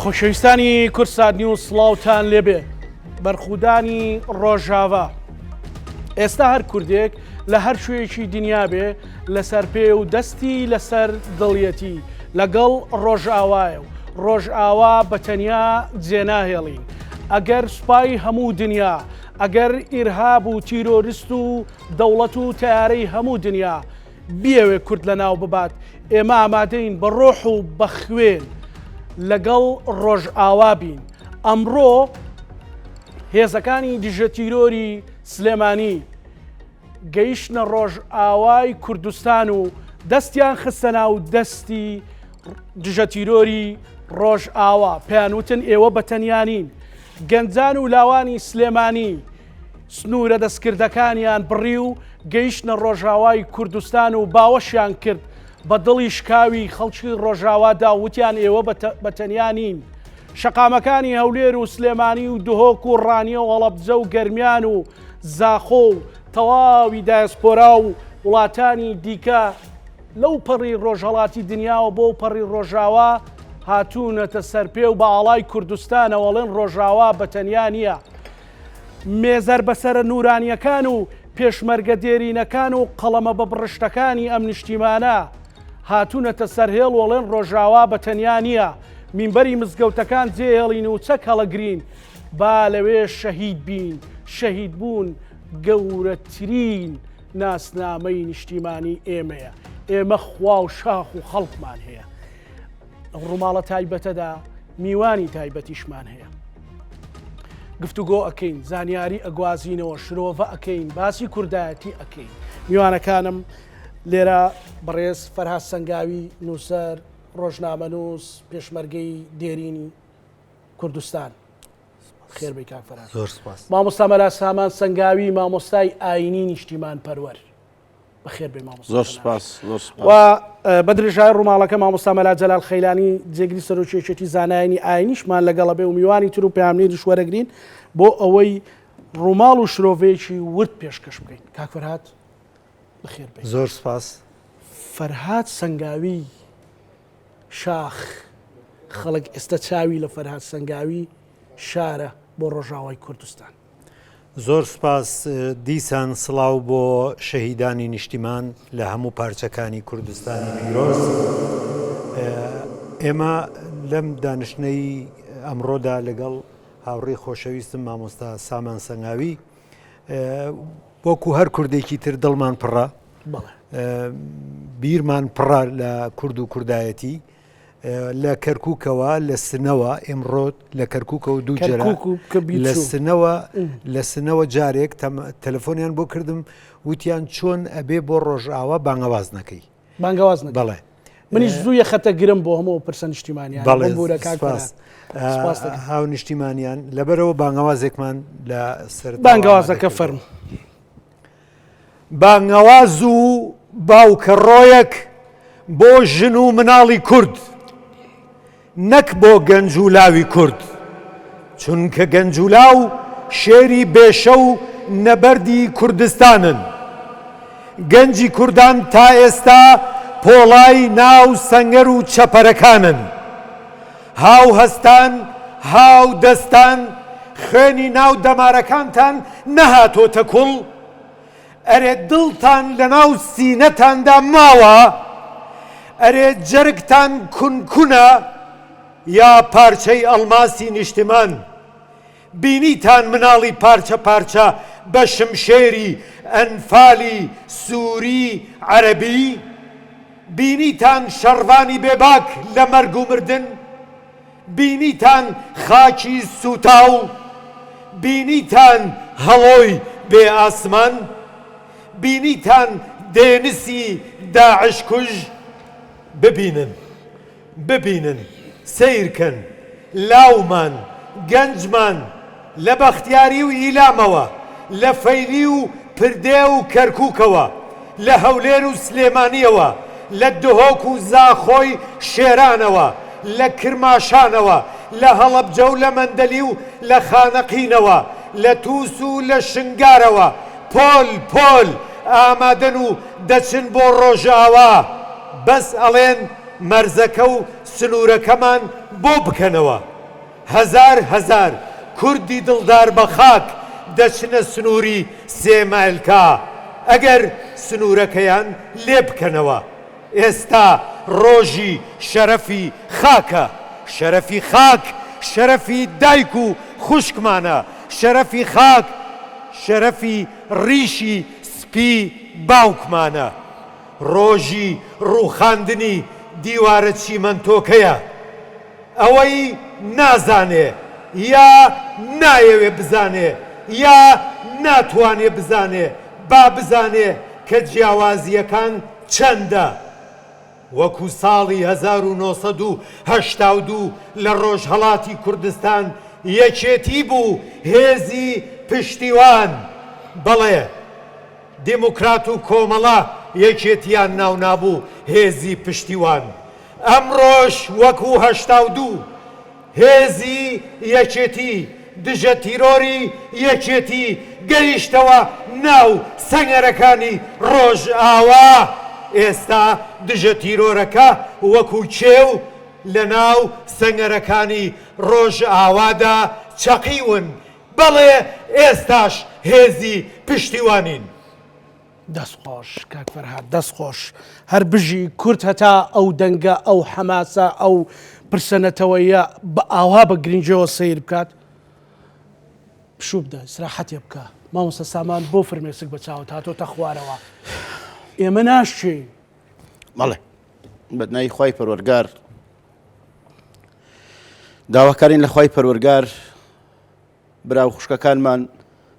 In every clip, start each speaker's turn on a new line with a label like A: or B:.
A: خۆشەویستانی کوردسات نیوز سڵاوتان لێبێ بەرخودانی ڕۆژاڤا ئێستا هەر کوردێک لە هەر کوێیەکی دنیا بێ لەسەر پێ و دەستی لەسەر دڵیەتی لەگەڵ ڕۆژئاوایە و ڕۆژئاوا بە تەنیا جێناهێڵین ئەگەر سوپای هەموو دنیا ئەگەر ئیرهاب و تیرۆریست و دەوڵەت و تەیارەی هەموو دنیا بیەوێ کورد لەناو ببات، ئێمە ئامادەین بە ڕۆح و بە خوێن لەگەڵ ڕۆژئاوا بین. ئەمڕۆ هێزەکانی دژەتیرۆری سلێمانی گەیشتنە ڕۆژئاوای کوردستان و دەستیان خستە ناو دەستی دژەتیرۆری ڕۆژئاوا، پێیان وتن ئێوە بە تەنیا نین. گەنجان و لاوانی سلێمانی سنوورە دەستکردەکانیان بڕی و گەیشتنە ڕۆژاوای کوردستان و باوەشیان کرد بە دڵی شکاوی خەڵکی ڕۆژاوادا و وتیان ئێوە بە تەنیا نین. شەقامەکانی هەولێر و سلێمانی و دهۆک و ڕانیە و هەڵەبجە و گەرمیان و زاخۆ و تەواوی دایەسپۆرا و وڵاتانی دیکە لەو پەڕی ڕۆژهەڵاتی دنیاوە بۆ پەڕی ڕۆژاوا هاتوونەتە سەرپێ و بە ئاڵای کوردستانەوە ئەڵێن ڕۆژاوا بە تەنیا نییە. مێزەر بەسەرە نوورانییەکان و پێشمەرگە دێرینەکان و قەڵەمە بەبڕشتەکانی ئەم نیشتیمانە هاتوونەتە سەرهێڵ و ئەڵێن ڕۆژاوا بە تەنیا نییە، مینبەری مزگەوتەکان جێهێڵین و چەک هەڵەگرین با لەوێ شەهید بین، شەهیدبوون گەورەترین ناسنامەی نیشتیمانی ئێمەیە، ئێمە خوا و شاخ و خەڵکمان هەیە. لەو ڕووماڵە تایبەتەدا میوانی تایبەتیشمان هەیە. گفتوگۆ ئەکەین، زانیاری ئەگوازینەوە، شرۆڤە ئەکەین، باسی کوردایەتی ئەکەین. میوانەکانم لێرە بەڕێز فەرهاد سەنگاوی، نووسەر، ڕۆژنامەنووس، پێشمەرگەی دێرینی کوردستان. خێر بێی کاک فەرهاد.
B: زۆر سپاس.
A: مامۆستا مەلا سامان سەنگاوی، مامۆستای ئایینی نیشتیمانپەروەر. بەخێر بێ مامۆستا
C: زۆر سپاس زۆر سپاس
A: و بە درێژای ڕووماڵەکە مامۆستا مەلا جەلال خەیلانی جێگری سەرۆکی یەکێتی زانایانی ئاینیشمان لەگەڵە بێ و میوانی تر و پەیامنێریش وەرەگرین بۆ ئەوەی ڕووماڵ و شرۆڤەیەکی ورد پێشکەش بکەین کاک فەرهاد بەخێر بێ
B: زۆر سپاس
A: فەرهاد سەنگاوی شاخ خەڵک ئێستا چاوی لە فەرهاد سەنگاوی شارە بۆ ڕۆژاوای کوردستان
B: زۆر سوپاس دیسان سڵاو بۆ شەهیدانی نیشتیمان لە هەموو پارچەکانی کوردستانی پیرۆز. ئێمە لەم دانیشتنەی ئەمڕۆدا لەگەڵ هاوڕێی خۆشەویستم مامۆستا سامان سەنگاوی وەکو هەر کوردێکی تر دڵمان پڕە بیرمان پڕە لە کورد و کوردایەتی لە کەرکووکەوە لە سنەوە ئمڕۆ لە کەرکووکەوە دوو جرا لە سنەوە لە سنەوە جارێک تەلەفۆنیان بۆ کردم وتیان چۆن ئەبێ بۆ ڕۆژئاوا بانگەواز نەکەی
A: بانگەواز
B: بەڵێ
A: منیش زوویە خەتە گرم بۆ هەموو پرسە نیشتیمانیان
B: بەڵێ سپاس هاو نیشتیمانیان لەبەرەوە بانگەوازێکمان لە سەر
A: بانگەوازەکە فەرم
B: بانگەواز و باوکەڕۆیەک بۆ ژن و مناڵی کورد، نەک بۆ گەنج و لاوی کورد، چونکە گەنج و لاو شێری بێشە و نەبەردی کوردستانن. گەنجی کوردان تا ئێستا پۆڵای ناو سەنگەر و چەپەرەکانن. هاو هەستان، هاو دەستان، خوێنی ناو دەمارەکانتان نەهاتۆتە کوڵ؟ ئەرێ دڵتان لەناو سینەتاندا ماوە؟ ئەرێ جەرگتان کون کونە یا پارچەی ئەڵماسی نیشتمان؟ بینیتان مناڵی پارچە پارچە بە شمشێری ئەنفالی سوری عەرەبی؟ بینیتان شەڕڤانی بێباک لە مەرگ و مردن؟ بینیتان خاکی سووتاو؟ بینیتان هەڵۆی بێ ئاسمان؟ بینیتان دێنسی داعش کوژ؟ ببینن، ببینن، سەیرکەن، لاومان، گەنجمان لە بەختیاری و ئیلامەوە، لە فەیلی و پردێ و کەرکووکەوە، لە هەولێر و سلێمانییەوە، لە دهۆک و زاخۆی شێرانەوە، لە کرماشانەوە، لە هەڵەبجە و لە مەندەلی و لە خانەقینەوە، لە تووس و لە شنگارەوە پۆل پۆل ئامادەن و دەچن بۆ ڕۆژئاوا، بەس ئەڵێن مەرزەکە و سنوورەکەمان بۆ بکەنەوە. هەزار هەزار کوردی دڵدار بە خاک دەچنە سنووری سێمالکا ئەگەر سنوورەکەیان لێ بکەنەوە. ئێستا ڕۆژی شەرەفی خاکە. شەرەفی خاک شەرەفی دایک و خوشکمانە. شەرەفی خاک شەرەفی ڕیشی سپی باوکمانە. ڕۆژی ڕووخاندنی دیوارە چیمەنتۆکەیە. ئەوەی نازانێ یا نایەوێ بزانێ یا ناتوانێ بزانێ با بزانێ کە جیاوازییەکان چەندە. وەکو ساڵی 1982 لە ڕۆژهەڵاتی کوردستان یەکێتی بوو هێزی پشتیوان. بەڵێ دیموکرات و کۆمەڵە یەکێتیان ناونابوو هێزی پشتیوان. ئەمڕۆش وەکو 82 هێزی یەکێتی دژە تیرۆری یەکێتی گەیشتەوە ناو سەنگەرەکانی ڕۆژئاوا، ئێستا دژە تیرۆرەکە وەکو کێو لەناو سەنگەرەکانی ڕۆژئاوادا چەقیون، بەڵێ ئێستاش هێزی پشتیوانین.
A: دەست خۆش کاک فەرهاد دەست خۆش هەر بژی کورد هەتا ئەو دەنگە ئەو حەماسە ئەو پرسە نەتەوەیە بە ئاوا بە گرنگیەوە سەیر بکات پشوو بدە ئیسراحەتێ بکە مامۆستا سامان بۆ فرمێسک بە چاوت هاتۆتە خوارەوە ئێمە ناشچین
C: بەڵێ بەدناوی خوای پەروەرگار داواکارین لە خوای پەروەرگار برا و خوشکەکانمان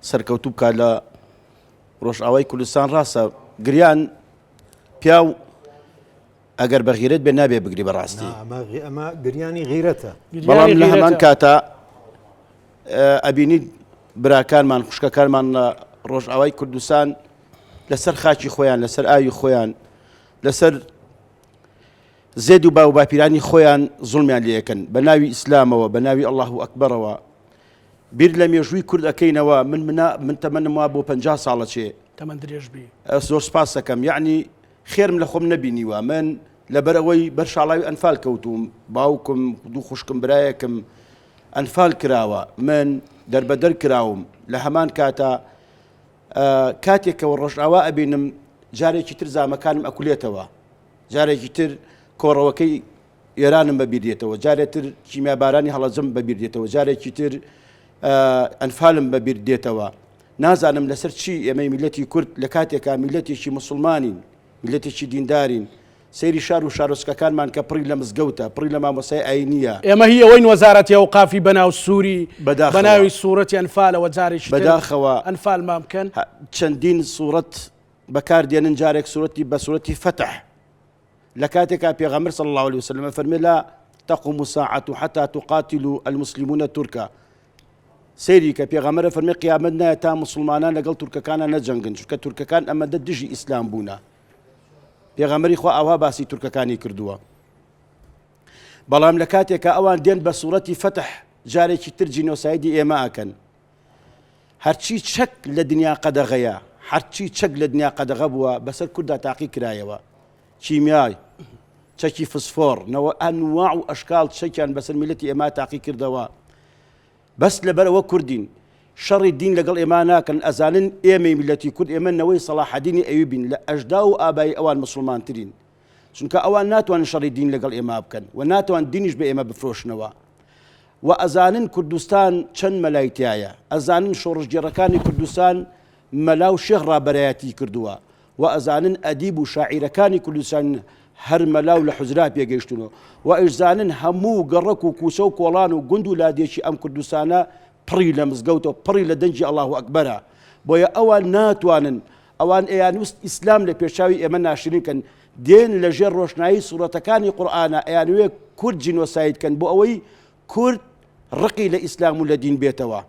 C: سەرکەوتوو بکات لە ڕۆژئاوای کوردستان ڕاستە گریان پیاو ئەگەر بە غیرەت بێ نابێ بگری بەڕاستی
B: ئەمە گریانی غیرەتە
C: بەڵام لە هەمان کاتا ئەبینی براکانمان خوشکەکانمان لە ڕۆژئاوای کوردستان لەسەر خاکی خۆیان لەسەر ئاوی خۆیان لەسەر زێد و باو باپیرانی خۆیان زوڵمیان لێ ئەکەن بە ناوی ئیسلامەوە بە ناوی اللە اکبرەوە بیر لە مێژووی کورد ئەکەینەوە من منا من تەمەنم وا بۆ 50 ساڵە چێ
A: تەمەن درێژ بی
C: زۆر سپاس دەکەم یعنی خێرم لە خۆم نەبینیوە من لەبەر ئەوەی بەر شاڵاوی ئەنفال کەوتوم باوکم دوو خوشکم برایەکم ئەنفال کراوە من دەربەدەر کراوم لە هەمان کاتا کاتێکەوە ڕۆژئاوا ئەبینم جارێکی تر زامەکانم ئەکولێتەوە جارێکی تر کۆڕەوەکەی ئێرانم بەبیر دێتەوە، جارێ تر کیمیابارانی هەڵەجەم بەبیر دێتەوە، جارێکی تر ئەنفالم بەبیر دێتەوە. نازانم لەسەر چی ئێمەی میللەتی کورد لە کاتێکا میللەتێکی موسڵمانین، میللەتێکی دیندارین، سەیری شار و شارۆچکەکانمان کە پڕی لە مزگەوتە، پڕی لە مامۆستای ئایینییە.
A: ئێمە هی ئەوەین وەزارەتی ئەوقافی بەناو سووری بەناوی سوورەتی ئەنفالەوە جارێکی تر ئەنفالمان بکەن.
C: چەندین سوورەت بەکار دێنن جارێک سورەتی بە سورەتی فەتح لە کاتێکا پێغەمبەر صلی الله علیه وسلم فەرمی لا تقوم الساعة حتى تقاتل المسلمون تركا سەیری کە پێغەمبەر فەرمی قیامەت نایە تا مسلمانان لەگەڵ تورکەکانە نەجەنگن چونکە تورکەکان ئەمەدە دژی ئیسلام بوونە پێغەمبەری خوا ئاوا باسی تورکەکانی کردووە بەڵام لە کاتێکا ئەوان دێن بە سوورەتی فەتح جارێکی تر جینۆسایدی ئێمە ئەکەن هەرچی چەک لە دنیا قەدەغەیە، هەرچی چەک لە دنیا قەدەغە بووە بەسەر کورددا تاقی کرایەوە. کیمیای، چەکی فسفۆڕ، نەوە ئەنواع و ئەشکاڵ چەکیان بەسەر میللەتی ئێمە تاقی کردەوە. بەس لەبەر ئەوە کوردین. شەڕی دین لەگەڵ ئێمە ناکەن، ئەزانن ئێمەی میللەتی کورد ئێمە نەوەی سەڵاحەدینی ئەیوبین، لە ئەژدا و ئابایی ئەوان موسڵمانترین. چونکە ئەوان ناتوانن شەڕی دین لەگەڵ ئێمە بکەن و ناتوان دینیش بە ئێمە بفرۆشنەوە. و ئەزانن کوردستان چەند مەلای تیایە، ئەزانن شۆڕشگێڕەکانی کوردستان مەلا و شێخ ڕابەرایەتی کردووە و ئەزانن ئەدیب و شاعیرەکانی کوردستان هەر مەلا و لە حوجرا پێگەیشتوون و ئەیشزانن هەموو گەڕەک و کوچە و کۆڵان و گوند و لادێکی ئەم کوردستانە پڕی لە مزگەوتە و پڕی لە دەنگی ئەڵاهو ئەکبەرە بۆیە ئەوان ناتوانن ئەوان ئەیانوست ئیسلام لە پێشچاوی ئێمە ناشرین کەن دێن لە ژێر ڕۆشنایی سوڕەتەکانی قورئانا ئەیانەوێ کورد جینۆساید کەن بۆ ئەوەی کورد ڕقی لە ئیسلام و لە دین بێتەوە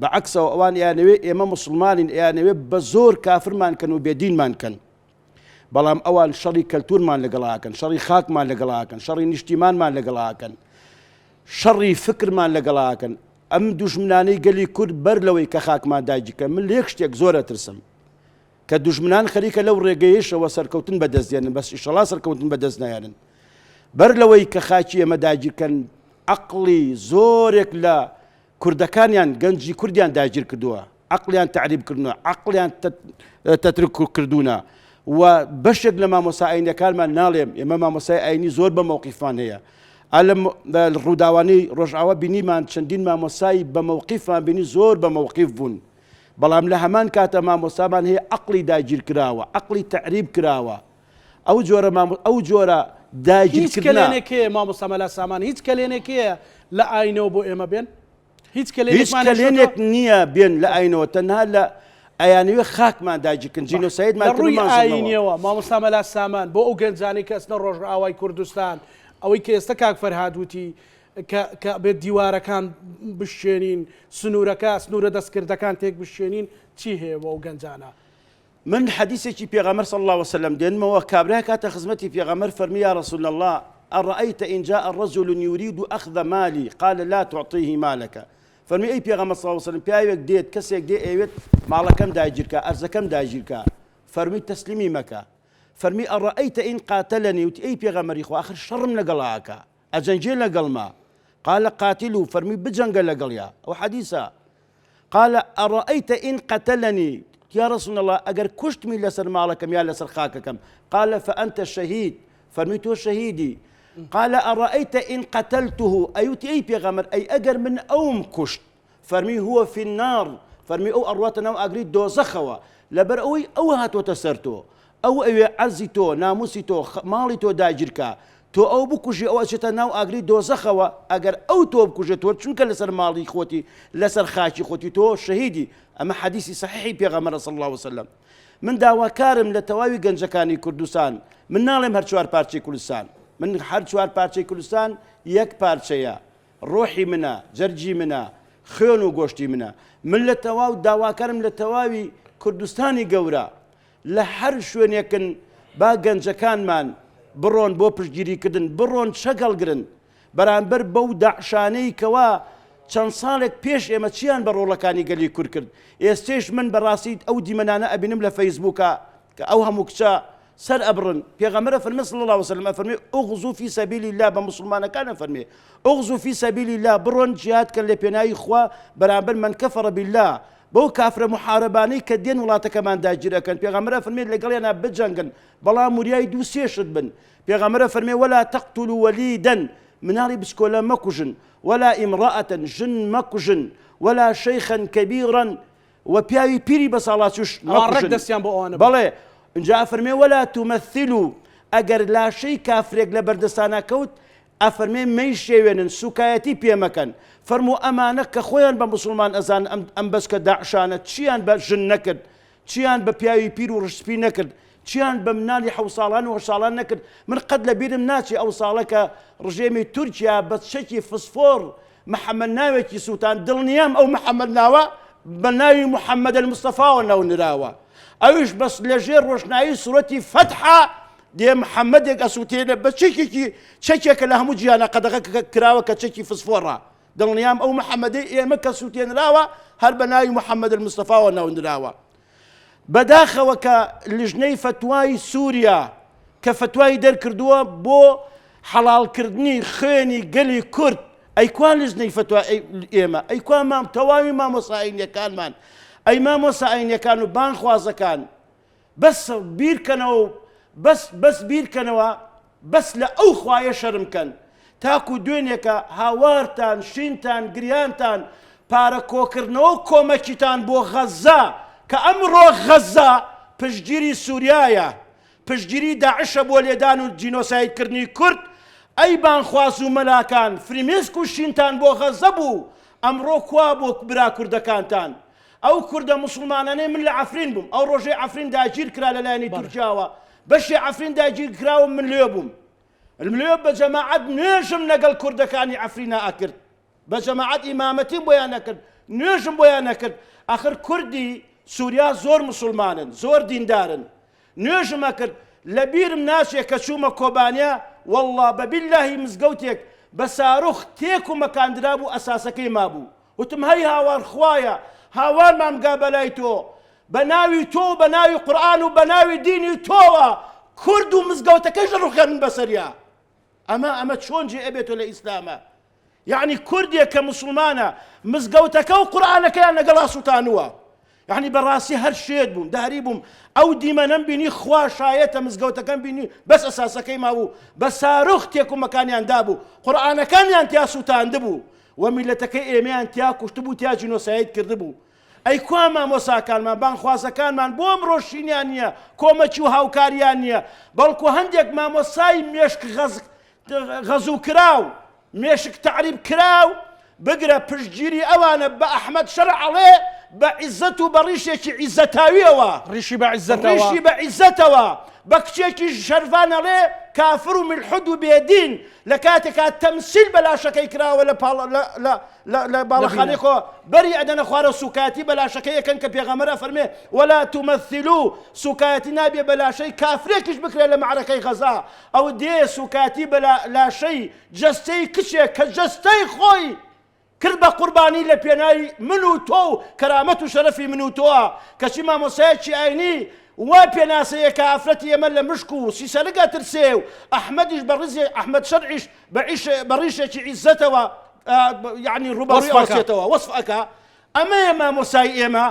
C: بە عەکسەوە ئەوان ئەیانەوێ ئێمە موسڵمانین ئەیانەوێ بە زۆر کافرمان کەن و بێدینمان کەن بەڵام ئەوان شەڕی کەلتورمان لەگەڵاکەن شەڕی خاکمان لەگەڵاکەن شەڕی نیشتیمانمان لەگەڵاکەن شەڕی فکرمان لەگەڵاکەن ئەم دوژمنانەی گەلی کورد بەر لەوەی کە خاکمان داگیرکەن من لە یەک شتێک زۆر ئەترسم کە دوژمنان خەریکە لەو ڕێگەیەشەوە سەرکەوتن بەدەست دێنن بەس ئیشەڵا سەرکەوتن بەدەست نایەنن بەر لەوەی کە خاکی ئێمە داگیرکەن. عەقڵی زۆرێک لە کوردەکانیان گەنجی کوردیان داگیر کردووە، عەقڵیان تەعریب کردوونە، عەقڵیان تەترک کردوونە و بەشێک لە مامۆستا ئاینیەکانمان ناڵێم ئێمە مامۆستای ئاینی زۆر بە مەوقیفمان هەیە ئا لەم ڕووداوانەی ڕۆژئاوا بینیمان چەندین مامۆستای بە مەوقیفمان بینی زۆر بە مەوقیف بوون بەڵام لە هەمان کاتە مامۆستامان هەیە عەقڵی داگیر کراوە عەقڵی تەعریب کراوە ئەو جۆرە مامۆ ئەو جۆرە
A: هیچ
C: داگیرکردنە.
A: کەلێنێک هەیە مامۆستا مەلا سامان هیچ کەلێنێک هەیە لە ئاینەوە بۆ ئێمە بێن هیچ
C: هیچ
A: کەلێنێکمان
C: کەلێنێک
A: هێشتۆتەوە؟
C: نییە بێن لە ئاینەوە تەنها لە ئەیانەوێ خاکمان داگیرکەن
A: لە
C: جینۆسایدمان کردن
A: ڕووی
C: مان زڕنەوە.
A: ئاینیەوە مامۆستا مەلا سامان بۆ ئەو گەنجانەی کە ئەچنە ڕۆژئاوای کوردستان ئەوەی کە ئێستا کاک فەرهاد وتی کە کە بێت دیوارەکان بشکێنین سنوورەکە سنوورە دەستکردەکان تێک بشکێنین چی هەیە بۆ ئەو گەنجانە؟
C: من حەدیسێکی پێغەمبەر صلی اللە وسلم دێنمەوە کابرایەک هاتە خزمەتی پێغەمبەر فەرمی یا رسول اللە ارایت ان جاء رجل یرید اخذ مالی قال لا تعطیه مالک فەرمی ئەی پێغەمبەر صلی اللە وسلم پیاوێک دێت کەسێک دێ ئەیەوێت ماڵەکەم داگیرکا ئەرزەکەم داگیرکا فەرمی تەسلیمی مەکە فەرمی ارایت ان قاتلنی وتی ئەی پێغەمبەری خوا ئاخر شەڕم لەگەڵا ئەکا ئەجەنگێ لەگەڵما قال قاتلو فەرمی بجەنگە لەگەڵیا ئەو حەدیسە قال ارایت ان قتلنی یا رسول اللە ئەگەر کوشتمی لەسەر ماڵەکەم یا لەسەر خاکەکەم قال فانت شهید فەرمی تۆ شەهیدی قال ارایت ان قتلته ئەیوتی ئەی پێغەمبەر ئەی ئەگەر من ئەوم کوشت فەرمی هو فی النار فەرمی ئەو ئەڕواتە ناو ئاگری دۆزەخەوە لەبەر ئەوەی ئەو هاتۆتە سەر تۆ ئەو ئەوێ عەرزی تۆ ناموسی تۆ ماڵی تۆ داگیرکا تۆ ئەو بکوژی ئەو ئەچێتە ناو ئاگری دۆزەخەوە ئەگەر ئەو تۆ بکوژێ تۆ چونکە لەسەر ماڵی خۆتی لەسەر خاکی خۆتی تۆ شەهیدی ئەمە حەدیسی سەحیحی پێغەمبەرە صلی اللە وسلم من داواکارم لە تەواوی گەنجەکانی کوردستان من ناڵێم هەر چوار پارچەی کوردستان من هەر چوار پارچەی کوردستان یەک پارچەیە ڕۆحی منە جەرگی منە خوێن و گۆشتی منە من لە تەواو داواکارم لە تەواوی کوردستانی گەورە لە هەر شوێنێکن با گەنجەکانمان بڕۆن بۆ پشتگیریکردن، بڕۆن چەک هەڵگرن بەرامبەر بەو داعشانەی کەوا چەند ساڵێک پێش ئێمە چیان بە ڕۆڵەکانی گەلی کورد کرد. ئێستێش من بەڕاستی ئەو دیمەنانە ئەبینم لە فەیسبووکا کە ئەو هەموو کچە سەر ئەبڕن. پێغەمبەر ئەفەرمێ صلی اللە علیە وسلم ئەفەرمێ اغزو فی سبیل اللە بە موسڵمانەکان ئەفەرمێ اغزو فی سبیل اللە بڕۆن جیهاد کەن لە پێناوی خوا بەرامبەر من کفر باللە بەو کافرە موحاربانەی کە دێن وڵاتەکەمان داگیر ئەکەن پێغەمبەر ئەفەرمێت لەگەڵیانا بجەنگن بەڵام وریای دوو سێ شت بن پێغەمبەر ئەفەرمێ ولا تقتلوا وليدا مناڵی بچکۆلە مەکوژن ولا امرأة ژن مەکوژن ولا شيخا كبيرا و پیاوی پیری بەساڵاچوش
A: ئەوان ڕێک
C: مەکوژن
A: دەستیان بۆ ئەوانە برد.
C: بەڵێ ئینجا ئەفەرمێ ولا تمثلوا ئەگەر لاشەی کافرێک لە بەردەستانا کەوت ئەفەرمێ مەیشێوێنن، سوکایەتی پێ مەکەن، فەرموو ئەمانە کە خۆیان بە موسڵمان ئەزانن ئەم ئەم بەچکە داعشانە چیان بە ژن نەکرد، چیان بە پیاوی پیر و ڕشسپی نەکرد، چیان بە منالی حەو ساڵان و هەشت ساڵان نەکرد، من قەت لە بیرم ناچێ ئەو ساڵە کە ڕژێمی تورکیا بە چەکی فسفۆڕ محەمەد ناوێکی سوتاند، دڵنیام ئەو محەمەد ناوە بە ناوی محەمەد المستەفاوە ناو نراوە، ئەویش بەس لە ژێر ڕۆشنایی سورەتی فەتحا دێ محەممەدێک ئەسووتێنە بە چەکێکی چەکێکە لە هەموو جیهانە قەدەغە کراوە کە چەکی فسفۆڕە دڵنیام ئەو محەممەدەی ئێمە کە سووتێنراوە هەر بە ناوی محەممەد المستەفاوە ناونراوە بەداخەوە کە لیژنەی فەتوای سووریا کە فەتوای دەرکردووە بۆ حەڵاڵکردنی خوێنی گەلی کورد ئەی کوا لیژنەی فەتوا ئێمە ئەی کوا مام تەواوی مامۆستا ئاینیەکانمان ئەی مامۆستا ئاینیەکان و بانخوازەکان بەس بیرکەنەوە و بەس بەس بیرکەنەوە بەس لە ئەو خوایە شەرم کەن تاکو دوێنێکە هاوارتان شینتان گریانتان پارە کۆکردنەوە و کۆمەکیتان بۆ غەززە کە ئەمڕۆ غەززە پشتگیری سوریایە پشتگیری داعشە بۆ لێدان و جینۆساید کردنی کورد ئەی بانخواز و مەلاکان فریمێسک و شینتان بۆ غەززە بوو ئەمڕۆ کوا بۆ برا کوردەکانتان ئەو کوردە موسڵمانانەی من لە عەفرین بووم ئەو ڕۆژەی عەفرین داگیر کرا لە لایەنی تورکیاوە بەشی عەفرین داگیر کرا و من لێ بووم لێ بە جەماعەت نوێژم لەگەڵ کوردەکانی عەفرینا ئەکرد بە جەماعەت ئیمامەتیم بۆیان نەکرد نوێژم بۆیان نەکرد ئەخر کوردی سووریا زۆر مسلمانن زۆر دیندارن نوێژم ئەکرد لە بیرم ناچێ کە چوومە کۆبانیا واللە بە بیللاهی مزگەوتێک بە ساروخ تێک و مەکاندرابوو ئەساسەکەی مابوو وتم هەی هاوار خوایە هاوارمان بگا بەلای تۆ بە ناوی تۆ و بە ناوی قورئان و بە ناوی دینی تۆوە کورد و مزگەوتەکەش دەڕوخێنن بەسەریا ئەمە ئەمە چۆن جێ ئەبێتۆ لە ئیسلامە؟ یەعنی کوردێک کە موسڵمانە مزگەوتەکە و قورئانەکەیان لەگەڵا سوتانووە یەعنی بەڕاستی هەر شێت بووم داری بووم ئەو دیمەنەم بینی خوا شایەتە مزگەوتەکەم بینی بەس ئەساسەکەی مابوو بە ساروخ تێکومەکانیان دابوو قورئانەکانیان تیا سوتاندبوو و میلەتەکەی ئێمەیان تیا کوشتبوو تیا جینۆساید کردبوو ئەی کوا مامۆساکانمان بانگخوازەکانمان بۆ ئەمڕۆ شینیان نییە کۆمەکی و هاوکاریان نییە بەڵکو هەندێک مامۆسای مێشک غەزوکراو مێشک تەعریب کراو بگرە پشتگیری ئەوانە بە ئەحمەد شەرع ئەڵێ بە عیزەت و بە ڕیشێکی عیزەتاویەوە
A: ڕیشی بە عیزەتەوە
C: ڕیشی بە عیزەتەوە بە کچێکی شەرڤان ئەڵێ کافر و ملحد و بێدین لە کاتێکا تەمسیل بە لاشەکەی کراوە لە پاڵ لە لە لە لە باڵەخانەی خۆ بەری ئەدەنە خوارەوە سوکایەتی بە لاشەکەی ئەکەن کە پێغەمبەر ئەفەرمێ ولا تمثلوا سوکایەتی نابێ بە لاشەی کافرێکیش بکرێ لە مەعرەکەی غەزا ئەو دێ سوکایەتی بە لاشەی جەستەی کچێک کە جەستەی خۆی کرد بە قوربانی لە پێناوی من و تۆ و کەرامەت و شەرەفی من و تۆ کەچی مامۆسایەکی ئاینی وا پێناسەیە کە ئافرەتی ئێمە لە مشک و سیسەلک ئەترسێ و ئەحمەدیش بە ڕیزێ ئەحمەد شەرعیش بە عیش بە ڕیشێکی عیزەتەوە یعنی ڕووبەڕووی ئەوەستێتەوە وەسف ئەکا ئەمەیە مامۆسای ئێمە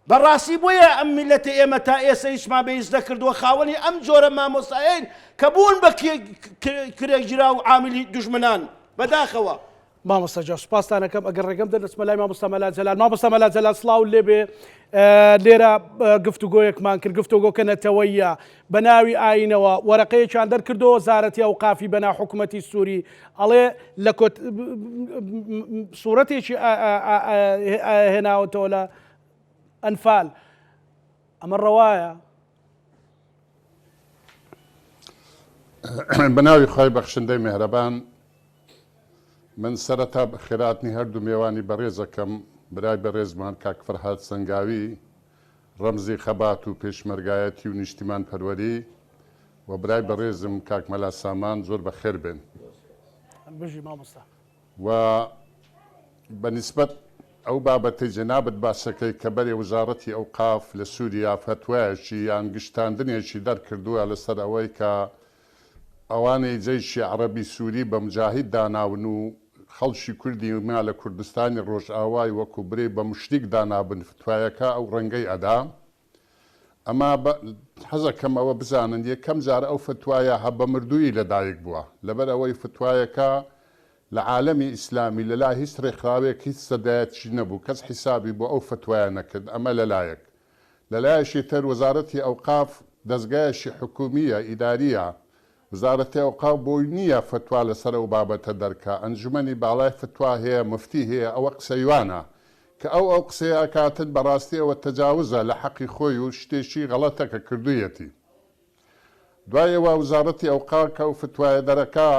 C: بەڕاستی بۆیە ئەم میللەتە ئێمە تا ئێسە هیچمان بە هیچ نەکردووە خاوەنی ئەم جۆرە مامۆستایەین کە بوون بە کرێگیراو و عاملی دوژمنان بەداخەوە.
A: مامۆستا جا سوپاستان ئەکەم ئەگەر ڕێگەم دەن دەچمە لای مامۆستا مەلا جەلال مامۆستا مەلا جەلال سڵاو لێبێ لێرە گفتوگۆیەکمان کرد گفتوگۆکە نەتەوەیە بە ناوی ئاینەوە وەرەقەیەکیان دەرکردەوە وەزارەتی ئەوقافی بەنا حکوومەتی سووری ئەڵێ لە کۆت سوورەتێکی هێناوەتەوە لە ئەنفال ئەمە ڕەوایە؟
D: بە ناوی خوای بەخشندەی مێهرەبان من سەرەتا بەخێرهاتنی هەردوو مێوانی بەڕێزەکەم برای بەڕێزمان کاک فەرهاد سەنگاوی ڕەمزی خەبات و پێشمەرگایەتی و نیشتیمان پەروەری و برای بەڕێزم کاک مەلا سامان زۆر بەخێر بێن.
A: بژی مامۆستا.
D: و بە نیسبەت ئەو بابەتەی جەنابت باسەکەی کە بەرێ وزاڕەتی ئەوقاف لە سووریا فەتوایەکی یان گشتاندنێکی دەرکردووە لەسەر ئەوەی کە ئەوانەی جەیشی عەڕەبی سووری بە موجاهید داناون و خەڵکی کوردی ما لە کوردستانی ڕۆژئاوای وەکوو برێ بە موشریک دانابن فتوایەکە ئەو ڕەنگەی ئەدا. ئەما بە حەزەکەم ئەوە بزانن یەکەم جار ئەو فتوایە هە بە مردوویی لە دایک بووە لەبەر ئەوەی فتوایەکە لە عالەمی ئیسلامی لە لای هیچ ڕێکخراوێک هیچ سەدایەتیشی نەبوو کەس حیسابی بۆ ئەو فتوایە نەکرد ئەمە لە لایەک لە لایەکی تر وەزارەتی ئەوقاف دەزگایەکی حکومییە ئیدارییە وزارەتی ئەوقاف بۆی نییە فتوا لەسەر ئەو بابەتە دەرکا، ئەنجومەنی باڵای فتوا هەیە، موفتی هەیە، ئەوە قسەی وانە. کە ئەو ئەو قسەیە ئەکاتن بەڕاستی ئەوە تەجاوزە لە حەقی خۆی و شتێکی غەڵەتە کە کردوویەتی. دوای ئەوە وزاڕەتی ئەوقاف کە ئەو فتوایە دەرەکا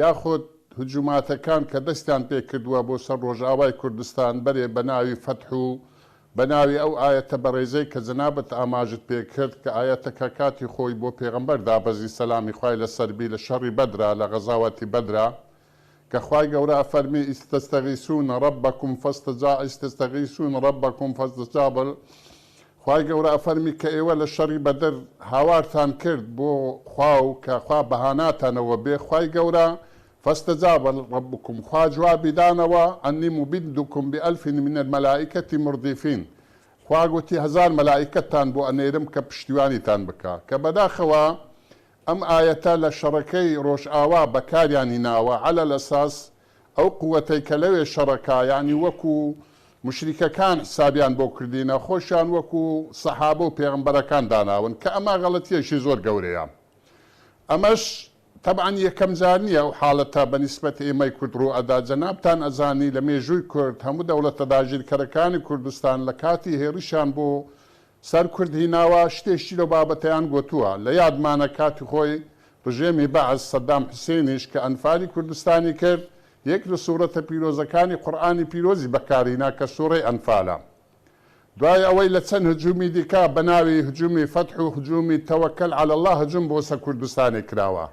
D: یاخود هجوماتەکان کە دەستیان پێ کردووە بۆ سەر ڕۆژئاوای کوردستان بەرێ بە ناوی فەتح و بە ناوی ئەو ئایەتە بەڕێزەی کە جەنابت ئاماژت پێ کرد کە ئایەتەکە کاتی خۆی بۆ پێغەمبەر دابەزی سەلامی خوای لە سەر بی لە شەڕی بەدرا لە غەزاوەتی بەدرا کە خوای گەورە ئەفەرمی اذ تستغیثون ربکم فاستجا اذ تستغیثون ربکم فاستجاب خوای گەورە ئەفەرمی کە ئێوە لە شەڕی بەدر هاوارتان کرد بۆ خوا و کە خوا بەهاناتانەوە بێ خوای گەورە فاستجاب ربکم خوا جوابی دانەوە انی ممدکم بألف من الملائکە مردفین خوا گوتی هەزار مەلائیکەتتان بۆ ئەنێرم کە پشتیوانیتان بکا کە بەداخەوە ئەم ئایەتە لە شەڕەکەی ڕۆژئاوا بەکاریان هیناوە علی الاساس ئەو قوەتەی کە لەوێ شەڕەکا یانی وەکو موشریکەکان حسابیان بۆ کردینە خۆشیان وەکو سەحابە و پێغەمبەرەکان داناون کە ئەمە غەڵەتیەکی زۆر گەورەیە ئەمەش تەبعەن یەکەم جار نیە ئەو حاڵەتە بە نیسبەت ئێمەی کورد ڕوو ئەدا جەنابتان ئەزانی لە مێژووی کورد هەموو دەوڵەتە داگیرکەرەکانی کوردستان لە کاتی هێڕشیان بۆ سەر کورد هیناوە شتێکی لەو بابەتەیان گۆتووە. لە یادمانە کاتی خۆی ڕژێمی بەعس سەدام حوسێنیش کە ئەنفالی کوردستانی کرد یەک لە سوڕەتە پیرۆزەکانی قورئانی پیرۆزی بەکارهینا کە سوڕەی ئەنفالە. دوای ئەوەی لە چەند هجومی دیکە بە ناوی هجومی فەتح و هجومی توکل علی اللە هجوم بۆ سەر کوردستانی کراوە.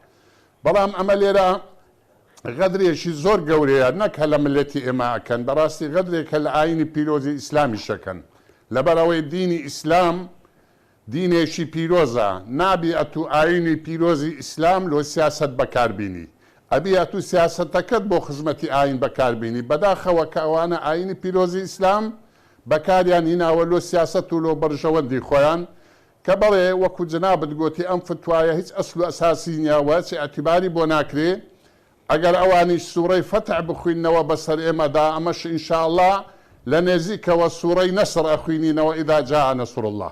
D: بەڵام ئەمە لێرە غەدرێکی زۆر گەورەیە نەک هەر لە مللەتی ئێمە ئەکەن بەڕاستی غەدرێکە لە ئاینی پیرۆزی ئیسلامیش ئەکەن لەبەر ئەوەی دینی ئیسلام دینێکی پیرۆزە نابی ئەتوو ئاینی پیرۆزی ئیسلام لۆ سیاسەت بەکار بینی. ئەبی ئەتوو سیاسەتەکەت بۆ خزمەتی ئایین بەکار بینی بەداخەوە کە ئەوانە ئایینی پیرۆزی ئیسلام بەکاریان هیناوە لۆ سیاسەت و لۆ بەرژەوەندی خۆیان کە بەڵێ وەکو جەنابت گۆتی ئەم فتوایە هیچ ئەسل و ئەساسی نیە و هیچ ئیعتیباری بۆ ناکرێ ئەگەر ئەوانیش سوڕەی فەتح بخویننەوە بەسەر ئێمەدا ئەمەش ان شاء اللە لە نێزیکەوە سوڕەی نەسڕ ئەخوینینەوە اذا جاء نصر اللە.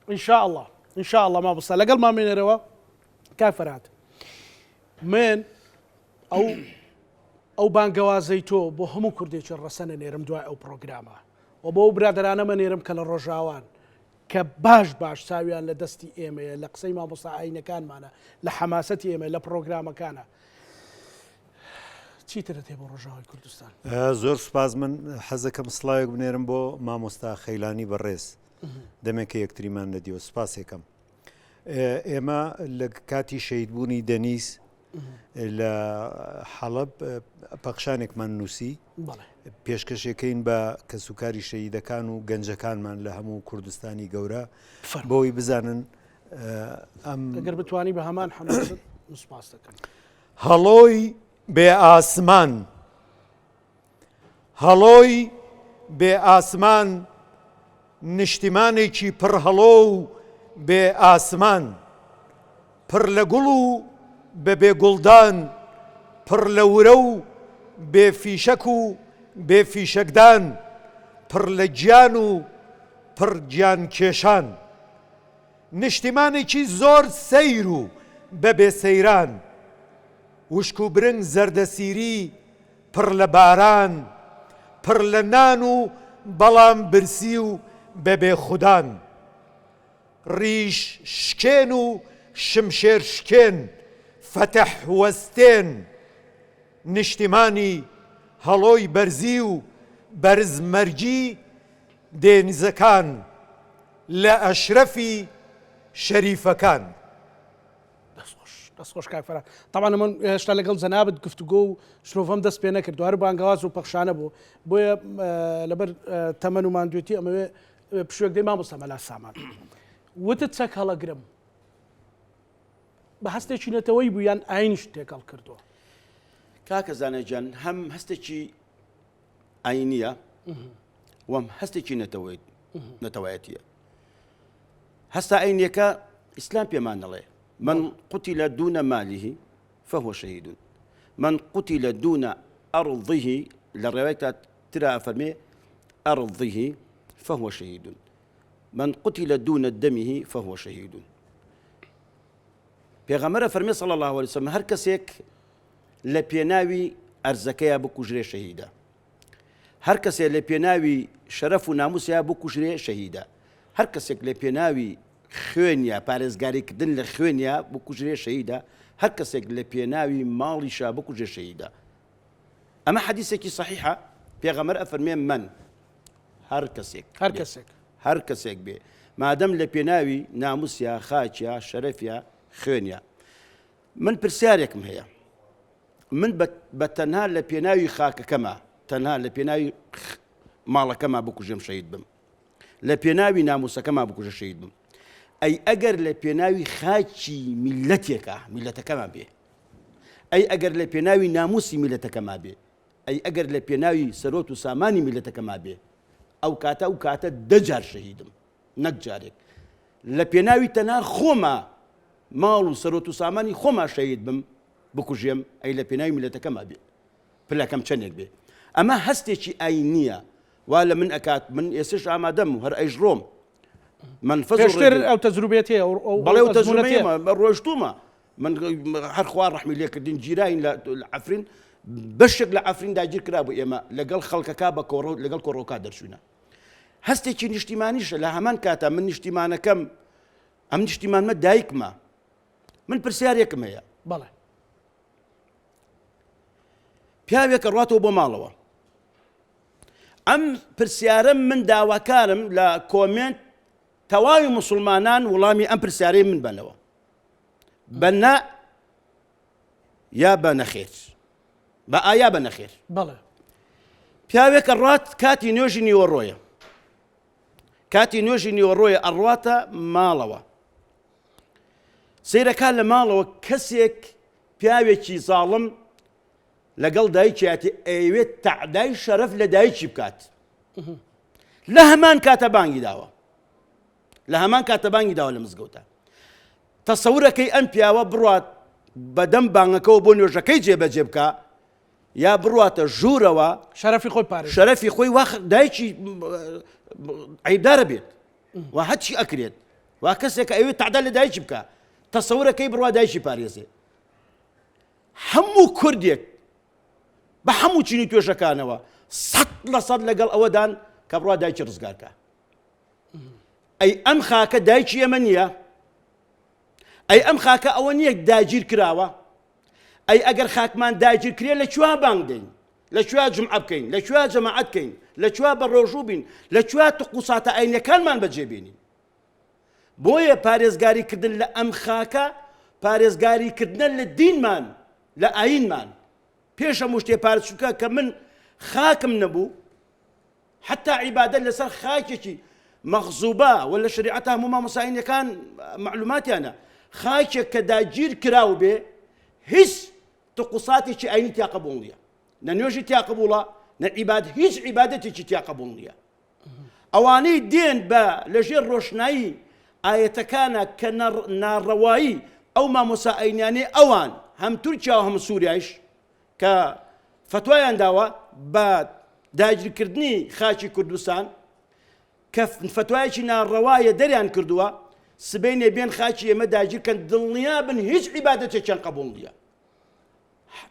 A: ان شاء اللە ان شاء اللە مامۆستا لەگەڵمان بمێنەرەوە کاک فەرهاد من ئەو ئەو بانگەوازەی تۆ بۆ هەموو کوردێکی ڕەسەنە نێرم دوای ئەو پرۆگرامە و بۆ ئەو برادەرانەمە نێرم کە لە ڕۆژاوان کە باش باش چاویان لە دەستی ئێمەیە لە قسەی مامۆستا ئاینەکانمانە لە حەماسەتی ئێمە لە پرۆگرامەکانە چیترت هەیە بۆ ڕۆژاوای کوردستان؟
B: زۆر سوپاس من حەزەکەم سڵاوێک بنێرم بۆ مامۆستا خەیلانی بەڕێز دەمێکە یەکتریمان نەدیوە سوپاسێکەم ئێمە لە کاتی شەهیدبوونی دەنیز لە حەڵەب پەخشانێکمان نووسی پێشکەشەکەین بە کەسوکاری شەهیدەکان و گەنجەکانمان لە هەموو کوردستانی گەورە بۆی بزانن
A: ئەم گەر بتانی بە هەمان حەماست سپاس دەکەم.
B: هەڵۆی بێ ئاسمان هەڵۆی بێ ئاسمان نیشتیمانێکی پڕ هەڵۆ و بێ ئاسمان، پڕ لە گوڵ و بە بێ گوڵدان، پڕ لە ورە و بێ فیشەک و بێ فیشەکدان، پڕ لە گیان و پڕ گیانکێشان. نیشتیمانێکی زۆر سەیر و بە بێ سەیران، وشک و برنگ زەردەسیری پڕ لە باران، پڕ لە نان و بەڵام برسی و بە بێ خودان. ڕیش شکێن و شمشێر شکێن، فەتح وەستێن. نیشتیمانی هەڵۆی بەرزی و بەرز مەرگی دێنزەکان لە ئەشرەفی شەریفەکان.
A: دەستخۆش دەستخۆش کاک فەرهاد تەبعەن من هێشتا لەگەڵ جەنابت گفتوگۆ و شرۆڤەم دەست پێ نەکردو هەر بانگەواز و پەخشانە بوو بۆیە لەبەر تەمەن و ماندوێتی ئەمەوێ پشوێک دەی مامۆستا مەلا سامان وتت چەک هەڵەگرم بە هەستێکی نەتەوەی بوو یان ئاینیش تێکەڵ کردووە
C: کاکە زانای گیان هەم هەستێکی ئاینیە وەم هەستێکی نەتەوەی نەتەوایەتیە هەستە ئاینیەکە ئیسلام پێمان دەڵێ من قتل دون ماله فهو شهید من قتل دون أرضه لە ڕێوایەتە ترا ئەفەرمێ أرضه فهو شهید من قتل دون دمه فهو شهید پێغەمبەر فەرمی صلی الله علیه وسلم هەر کەسێک لە پێناوی ئەرزەکەیا بکوژرێ شەهیدە هەر کەسێ لە پێناوی شەرەف و ناموسیا بکوژرێ شەهیدە هەر کەسێک لە پێناوی خوێنیا پارێزگاریکردن لە خوێنیا بکوژرێ شەهیدە هەر کەسێک لە پێناوی ماڵیشا بکوژێ شەهیدە ئەمە حەدیسێکی سەحیحە پێغەمبەر ئەفەرمێ من هەر کەسێک
A: هەر کەسێک
C: هەر کەسێک بێ مادەم لە پێناوی ناموسیا خاچیا شەرەفیا خوێنیا من پرسیارێکم هەیە من بە تەنها لە پێناوی خاکەکەما تەنها لە پێناوی ماڵەکەما بکوژێم شەهید بم لە پێناوی ناموسەکەما بکوژە شەهید بم ئەی ئەگەر لە پێناوی خاکی میلەتێکە میلەتەکەمان بێ ئەی ئەگەر لە پێناوی ناموسی میلەتەکەما بێ ئەی ئەگەر لە پێناوی سەرۆت و سامانی میلەتەکەما بێ ئەو کاتە ئەو کاتە دەجار شەهیدم نەک جارێک لە پێناوی تەنها خۆما ماڵ و سەرۆت و سامانی خۆما شەهید بم بکوژێم ئەی لە پێناوی میلەتەکەما بێ پلەکەم چەندێک بێ ئەمە هەستێکی ئاینیە وا لە من ئەکات من ئێسش ئامادەم و هەر ئەیشڕۆم
A: من پێشتر ئەو تەجروبێت هەیە
C: بەڵێ ئەو تەجروبەیە ڕۆشتومە من هەر خوا ڕەحمی لێکردین گیراین لە عەفرین بەشێک لە عەفرین داگیر کرا بوو ئێمە لەگەڵ خەڵکەکە بە کۆڕۆ لەگەڵ کۆڕۆکا دەرچوینە هەستێکی نیشتیمانیشە لە هەمان کاتا من نیشتیمانەکەم ئەم نیشتیمانمە دایکمە من پرسیارێکم هەیە
A: بەڵێ
C: پیاوێکە ڕاتەوە بۆ ماڵەوە ئەم پرسیارم من داواکارم لە کۆمێنت تەواوی مسلمانان وڵامی ئەم پرسیارەی من بنەوە بە نا یا بە نەخێر بە ئایا بە نەخێر
A: بەڵێ
C: پیاوێکە ڕات کاتی نوێژی نیوەڕۆیە کاتی نوێژی نیوەڕۆیە ئەڕواتە ماڵەوە سەیرەکە لە ماڵەوە کەسێک پیاوێکی زاڵم. لەگەڵ دایکیاتی ئەیەوێت تەعدای شەرەف لە دایکی بکات لە هەمان کاتە بانگی داوە لە هەمان کاتە بانگی داوە لە مزگەوتە تەسەورەکەی ئەم پیاوە بڕات بەدەم بانگەکەەوە بۆ نوێژەکەی جێبەجێ بکە یا بڕواتە ژوورەوە
A: شەرەفی خۆی پارێ
C: شەرەفی خۆی واخ دایکی عیبدارە بێت و هەچی ئەکرێت وا کەسێک ئەوێ تەعدا لە دایکی بکە تەسەورەکەی بڕوا دایکی پارێزێ هەموو کوردێک بە هەموو چینی توێژەکانەوە سەد لە سەد لەگەڵ ئەوەدان کە بڕوا دایکی ڕزگارکە ئەی ئەم خاکە دایکی ئێمە نییە ئەی ئەم خاکە ئەوە نییە داگیر کراوە ئەی ئەگەر خاکمان داگیر کرێ لە کوێ بانگ دەین لە کوێ جمعە بکەین لە کوێ جەماعەت بکەین لە کوێ بە ڕۆژوو بین لە کوێ تقوساتە ئاینەکانمان بەجێ بێنین بۆیە پارێزگاری کردن لە ئەم خاکە پارێزگاری کردنە لە دینمان لە ئاینمان پێش هەموو شتێ پارچووکە کە من خاکم نەبوو حتا عیبادەت لەسەر خاکێکی مەغزوبە و لە شریعەتا هەموو مامۆستا ئاینیەکان مەعلوماتیانە خاکێک کە داگیر کراو بێ هیچ تقوساتێکی ئاینی تیا قبوڵ نییە نە نوێژی تیا قبوڵە نە عیباد هیچ عیبادەتێکی تیا قبوڵ نییە ئەوانەی دێن بە لەژێر ڕۆشنایی ئایەتەکانە کە ناڕەوایی ئەو مامۆسا ئاینیانەی ئەوان هەم تورکیا و هەم سووریایش کە فەتوایان داوە بە داگیرکردنی خاکی کوردستان کە فەتوایەکی ناڕەوایە دەریان کردووە سبەینێ بێن خاکی ئێمە داگیرکەن دڵنیا بن هیچ عیبادەتێکیان قبوڵ نییە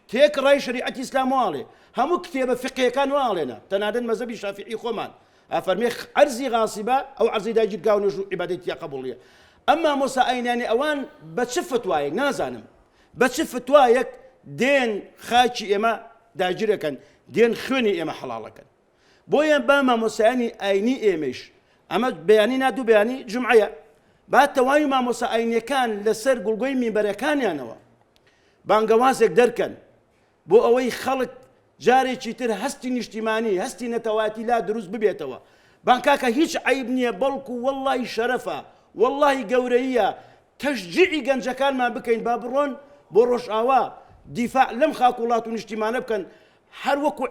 C: تێکڕای شەریعەتی ئیسلام واڵێ هەموو کتێبە فقهیەکان واڵێنە تەنانەت مەزەبی شافعی خۆمان ئەفەرمێ عەرزی غاسیبە ئەو عەرزی داگیرکراو نوێژ و عیبادەتی تیا قبوڵ نییە ئەم مامۆستا ئاینیانی ئەوان بە چ فتوایەک نازانم بە چ فتوایەک دێن خاکی ئێمە داگیرەکەن دێن خوێنی ئێمە حەڵاڵەکەن بۆیە با مامۆستایانی ئاینی ئێمەیش ئەمە بەیانی نا دوو بەیانی جومعەیە با تەواوی مامۆستا ئاینیەکان لەسەر گوڵگۆی مینبەرەکانیانەوە بانگەوازێک دەرکەن بۆ ئەوەی خەڵک جارێکی تر هەستی نیشتیمانی هەستی نەتەوایەتی لا دروست ببێتەوە بان کاکە هیچ عیب نییە بەڵکو وەڵڵاهی شەرەفە وەڵڵاهی گەورەییە تەشجیعی گەنجەکانمان بکەین با بڕۆن بۆ ڕۆژئاوا دیفاع لەم خاک وڵات و نیشتیمانە بکەن هەر وەکو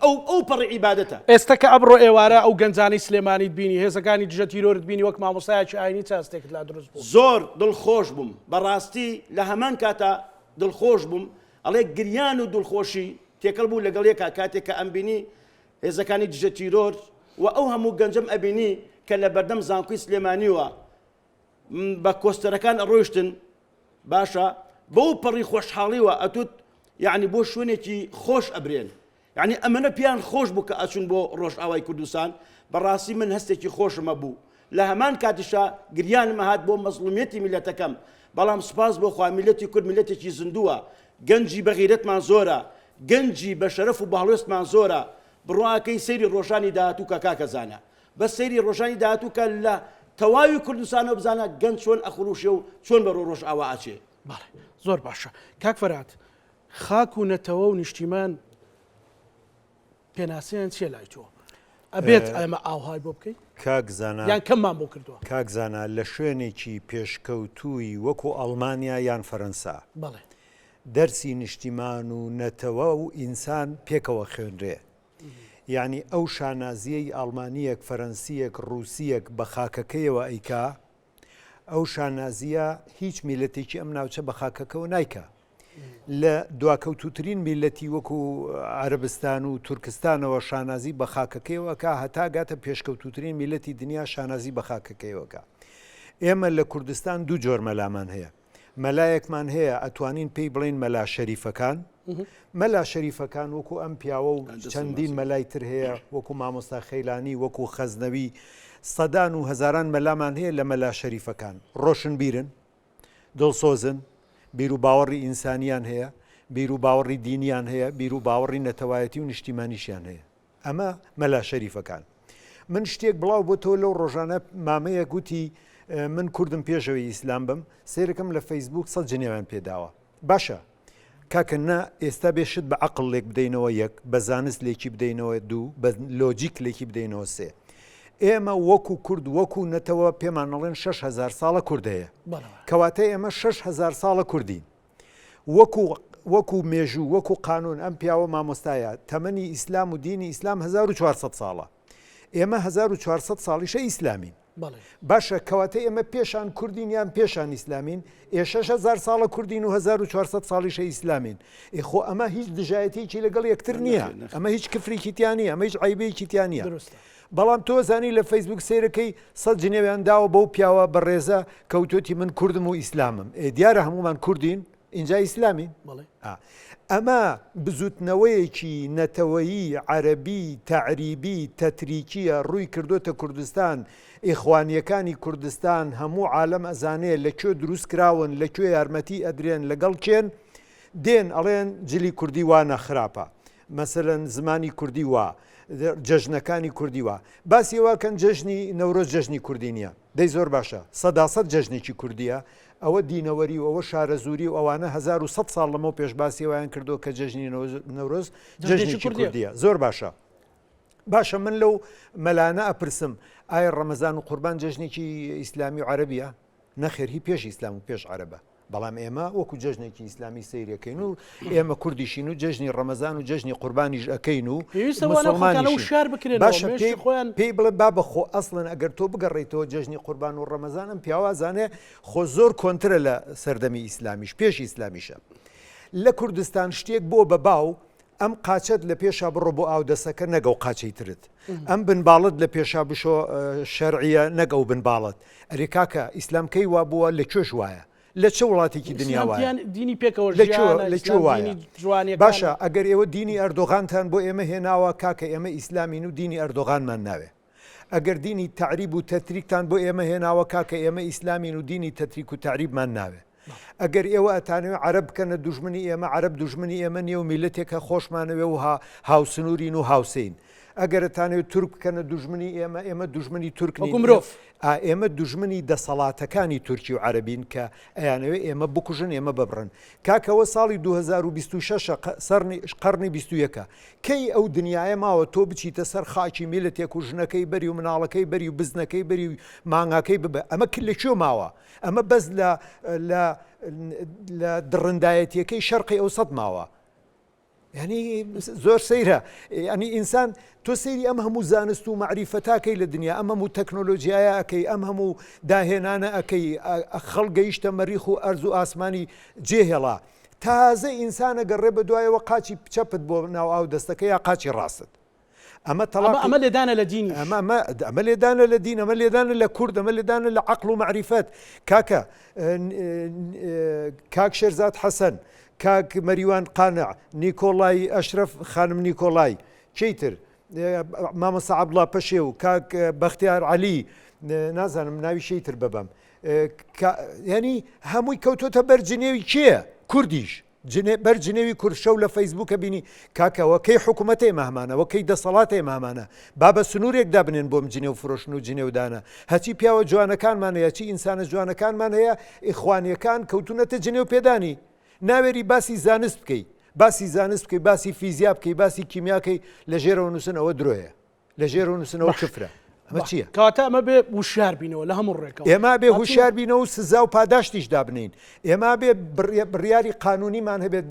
C: ئەو ئەو پەڕی عیبادەتە.
A: ئێستە کە ئەمڕۆ ئێوارە ئەو گەنجانەی سلێمانیت بینی، هێزەکانی دژە تیرۆرت بینی وەک مامۆستایەکی ئاینی چ هەستێکت لا دروست بوو؟
C: زۆر دڵخۆش بووم، بەڕاستی لە هەمان کاتا دڵخۆش بووم، ئەڵێ گریان و دڵخۆشی تێکەڵ بوو لەگەڵ یەکا کاتێک کە ئەمبینی هێزەکانی دژە تیرۆر و ئەو هەموو گەنجەم ئەبینی کە لە بەردەم زانکۆی سلێمانیوە بە کۆستەرەکان ئەڕۆیشتن باشە بەو پەڕی خۆشحاڵیوە ئەتوت یعنی بۆ شوێنێکی خۆش ئەبرێن یعنی ئەمەنە پێیان خۆش بوو کە ئەچون بۆ ڕۆژئاوای کوردستان بەڕاستی من هەستێکی خۆشم هەبوو لە هەمان کاتیشا گریانم هات بۆ مەزڵومیەتی میلەتەکەم بەڵام سوپاس بۆ خوا میلەتی کورد میلەتێکی زیندووە گەنجی بەغیرەتمان زۆرە گەنجی بە شەرەف و بەهەڵوێستمان زۆرە بڕواکەی سەیری ڕۆژانی داهاتوو کە کاکە زانا بەس سەیری ڕۆژانی داهاتوو کە لە تەواوی کوردستانەوە بزانە گەنج چۆن ئەخروشێ و چۆن بەرەو ڕۆژئاوا ئەچێ.
A: بەڵێ زۆر باشە کاک فەرهاد خاک و نەتەوە و نیشتیمان پێناسەیان چیە لای تۆ؟ ئەبێت ئێمە ئاوهای بۆ بکەین؟
B: کاک زانا
A: یان کەممان بۆ کردووە؟
B: کاک زانا لە شوێنێکی پێشکەوتووی وەکو ئەڵمانیا یان فەرەنسا
A: بەڵێ
B: دەرسی نیشتیمان و نەتەوە و ئینسان پێکەوە خوێنرێ یانی ئەو شانازیەی ئاڵمانیەک، فەرەنسیەک، ڕوسیەک بە خاکەکەیەوە ئەیکا، ئەو شانازیە هیچ میلەتێکی ئەم ناوچە بە خاکەکەوە نایکا. لە دواکەوتوترین میلەتی وەکو عەرەبستان و تورکستانەوە شانازی بە خاکەکەیەوە ئەکا هەتا گاتە پێشکەوتوترین میلەتی دنیا شانازی بە خاکەکەیەوە ئەکا. ئێمە لە کوردستان دوو جۆر مەلامان هەیە. مەلایەکمان هەیە ئەتوانین پێی بڵێین مەلا شەریفەکان، مەلا شەریفەکان وەکو ئەم پیاوە و چەندین مەلای تر هەیە وەکو مامۆستا خەیلانی وەکو خەزنەوی سەدان و هەزاران مەلامان هەیە لە مەلا شەریفەکان ڕۆشنبیرن دڵسۆزن بیر و باوەڕی ئینسانیان هەیە بیر و باوەڕی دینیان هەیە بیر و باوەڕی نەتەوایەتی و نیشتیمانیشیان هەیە ئەمە مەلا شەریفەکان. من شتێک بڵاو بۆتەوە لەو ڕۆژانە مامەیەک وتی من کوردم پێشەوەی ئیسلام بم سێرەکەم لە فەیسبوک سە جنێویان پێداوە باشە کاکە نا ئێستا بێ شت بە عقل لێک بدەینەوە یەک بە زانست لێکی بدەینەوە دوو بە لۆجیک لێکی بدەینەوە سێ ئێمە وەکو کورد وەکو نەتەوە پێمان نەڵێن 6هزار ساڵە کورد هەیە کەواتە ئێمە 6هزار ساڵە کوردین وەکو. وەکو مێژوو وەکو قانون ئەم پیاوە مامۆستایە تەمەنی ئیسلام و دینی ئیسلام 1400 ساڵە ئێمە 1400 ساڵیشە ئیسلامین باشە کەواتە ئێمە پێشان کوردین یان پێشان ئیسلامین؟ ئێ 6000 ساڵە کوردین و 1400 ساڵیشە ئیسلامین ئێ خۆ ئەمە هیچ دژایەتیەکی لەگەڵ یەکتر نییە ئەمە هیچ کفرێکی تیا نییە ئەمە هیچ عیبەیەکی تیا نییە بەڵام تۆ زانی لە فەیسبوک سەیرەکەی سە جنێویان داوە بەو پیاوە بەڕێزە کەوتۆتی من کوردم و ئیسلامم ئێ دیارە هەمومان کوردین ئینجا ئیسلامین؟ ئەمە بزوتنەوەیەکی نەتەوەیی عەرەبی تەعریبی تەتریکیە ڕووی کردۆتە کوردستان، ئیخوانیەکانی کوردستان هەموو عالەم ئەزانێ لە کوێ دروست کراون لە کوێ یارمەتی ئەدرێن لەگەڵ کێن، دێن ئەڵێن جلی کوردی وانە خراپە مەسەلەن زمانی کوردی وا جەژنەکانی کوردی وا باسی واکەن جەژنی نەورۆز جەژنی کوردی نییە دەی زۆر باشە سەداسەد جەژنێکی کوردیە ئەوە دینەوەری و ئەوە شارەزووری و ئەوانە 1100 ساڵ لەمەو پێش باسی ئەویان کردو کە جەژنی نەورۆز جەژنێکی کوردیە زۆر باشە باشە من لەو مەلانە ئەپرسم ئایا ڕەمەزان و قوربان جەژنێکی ئیسلامی و عەرەبیە نەخێر هی پێش ئیسلام و پێش عەرەبە بەڵام ئێمە وەکو جەژنێکی ئیسلامی سەیرەکەین و ئێمە کوردیشین و جەژنی ڕەمەزان و جەژنی قوربانیش ئەەکەین و
A: شار بکرێن
B: باشە خۆیان پێی بڵێ با بەخۆ ئەسڵن ئەگەر تۆ بگەڕێیتەوە جەژنی قوربان و ڕەمەزان ئەم پیاوازانێ خۆ زۆر کۆنترە لە سەردەمی ئیسلامیش پێش ئیسلامیشە لە کوردستان شتێک بۆ بە باو ئەم قاچەت لە پێشا بڕۆ بۆ ئاودەسەکە نەک ئەو قاچەی ترت ئەم بنباڵت لە پێشا بشۆ شەرعیە نەک ئەو بنباڵت ئەرێ کاکە ئیسلام کەی وا بووە لە کوێش وایە لە چ وڵاتێکی دنیا وایە
A: دینی پێکەوە
B: لە کوێ لە کوێ وایە باشە ئەگەر ئێوە دینی ئەردۆغانتان بۆ ئێمە هێناوە کاکە ئێمە ئیسلامین و دینی ئەردۆغانمان ناوێ ئەگەر دینی تەعریب و تەتریکتان بۆ ئێمە هێناوە کاکە ئێمە ئیسلامین و دینی تەتریک و تەعریبمان ناوێ. ئەگەر ئێوە ئەتانەوێ عەرەب بکەنە دوژمنی ئێمە عەرەب دوژمنی ئێمە نییە و میللەتێکە خۆشمانەوێ و هاوسنوورین و هاوسێین. ئەگەر ئەتانەوێ تورک بکەنە دوژمنی ئێمە ئێمە دوژمنی تورک نین.
A: مرۆڤ.
B: ئا ئێمە دوژمنی دەسەڵاتەکانی تورکی و عەرەبین کە ئەیانەوێ ئێمە بکوژن ئێمە ببڕن. کاکە ئەوە ساڵی 2026 ە قەڕنی 21 ە. کەی ئەو دنیایە ماوە تۆ بچیتە سەر خاکی میللەتێک و ژنەکەی بەری و مناڵەکەی بەری و بزنەکەی بەری و مانگاکەی ببە ئەمە لە کوێ ماوە؟ ئەمە بەس لە لە لە دڕندایەتیەکەی شەرقی ئەوسەت ماوە ینی زۆر سەیرە ینی ئینسان تۆ سەیری ئەم هەموو زانست و مەعریفەتاکەی لە دنیا ئەم هەموو تەکنۆلۆژیایە ئەەکەی ئەم هەموو داهێنانە ئەەکەی خەڵ گەیشتە مەریخ و ئەرز و ئاسمانی جێهێڵا تازە ئینسانە گەڕێ بە دوایەوە قاچی چەپت بۆ ناو ئاو دەستەکە یا قاچی ڕاستت ئەمە تەڵاق
A: ئەمە لێدانە لە دین
B: ئەمە ئەمە ئەمە لێدانە لە دین ئەمە لێدانە لە کورد ئەمە لێدانە لە عەقڵ و مەعریفەت کاکە کاک شێرزاد حەسەن کاک مەریوان قانع نیکۆڵای ئەشرەف خانم نیکۆڵای کێی تر مامۆستا عەبدوڵا پەشێو کاک بەختیار عەلی نازانم ناوی شەی تر ببەم ینی هەمووی کەوتۆتە بەر جنێوی کێ کوردیش جنێ بەر جنێوی کورد شەو لە فەیسبووکە بینی کاکە وە کەی حکوومەت ئێمە هەمانە وە کەی دەسەڵات ئێمە هەمانە با بە سنوورێک دابنێن بۆم جنێو فرۆشتن و جنێودانە هەچی پیاوە جوانەکانمان هەیە چی ئینسانە جوانەکانمان هەیە ئیخوانیەکان کەوتونەتە جنێو پێدانی ناوێری باسی زانست بکەی باسی زانست بکەی باسی فیزیا بکەی باسی کیمیاکەی لە ژێرەوە نووسن ئەوە درۆیە لە ژێرەوە نووسنەوە کفرە ئەمە چییە؟
A: کەواتە ئەمە بێ وشیار بینەوە لە هەموو ڕێکەوە.
B: ئێمە بێ هوشیار بینەوە و سزا و پاداشتیش دابنین ئێمە بێ بڕیاری قانونیمان هەبێت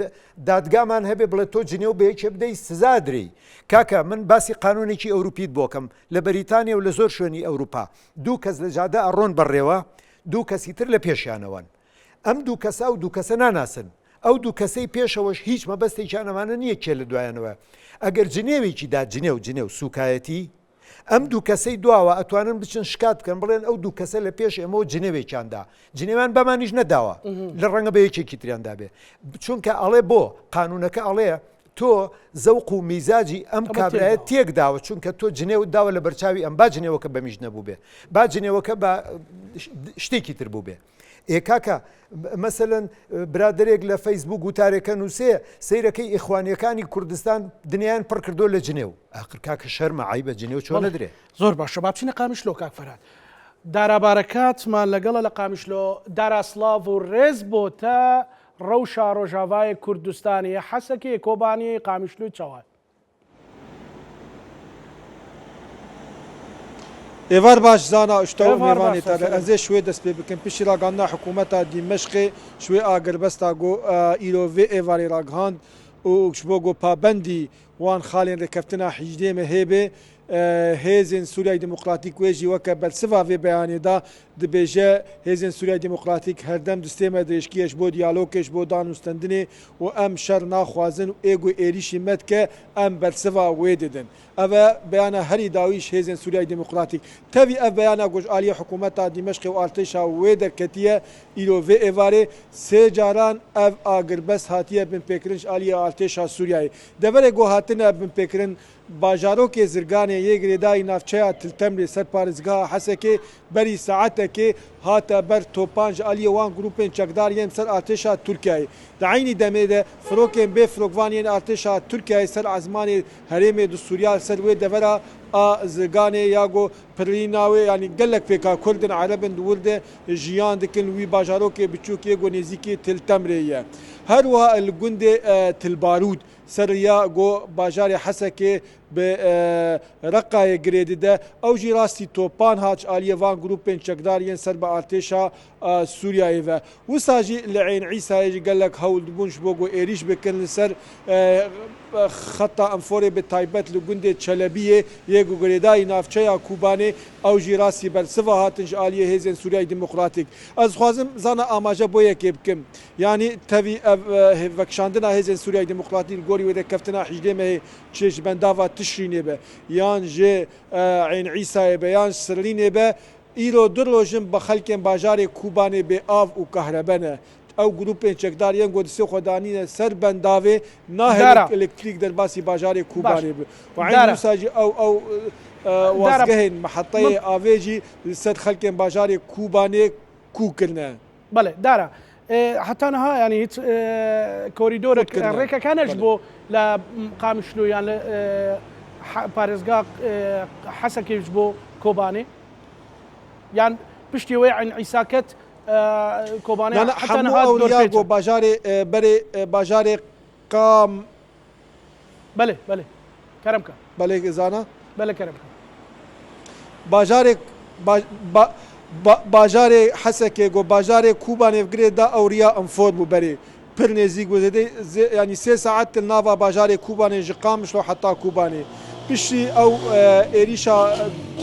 B: دادگامان هەبێ بڵێ تۆ جنێو بە یەکێ بدەی سزا درێی کاکە من باسی قانونێکی ئەوروپیت بۆکەم لە بەریتانیا و لە زۆر شوێنی ئەوروپا دوو کەس لە جادە ئەڕۆن بەڕێوە دوو کەسی تر لە پێشیانەوەن ئەم دوو کەسە ئەو دوو کەسە ناناسن ئەو دوو کەسەی پێشەوەش هیچ مەبەستێکیان ئەمانە نییە کێ لە دوایانەوە ئەگەر جنێوێکی دا جنێو جنێو سوکایەتی ئەم دوو کەسەی دواوە ئەتوانن بچن شکات بکەن بڵێن ئەو دوو کەسە لە پێش ئێمەوە جنێوێکیان دا جنێوان بەمانیش نەداوە لە ڕەنگە بە یەکێکی تریان دابێ چونکە ئەڵێ بۆ قانونەکە ئەڵێ تۆ زەوق و میزاجی ئەم کابرایە تێک داوە چونکە تۆ جنێوت داوە لە بەرچاوی ئەم با جنێوەکە بەمیش نەبوو بێ با جنێوەکە بە شتێکی تر بوو بێ ئێ کاکە مەسەلەن برادەرێک لە فەیسبوک وتارێکە نووسێ سەیرەکەی ئیخوانیەکانی کوردستان دنیایان پڕ کردو لە جنێو ئاخر کاکە شەرمە عەیبە جنێو چۆن نەدرێ.
A: زۆر باشە با بچینە قامیشلۆ کاک فەرهاد دارا بارەکاتمان لەگەڵە لە قامیشلۆ دارا سڵاڤ و ڕێز بۆ تە ڕەوشا ڕۆژاڤایێ کوردستانێ حەسەکێ کۆبانێ قامیشلۆی چەوای.
E: Êvar baş zana ji te û mêvanê te re. Ez ê ji wê dest pê bikim. Piştî ragihandina hikûmeta Dîmeşqê ji wê agirbesta ku îro vê êvarê ragihand û ji bo ku pabendî wan xalên rêkeftina hîjdê mehê bê, Hêzên Sûriyayê Demokratîk wê jî weke bersiva vê beyanê da dibêje, Hêzên Sûriyayê Demokratîk herdem distê me dirêjkiye ji bo diyalogê, ji bo danûstendinê û em şer naxwazin û ê ku êrîşî me dike em bersiva wê didin. Ev e beyana herî dawî ji Hêzên Sûriyayê Demokratîk. Tevî ev beyana ku ji aliyê hikûmeta Dîmeşqê û artêşa wê derketiye, îro vê êvarê sê caran ev agirbest hatiye binpêkirin ji aliyê artêşa Sûriyayê. Deverê ku hatine binpêkirin Bajarokê Zirganê yê girêdayî navçeya Til Temrê ser parêzgeha Hesekê berî saetekê hate ber topan ji aliyê wan grûpên çekdar yên ser artêşa Tirkiyeyê. Di eynî demê de firokên bê firokvan yên artêşa Tirkiyeyê ser ezmanê herêmê distûriya li ser wê devera a Zirganê ya ku pirrîna wê yanî gelek pêka Kurd in Ereb in di wir de jiyan dikin li wî bajarokê biçûk yê ku nêzîkî Til Temrê ye. Her wiha li gundê Til Barûd Ser riya ku bajarê Hesekê bi Reqayê girê dide, ew jî rastî topan hat ji aliyê van grûpên çekdar yên ser bi artêşa Sûriyeyê ve. Wisa jî li Eyn Îsayê jî gelek hewl dibûn ji bo ku êrîş bikin li ser xeta Enforê bi taybet li gundê Çelebiyê yê ku girêdayî navçeya Kobanê ew jî rastî bersiva hatin ji aliyê Hêzên Sûriyeyê Demokratîk. Ez dixwazim zana amaje bo yekê bikim. Yanî tevî ev vekişandina Hêzên Sûriyeyê Demokratîk li gorî wê rêkeftina 18 mehê çi ji bendava Tişrînê be yan ji Eyn Îsayê be yan ji Sirrînê be, îro du roj in bi xelkên bajarê Kobanê bê av û kahrebe ne. Ew grûpên çekdar yên ku destê xwe danîne ser bendavê nahêlin elektrîk derbasî bajarê Kobanê be û eynî wisa jî ew ew wazgehên meheteyê avê jî li ser xelkên bajarê Kobanê kû kirine.
A: Belê dara heta niha yanî hîç korîdorek rêkek hene ji bo li Qamişlo yan li parêzgeha Hesekê ji bo Kobanê yan piştî wê Eyn Îsa ket Kobanê
E: heta niha dorpêç e. Bajarê berê bajarê Qam
A: Belê belê kerem ke.
E: Belê zana.
A: Belê kerem ke.
E: Bajarê bajarê Hesekê got bajarê Kobanê girê da ew riya Enfor bû berê. Pir nêzîk bû zêde yanî sê saet li nava bajarê Kobanê ji Qamişlo heta Kobanê. Piştî ew êrîşa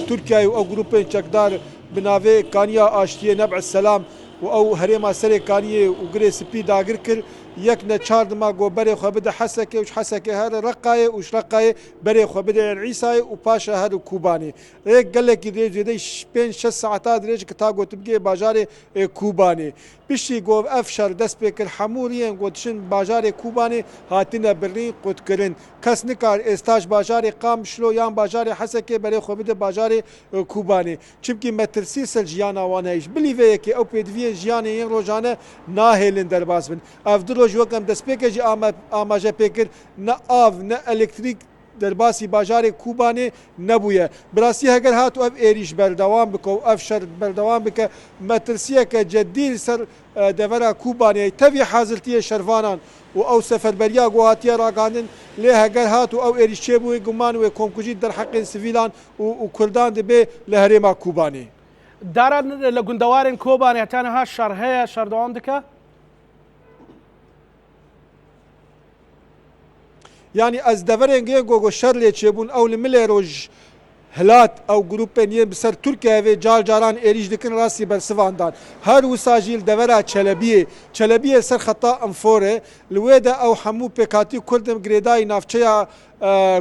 E: Tirkiyeyê û ew grûpên çekdar bi navê Kaniya Aştiyê Neb'is Selam û ew herêma Serê Kaniyê û Girê Spî dagir kir, Yek neçar dima ku berê xwe bide Hesekê û ji Hesekê here Reqayê û ji Reqayê berê xwe bide Ên Îsayê û paşa here Kobanê. Rêk gelekî dirêj zêdeyî pênc şeş saeta dirêj ki ta ku tu bigihê bajarê Kobanê. Piştî ku ev şer dest pê kir hemû riyên ku diçin bajarê Kobanê hatine birîn, qutkirin. Kes nikar êsta ji bajarê Qamişlo yan bajarê Hesekê berê xwe bide bajarê Kobanê. Çimkî metirsî ser jiyana wan heye. Ji bilî vê yekê ew pêdiviyên jiyanê yên rojane nahêlin derbas bin. Ev du roj wek em destpêkê jî amaje pê kir ne av ne elektrîk derbasî bajarê Kobanê nebûye. Bi rastî heger hat û ev êrîş berdewam bike û ev şer berdewam bike metirsiyeke cedî li ser devera Kobanê heye. Tevî hazirtiyê şervanan û ew seferberiya ku hatiye ragihandin lê heger hat û ew êrîş çêbû guman wê komkujî di derheqên sivîlan û kurdan dibe li herêma Kobanê.
A: Dara li gundewarên Kobanê heta niha şer heye, şer dewam dike?
E: Yanî ez deverên yên ku şer lê çêbûn ew li milê roj hilat ew grûpên yên bi ser Tirkiyeyê vê car caran êrîş dikin rastî bersivan dan. Her wisa jî li devera Çelebiyê. Çelebiyê li ser xeta Enforê li wê de ew hemû pêkhatî Kurd in girêdayî navçeya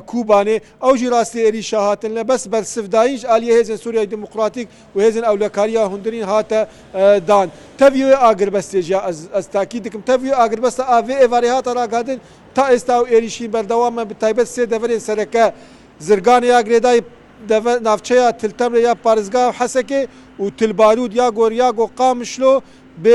E: Kobanê, ew jî rastî êrîşa hatin lê bes bersivdayîn ji aliyê Hêzên Sûriyeyê Demokratîk û Hêzên Ewlekariya Hundirîn hate dan. Tevî wê agirbestê jî ya ez ez tekîd dikim tevî wê agirbesta a vê êvarê hate ragihandin ta êsta ew êrîşîn berdewam e bi taybet sê deverên sereke Zirganê ya girêdayî deve navçeya Til Temrê ya parêzgeha Hesekê û Til Barûd ya Goryago Qamişlo bi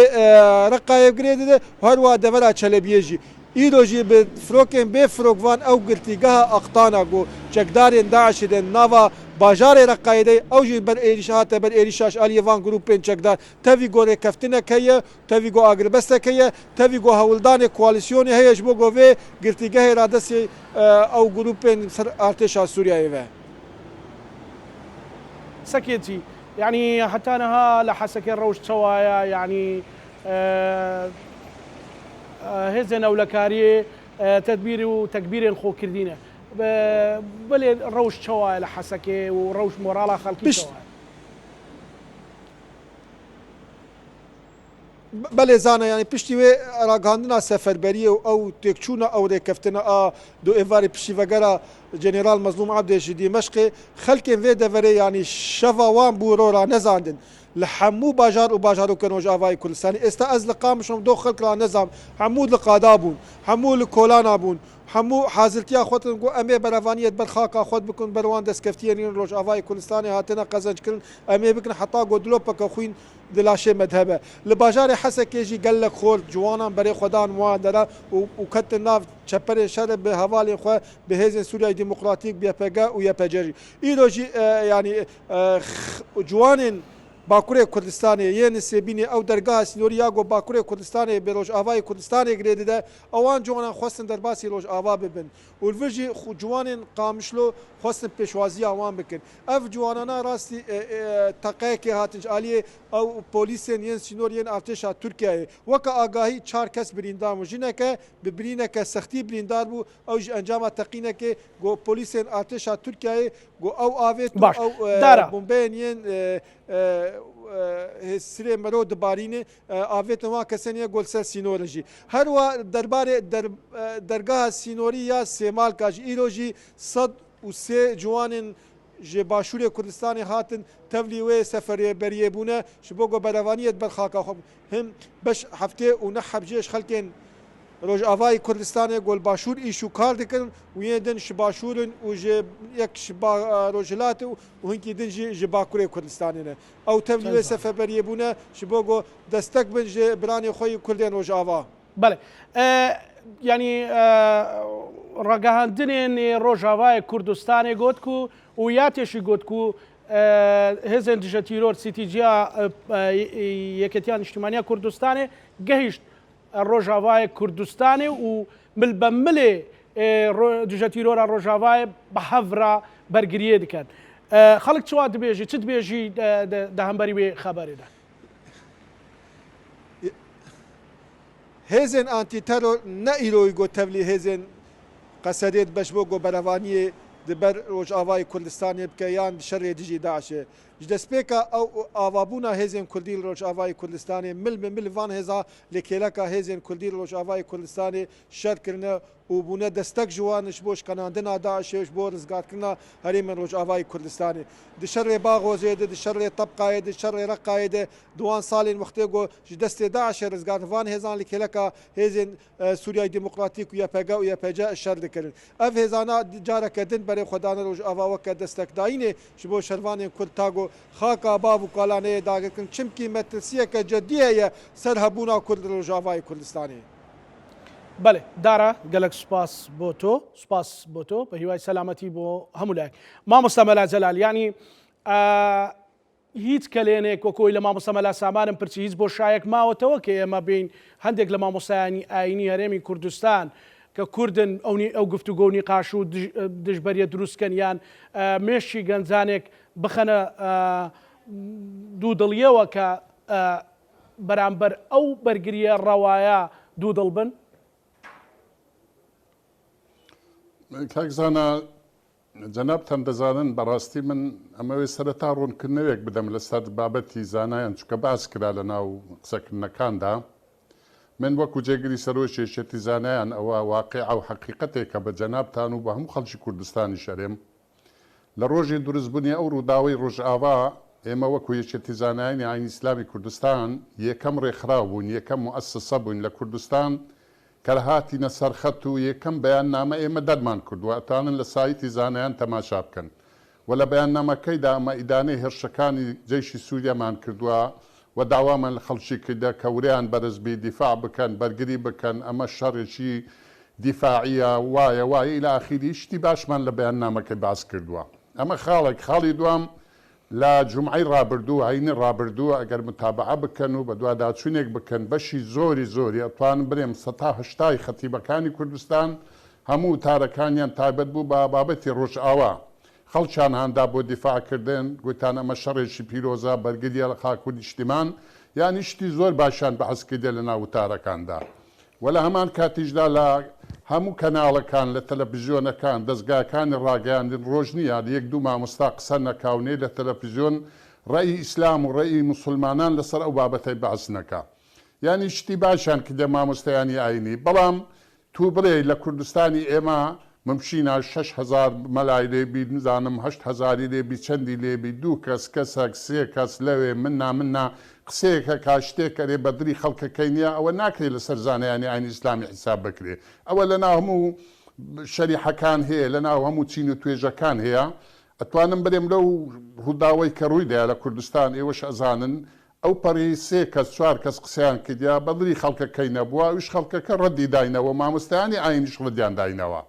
E: Reqayê girê dide û her wiha devera Çelebiyê jî. Îro jî bi firokên bê firokvan ew girtîgeha Aqtana ku çekdarên DAIŞ'ê de nava bajarê Reqayê de ye, ew jî ber êrîş hate ber êrîşa ji aliyê van grûpên çekdar. Tevî ku rêkeftinek heye, tevî ku agirbestek heye, tevî ku hewldanê koalîsyonê heye ji bo ku vê girtîgehê radestî ew grûpên ser artêşa Sûriyeyê ve.
A: سەکێتی یعنی هەتا نها لە حەسەکێ ڕەوش چەوایە یعنی هێزێن ئەولەکاریێ تەدبیر و تەگبیرێن خۆ کردینە بەلێ ڕەوش چەوایە لە حەسەکێ و ڕەوش مۆراڵا خەڵکی چەوایە؟
E: بەلێ زانا یانی پشتی وێ راگهاندنا سەفەربەریێ و ئەو تێکچوونە ئەو رێکەفتنە ئا دو ئێڤارێ پشتی ڤەگەرا جێنێرال مەزلووم عەبدێ ژ دیمەشقێ خەلکێن ڤێ دەڤەرێ یانی شەڤا وان بوو رۆ رانەزاندن لە هەموو باژار و باژارۆکێن رۆژاڤای کوردستانی ئێستا ئەز لە قامشڵۆم دۆ خەلک رانەزام هەموو لە قادا بوون هەموو لە کۆلانا بوون هەموو حازرتیا خوەتن گو ئەمێ بەرەڤانیەت بەر خاکا خوەت بکن بەر وان دەسکەفتیێن رۆژاڤای کوردستانێ هاتنە قەزەنج کرن ئەمێ بکن حەتا گو دلۆپەکە خوین Di laşê me de hebe. Li bajarê Hesekê jî gelek xort, ciwanan berê xwe dan wan dera û ketin nav çeperên şer bi hevalên xwe bi Hêzên Sûriyeyê Demokratîk, bi YPG û YPJ jî. Îro jî yanî ciwanên Bakurê Kurdistanê yên Nisêbînê ew dergeha sînorî ya ku Bakurê Kurdistanê bi Rojavayê Kurdistanê girê dide, ewan ciwanan xwestin derbasî Rojava bibin û li vir jî ciwanên Qamişlo xwestin pêşwaziya wan bikin. Ev ciwanana rastî teqeyekê hatin ji aliyê ew polîsên yên sînor yên artêşa Tirkiyeyê. Weke agahî çar kes birîndar bûn. Jineke bi birîneke sextî birîndar bû, ew ji encama teqînekê ku polîsên artêşa Tirkiyeyê ku ew avêt û
A: Baş.
E: ew
A: Dara.
E: bombeyên yên hêsirê mero dibarînê avêtin wan kesên yên ku li ser sînor in jî. Her wiha derbarê dergeha sînorî ya Sêmalka jî îro jî 103 ciwanên ji Başûrê Kurdistanê hatin tevlî wê seferberiyê bûne ji bo ku berevaniyê di ber xaka xwe him beş 79 heb jê ji xelkên Rojavayê Kurdistanê ku li Başûr îş û kar dikin û yên din ji Başûr in û ji yek ji Rojhilat û hinkî din jî ji Bakurê Kurdistanê ne. Ew tevlî wê seferberiyê bûne ji bo ku destek bin ji biranê xwe yê Kurdên Rojava.
A: Belê. Yanî ragihandinên Rojavayê Kurdistanê got ku û ya têşî got ku hêzên dijetîror CTG'a Yeketiya Niştîmaniya Kurdistanê gehîşt Rojavayê Kurdistanê û mil be milê dijetîrora Rojavayê bi hev re bergiriyê dikin. Xelk çiwa dibêjî, çi dibêjî di hemberî wê xeberê de?
E: Hêzên antîteror ne îroyî got tevlî hêzên Qeserê di beş bo ku berevaniyê di ber Rojavayê Kurdistanê bike yan di şerê dijî DAIŞ'ê. Ji destpêka ew avabûna hêzên Kurdî li Rojavayê Kurdistanê mil bi mil van hêza li kêleka hêzên Kurdî li Rojavayê Kurdistanê şer kirine û bûne destek ji wan ji bo şikenandina DAIŞ'ê û ji bo rizgarkirina herêmên Rojavayê Kurdistanê. Di şerê Baxozê de, di şerê Tebqayê de, di şerê Reqayê de, di wan salên wextê ku ji destê DAIŞ'ê rizgar van hêzan li kêleka hêzên Sûriyayê Demokratîk û YPG û YPJ şer dikirin. Ev hêzana careke din berê xwe dane Rojava weke destekdayînê ji bo şervanên Kurd ta ku xaka bav û kalan heye dagirkirin çimkî metirsiyeke cidî heye ser hebûna Kurd li Rojavayê Kurdistanê.
A: Belê Dara gelek spas bo to spas bo to bi hîway selametî bo hemû layek. Mamosta Mela Celal yanî هیچ کەلێنێک وەکو ئەوەی لە مامۆستا مەلا سامانم پرسی هیچ بۆشایەک ماوەتەوە کە ئێمە بێین هەندێک لە مامۆستایانی ئایینی هەرێمی کوردستان کە کوردن ئەو ئەو گفتوگۆ و نیقاش و دژبەریە دروست کەن یان مێشکی گەنجانێک بخەنە دوودڵیەوە کە بەرامبەر ئەو بەرگریە ڕەوایە دوودڵ بن؟
D: کاک زانا جەنابتان دەزانن بەڕاستی من ئەمەوێ سەرەتا ڕوونکردنەوێک بدەم لەسەر بابەتی زانایان چونکە باس کرا لە ناو قسەکردنەکاندا من وەکو جێگری سەرۆکی یەکێتی زانایان ئەوە واقیعە و حەقیقەتێکە بە جەنابتان و بە هەموو خەڵکی کوردستانیش ئەرێم لە ڕۆژی دروستبوونی ئەو ڕووداوەی ڕۆژئاوا ئێمە وەکو یەکێتی زانایانی ئاینی ئیسلامی کوردستان یەکەم ڕێکخراو بووین یەکەم موئەسسە بووین لە کوردستان کە هاتینە سەر خەت و یەکەم بەیاننامە ئێمە دەرمان کردووە ئەتوانن لە سایتی زانایان تەماشا بکەن و لە بەیاننامەکەیدا ئەمە ئیدانەی هێرشەکانی جەیشی سوریامان کردووە و داوامان لە خەڵکی کردە کە ورەیان بەرز بی دیفاع بکەن بەرگری بکەن ئەمە شەڕێکی دیفاعیە وایە وایە الی ئاخیری شتی باشمان لە بەیاننامەکەی باس کردووە ئەمە خاڵێک خاڵی دوام لە جومعەی ڕابردوو، هەینی ڕابردوو، ئەگەر متابەعە بکەن و بەدواداچوونێک بکەن، بەشی زۆری زۆری، ئەتوانم بلێم سەتا هەشتای خەتیبەکانی کوردستان هەموو وتارەکانیان تایبەت بوو بە بابەتی ڕۆژئاوا. خەڵکیان هاندا بۆ دیفاع کردن، گوتیان ئەمە شەڕێکی پیرۆزە، بەرگریە لە خاک و نیشتیمان، یانی شتی زۆر باشیان بەعس کردیە لە ناو وتارەکاندا و لە هەمان کاتیشدا لە هەموو کەناڵەکان، لە تەلەفزیۆنەکان، دەزگاکانی ڕاگەیاندن ڕۆژ نیە یەک دوو مامۆستا قسە نەکا و نێ لە تەلەفزیۆن ڕەئی ئیسلام و ڕەئی موسڵمانان لەسەر ئەو بابەتەی بەعس نەکا. یانی شتی باشیان کردیە مامۆستایانی ئاینی بەڵام تو بڵێی لە کوردستانی ئێمە ممکینە 6000 مەلای لێ بی نزانم هەشت هەزاری لێ بی چەندی لێ بی دوو کەس کەسەک سێ کەس لەوێ مننا مننا قسەیەک ئەکا شتێک ئەرێ بە دڵی خەڵکەکەی نیە ئەوە ناکرێ لەسەر زانایانی ئاینی ئیسلامی حیساب بکرێ ئەوە لەناو هەموو شەریحەکان هەیە لەناو هەموو چین و توێژەکان هەیە ئەتوانم بلێم لەو ڕووداوەی کە ڕوویدایە لە کوردستان ئێوەش ئەزانن ئەو پەڕی سێ کەس چوار کەس قسەیان کردیا بە دڵی خەڵکەکەی نەبووە ئەویش خەڵکەکە ڕەدی داینەوە مامۆستایانی ئاینیش ڕەدیان داینەوە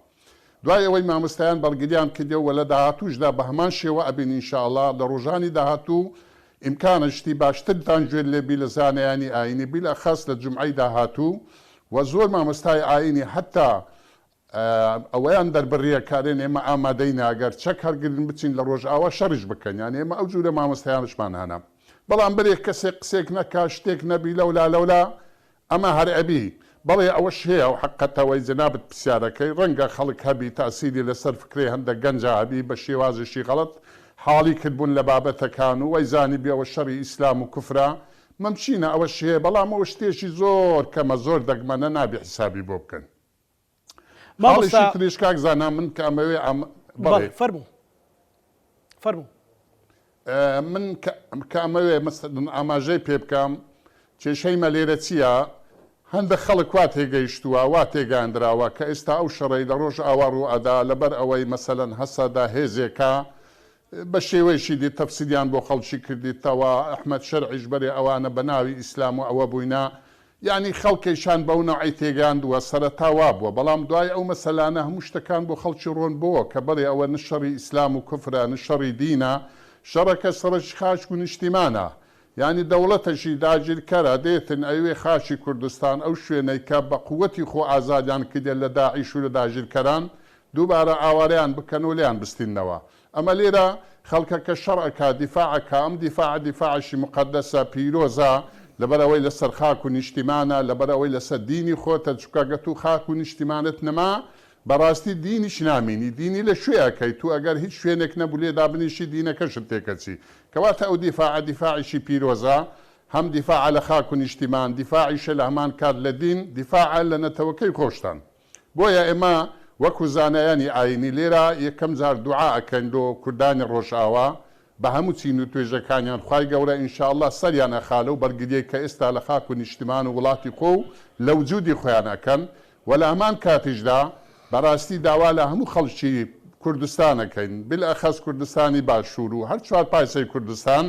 D: دوای ئەوەی مامۆستایان بەڕگریان کردیەوە وە لە داهاتووشدا بە هەمان شێوە ئەبین ان شاء اللە لە ڕۆژانی داهاتوو ئیمکانە شتی باشترتان گوێ لێ بی لە زانایانی ئاینی بیلاخەس لە جومعەی داهاتوو وە زۆر مامۆستای ئاینی حەتا ئەوەیان دەربڕیە کە ئەرێن ئێمە ئامادەین ئەگەر چەک هەڵگرن بچین لە ڕۆژئاوا شەڕیش بکەن یانی ئێمە ئەو جورە مامۆستایانشمان هەنە بەڵام برێ کەسێک قسێک نەکا شتێک نەبی لەولا لەولا ئەمە هەر ئەبی بەڵێ ئەوەش هەیە ئەو حەقەتە وەی جەنابت پرسیارەکەی ڕەنگە خەڵک هەبی تاسیری لەسەر فکرەی هەندەک گەنجا هەبی بە شێوازێکی غەڵەت حاڵی کردبوون لە بابەتەکان و وای زانیبی ئەوە شەڕی ئیسلام و کوفرە مەمکینە ئەوەش هەیە بەڵام ئەوە شتێکی زۆر کەمە زۆر دەگمەنە نابی حیسابی بۆ بکەن.
A: مامۆستا
D: خاڵێکی تریش کاک زانا من کە ئەمەوێ ئەم
A: بەڵێ فەرموو فەرموو
D: من کە ئەمەوێ مەسەلەن ئاماژەی پێ بکەم کێشەی مە لێرە چییە هەندە خەڵک وا تێگەیشتووە وا تێگەیاندراوە کە ئێستا ئەو شەڕەی لە ڕۆژ ئاوا ڕوو ئەدا لەبەر ئەوەی مەسەلەن هەسەدە هێزێکە بە شێوەیەکی دی تەفسیریان بۆ خەڵکی کردیتەوە، ئەحمەد شەرعیش بەرێ ئەوانە بە ناوی ئیسلام و ئەوە بووینە، یانی خەڵکەیشان بەو نەوعەی تێگەیاندووە، سەرەتا وابووە، بەڵام دوای ئەو مەسەلانە هەموو شتەکان بۆ خەڵکی ڕۆن بۆوە کە بەڵێ ئەوە نە شەڕی ئیسلام و کوفرە نە شەڕی دینە، شەڕەکە شەڕی خاک و نیشتیمانە، یانی دەوڵەتەکی داگیرکەرە دێتن ئەیوێ خاکی کوردستان ئەو شوێنەی کە بە قووەتی خۆ ئازادیان کردیە لە داعیش و لە داگیرکەران دووبارە ئاوارەیان بکەن و لێیان بستیننەوە. ئەمە لێرە خەڵکەکە شەڕ ئەکا، دیفاع ئەکا، ئەم دیفاعە دیفاعێکی موقەدەسە، پیرۆزە، لەبەر ئەوەی لەسەر خاک و نیشتیمانە، لەبەر ئەوەی لەسەر دینی خۆتە، چونکە گەر تو خاک و نیشتیمانت نەما، بەڕاستی دینیش نامینی، دینی لە کوێ ئەکەی، تو ئەگەر هیچ شوێنێک نەبوو لێ دابنیشی دینەکەشت تێکەچی، کەواتە ئەو دیفاعە دیفاعێکی پیرۆزە، هەم دیفاعە لە خاک و نیشتیمان، دیفاعیشە لە هەمان کات لە دین، دیفاعە لە نەتەوەکەی خۆشتان. بۆیە ئێمە وەکو زانایانی ئاینی لێرە یەکەم جار دوعا ئەکەین لۆ کوردانی ڕۆژئاوا بە هەموو چین و توێژەکانیان خوای گەورە ان شاء اللە سەریان ئەخا لەو بەرگریەی کە ئێستا لە خاک و نیشتمان و وڵاتی خۆ و لە وجودی خۆیان ئەکەن وە لە هەمان کاتیشدا بەراستی داوا لە هەموو خەڵکی کوردستان ئەکەین بالاخص کوردستانی باشور و هەر چوارپارچەی کوردستان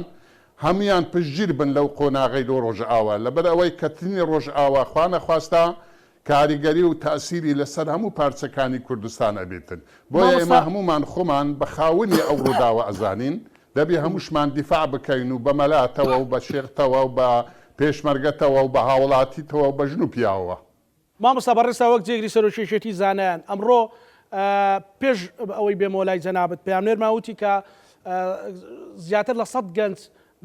D: هەموویان پشتگیر بن لەو قۆناغەی لۆ ڕۆژئاوا لەبەر ئەوەی کەتنی ڕۆژئاوا خوانەخواستە کاریگەری و تەئسیری لە سەر هەموو پارچەکانی کوردستان ئەبیتن. بۆیە ئێمە
A: مامۆستا.
D: هەموومان خۆمان بە خاونی ئەو ڕووداوە ئەزانین، دەبی هەمووشمان دیفاع بکەین و بە مەلاتەوە و بە شێختەوە و بە پێشمەرگەتەوە و بە هاوڵاتیتەوە و بە ژن و پیاوەوە.
A: مامۆستا بەڕێزتا وەک جێگری سەرۆکی یەکێتی زانایان ئەمڕۆ پێش ئەوەی بێمەوە لای جەنابت پەیامنێرمان وتی کە زیاتر لە سەد گەنج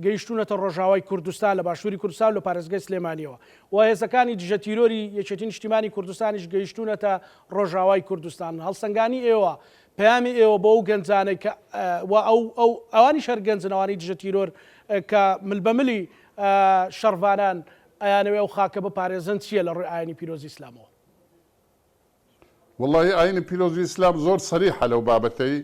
A: گەیشتوونەتە ڕۆژاوای کوردستان لە باشووری کوردستان و لە پارێزگای سلێمانییەوە و هێزەکانی دژە تیرۆری یەکێتی نیشتیمانی کوردستانیش گەیشتوونەتە ڕۆژاوای کوردستان. هەڵسەنگانی ئێوە، پەیامی ئێوە بۆ ئەو گەنجانەی کە و ئەو ئەو ئەوانیش هەر گەنجن ئەوانەی دژە تیرۆر کە مل بە ملی شەڕڤانان ئەیانەوێ ئەو خاکە بپارێزن چییە لە ڕووی ئایینی پیرۆزی ئیسلامەوە؟
D: وەڵاهی ئاینی پیرۆزی ئیسلام زۆر سەریحە لەو بابەتەی،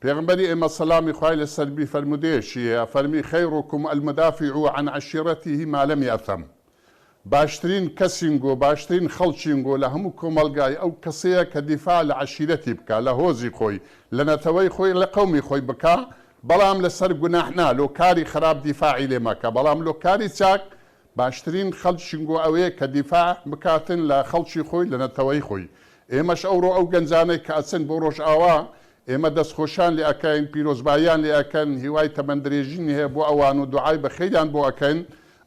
D: پێغەمبەری ئێمە سەلامی خوای لەسەر بی فەرموودەیەکی هەیە فەرمی خیرکم المدافع عن عشیرته ما لم یاثم باشترین کەسینگۆ باشترین خەڵکینگۆ لە هەموو کۆمەڵگای ئەو کەسەیە کە دیفاع لە عەشیرەتی بکا لە هۆزی خۆی لە نەتەوەی خۆی لە قەومی خۆی بکا بەڵام لەسەر گوناح نا لۆ کاری خراپ دیفاعی لێ مەکە بەڵام لۆ کاری چاک باشترین خەلک شنگۆ ئەوەیە کە دیفاع بکاتن لە خەڵکی خۆی لە نەتەوەی خۆی ئێمەش ئەوڕۆ ئەو گەنجانەی کە ئەچن بۆ ڕۆژئاوا ئێمە دەست خۆشیان لێ ئەکەین پیرۆزباییان لێ ئەکەن هیوای تەمەن درێژین هەیە بۆ ئەوان و دوعای بەخیریان بۆ ئەکەین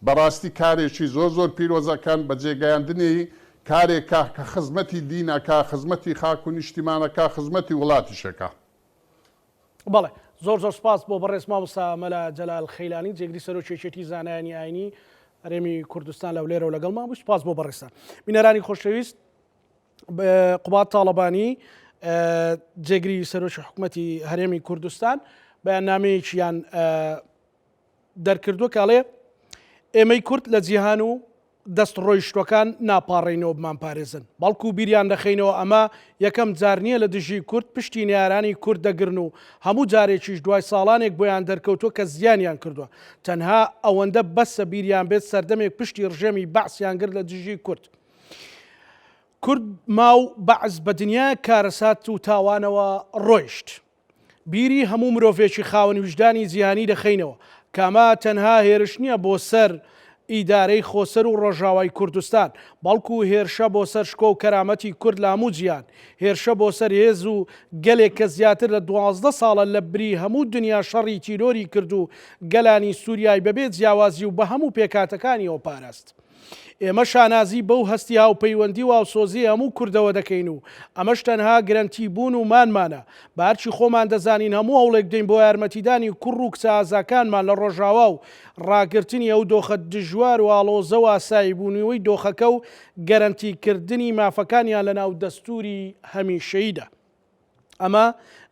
D: بەڕاستی کارێکی زۆر زۆر پیرۆز ئەکەن بە جێگەیاندنی کارێکە کە خزمەتی دین ئەکا خزمەتی خاک و نیشتیمان ئەکا خزمەتی وڵاتیش ئەکا.
A: بەڵێ زۆر زۆر سپاس بۆ بەڕێز مامۆستا مەلا جەلال خەیلانی جێگری سەرۆکی یەکێتی زانایانی ئاینی هەرێمی کوردستان لە هەولێرەوە لەگەڵمان بوو سپاس بۆ بەڕێزتان بینەرانی خۆشەویست قوباد تاڵەبانی جێگری سەرۆکی حکوومەتی هەرێمی کوردستان بەیاننامەیەکیان دەرکردووە کاڵێ ئێمەی کورد لە جیهان و دەست ڕۆیشتوەکان ناپاڕێینەوە بمانپارێزن، بەڵکو بیریان دەخەینەوە ئەمە یەکەم جار نیە لە دژی کورد پشتی نەیارانی کورد دەگرن و هەموو جارێکیش دوای ساڵانێک بۆیان دەرکەوتوە کە زیانیان کردوە تەنها ئەوەندە بەسە بیریان بێت سەردەمێک پشتی ڕژێمی بەعسیان گرت لە دژی کورد کورد ما و بەعس بە دنیایەک کارەسات و تاوانەوە ڕۆیشت. بیری هەموو مرۆڤێکی خاوەن ویژدانی جیهانی دەخەینەوە کە ئەمە تەنها هێرش نییە بۆ سەر ئیدارەی خۆسەر و ڕۆژاوای کوردستان، بەڵکو هێرشە بۆ سەر شکۆ و کەرامەتی کورد لە هەموو جیهان، هێرشە بۆ سەر هێز و گەلێک کە زیاتر لە 12 ساڵە لە بری هەموو دنیا شەڕی تیرۆری کرد و گەلانی سوریای بەبێ جیاوازی و بە هەموو پێکهاتەکانیەوە پاراست. ئێمە شانازی بەو هەستی هاوپەیوەندی و هاوسۆزیی هەموو کوردەوە دەکەین و ئەمەش تەنها گرەنتی بوون و مانمانە. بە ئەرکی خۆمان دەزانین هەموو هەوڵێک بدەین بۆ یارمەتیدانی کوڕ و کچە ئازاکانمان لە ڕۆژاوا و ڕاگرتنی ئەو دۆخە دژوار و ئاڵۆزە و ئاساییبوونیوەی دۆخەکە و گەرەنتیکردنی مافەکانیان لەناو دەستووری هەمیشەییدا. ئەمە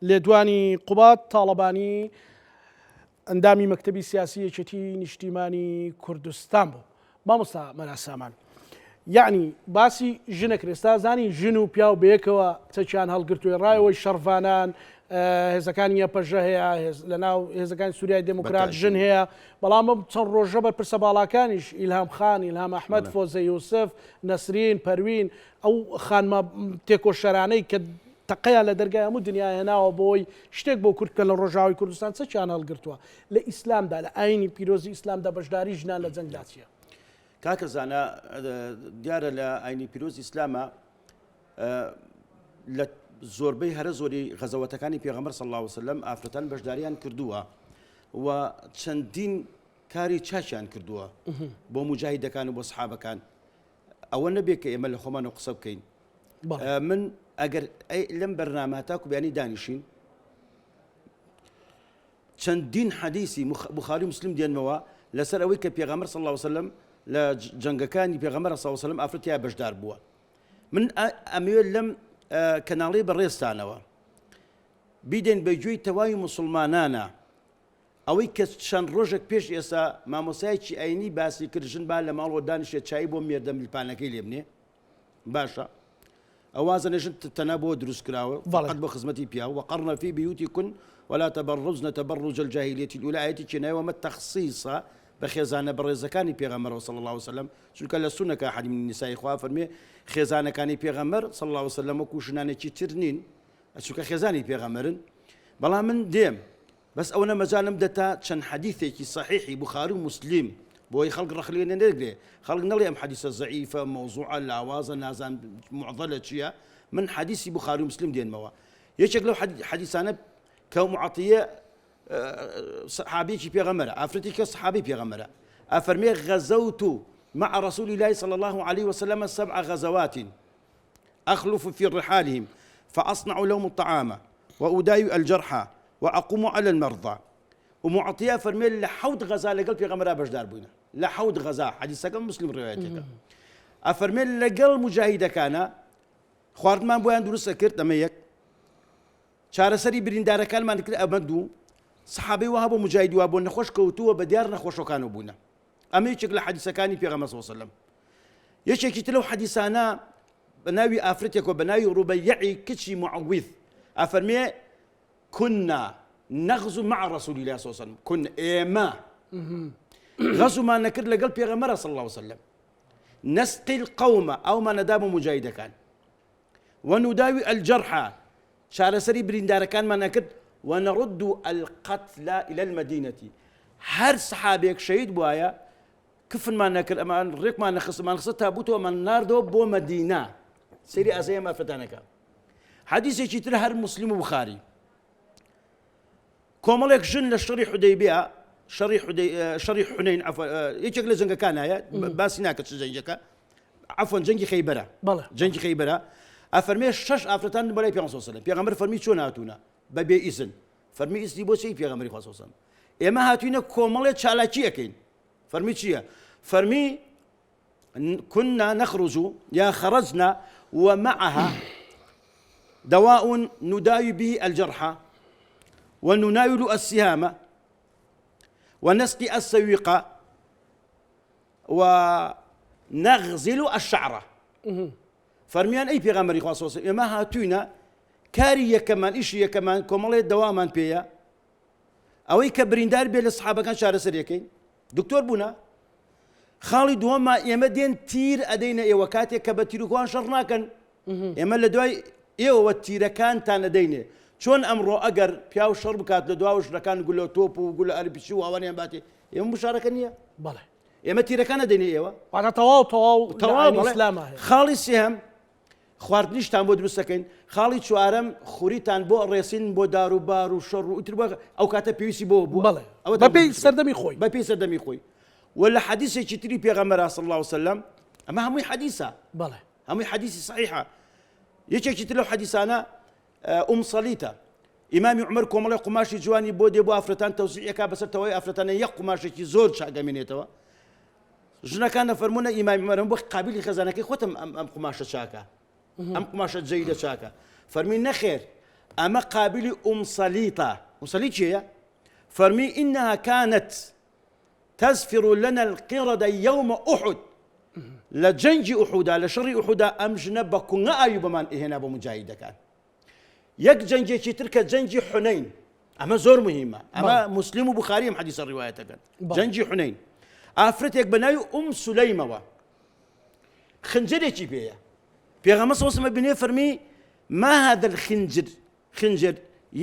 A: لێدوانی قوباد تاڵەبانی ئەندامی مەکتەبی سیاسی یەکێتی نیشتیمانی کوردستان بوو مامۆستا مەلا سامان یعنی باسی ژنە کرێستا زانی ژن و پیاو بەیەکەوە چەکیان هەڵگرتوێ ڕایەوەی شەڕڤانان هێزەکانی یەپەژە هەیە لە ناو هێزەکانی سووریای دێموکرات ژن هەیە بەڵام چەند ڕۆژە بەرپرسە باڵاکانیش ئیلهام خان ئیلهام ئەحمەد فۆزە یوسف نەسرین پەروین ئەو خانمە تێکۆشەرانەی کە تەقەیان لە دەرگای هەموو دنیا هێناوە بۆی شتێک بۆ کورد بکەن لە ڕۆژاوای کوردستان چەکیان هەڵگرتووە لە ئیسلامدا لە ئاینی پیرۆزی ئیسلامدا بەشداری ژنان لە جەنگدا چییە؟
C: کاکە زانا دیارە لە ئاینی پیرۆز ئیسلامە لە زۆربەی هەرە زۆری غەزەوەتەکانی پێغەمبەر صلی الله علیه وسلم ئافرەتان بەشداریان کردووە و چەندین کاری چاکیان کردووە بۆ مجاهیدەکان و بۆ سحابەکان ئەوە نەبێ کە ئێمە لە خۆمانەوە قسە بکەین من ئەگەر لەم بەرنامە تاکو بیانی دانیشین چەندین حەدیسی بخاری مسلم دێنمەوە لەسەر ئەوەی کە پێغەمبەر صلی الله علیه وسلم لە جەنگەکانی پێغەمبەر صلی الله علیه وسلم ئافرەتیا بەشدار بووە من ئەمەوێت لەم کەناڵی بەڕێزتانەوە بیدەین بە گوێی تەواوی مسلمانانە ئەوەی کە چەند ڕۆژێک پێش ئێستا مامۆستایەکی ئاینی باسی کرد ژن با لە ماڵەوە دانیشێت چایی بۆ مێردە ملپانەکەی لێ بنێ باشە ئەو وازەنە ژن تەنها بۆ دروست کراوە فقط بۆ خزمەتی پیاو وقرن في بيوتكن ولا تبرجن تبرج الجاهلية الأولى ئاەتی چێنایەوە ئەمە تەخصیصە بە خێزانە بەڕێزەکانی پێغەمبەرەوە صلی الله علیه وسلم چونکە لە سونەکە حەدی من نسائی خوا فەرمێ خێزانەکانی پێغەمبەر صلی الله علیه وسلم وەکو ژنانێکی تر نین چونکە خێزانی پێغەمبەرن بەڵام من دێم بەس ئەوەنە مەجالم دە تا چەند حەدیثێکی صەحیحی بوخاری و موسلیم بۆی خەڵک ڕەخ لێ نەگرێ خەڵک نەڵێ ئەم حەدیثە زەعیفە مەوزوعە لاوازە نازان معضلە چییە من حەدیثی بوخاری و موسلیم دێنمەوە یەکێک لەو حەدیثانە کە معطیە صحابیکی پێغەمبەرە ئافرەتی کە صحابی پێغەمبەرە ئەفەرمێ غەزەوت مع رسول الله صلى الله عليه وسلم سبع غزوات أخلف في رحالهم فأصنع لهم الطعام وأداوي الجرحى وأقوم على المرضى ئوم عەتیە فەرمێ لە حەوت غەزا لەگەڵ پێغەمبەرا بەشدار بووینە لە حەوت غەزا حەدیسەکە مسلم ڕوایەتەکە ئەفەرمێ لەگەڵ مجاهیدەکانە خواردنمان بۆیان دروست کرد ئەمە یەک چارەسەری بریندارەکانمان کرد ئەمە دوو سەحابەی وەها بۆ مجاهید وا بۆ نەخۆش کەوتووە بە دیار نەخۆشەکانەوە بوونە ئەمە یەکێک لە حەدیسەکانی پێغەمبەر صلی الله علیه وسلم یەکێکی تر لەو حەدیسانە بە ناوی ئافرەتێکەوە بە ناوی ڕوبەیعی کچی معوذ ئەفەرمێ كنا نغزو مع رسول الله صلى الله عليه وسلم كنا ئێمە غەزومان نەکرد لەگەڵ پێغەمبەر صلی الله عليه وسلم نسقي القوم ئەومان نەدا بۆ مجاهیدەکان ونداوي الجرحى چارەسەری بریندارەکانمان ئەکرد ونرد القتلى الى المدینە هەر سەحابێک شەهید بوایە کفنمان نەکرد ئەمان ڕێکمان نەخستمان خستە تابوتەوە ئەمان ناردەوە بۆ مەدینە سەیری ئازای ئەم ئافرەتانەکە حەدیسێکی تر هەر مسلم و بخاری کۆمەڵێک ژن لە شەڕی حودەیبیە شەڕی شەڕی حونەین یەکێک لە جەنگەکان هەیە باسی ناکە چ جەنگەکە عەفوەن جەنگی خەیبەرە
A: بەڵێ.
C: جەنگی خەیبەرە ئەفەرمێ شەش ئافرەتان بەلای پێغەمبەر صلی الله علیه و سلم پێغەمبەر فەرمی چۆن هاتوونە بە بێ ئیزن. فەرمی ئیزنی بۆ چی پێغەمبەری خوا صلی الله علیه و سلم ئێمە هاتوینە کۆمەڵێ چالاکی ئەکەین فەرمی چییە فەرمی كنا نخرج یا خرجنا ومعها دواء نداوي به الجرحى ونناول السهام ونسقي السويق ونغزل الشعرة فەرمیان ئەی پێغەمبەری خوا صلی اللە ئێمە هاتووینە کاری یەکەمان ئیشی یەکەمان کۆمەڵێ دەوامان پێیە ئەوەی کە بریندار بێ لە سحابەکان چارەسەرەکەین دکتۆر بوونە خاڵی دووەمە ئێمە دێن تیر ئەدەینە ئێوە کاتێک کە بە تیرکوان شەڕ ناکەن ئێمە لە دوای ئێوە تیرەکانتان ئەدەینێ چۆن ئەمڕۆ ئەگەر پیاو شەڕ بکات لە دواوە ژنەکان گولە تۆپ و گولە ئەرپیچی و ئەوانیان باتێ ئێمە مشارەکە نییە
A: بەڵێ
C: ئێمە تیرەکان ئەدەینە ئێوە.
A: واتە تەواو تەواو لە
C: تەواو
A: ئاینی
C: بەڵێ.
A: ئیسلاما هەیە.
C: خاڵی سێهەم خواردنیشتان بۆ دروست دەکەین. خاڵی چوارەم خوریتان بۆ ئەڕێسین بۆ دار و بار و شەڕ و ئیتر بۆ ئەو کاتە پێویستی بۆ بووە.
A: بەڵێ.
C: ئەوەتان بۆ
A: بەپێی
C: دروست دەکەین.
A: سەردەمی خۆی.
C: بەپێی سەردەمی خۆی. و لە حەدیسێکی تری پێغەمبەرا صلی اللە علیە وسلم ئەمە هەمووی حەدیسە.
A: بەڵێ.
C: هەمووی حەدیسی صحیحە. یەکێکی تر لەو حەدیسانە ئوم سەلیتە. ئیمامی عومەر کۆمەڵێ قوماشی جوانی بۆ دێ بۆ ئافرەتان تەوزیع ئەکا بەسەر تەواوی ئافرەتانە یەک قوماشێکی زۆر چاک ئەمێنێتەوە ژنەکان دەفەرموونە ئیمامی عومەر بۆ قابلی خێزانەکەی خۆتم ئەم ئەم قوماشە چاکە ئەم قوماشە جەیدە چاکە فەرمی نەخێر ئەمە قابلی ئوم سەلیتە ئوم سەلیت چییە فەرمی إنها كانت تزفر لنا القردة يوم أحد لە جەنگی ئوحودا لە شەڕی ئوحودا ئەم ژنە بە کونگە ئاوی بەمان ئەهێنا بۆ مجاهیدەکان یەک جەنگێکی تر کە جەنگی حونەین ئەمە زۆر مهمە ئەمە مسلم و بخاری ئەم حەدیسە ڕیوایەتەکەن جەنگی حونەین ئافرەتێک بە ناوی ئوم سولەیمەوە خنجەرێکی پێیە پێغەمبەر صلی الله علیه و بینێ فەرمی ما هذا الخنجر خنجر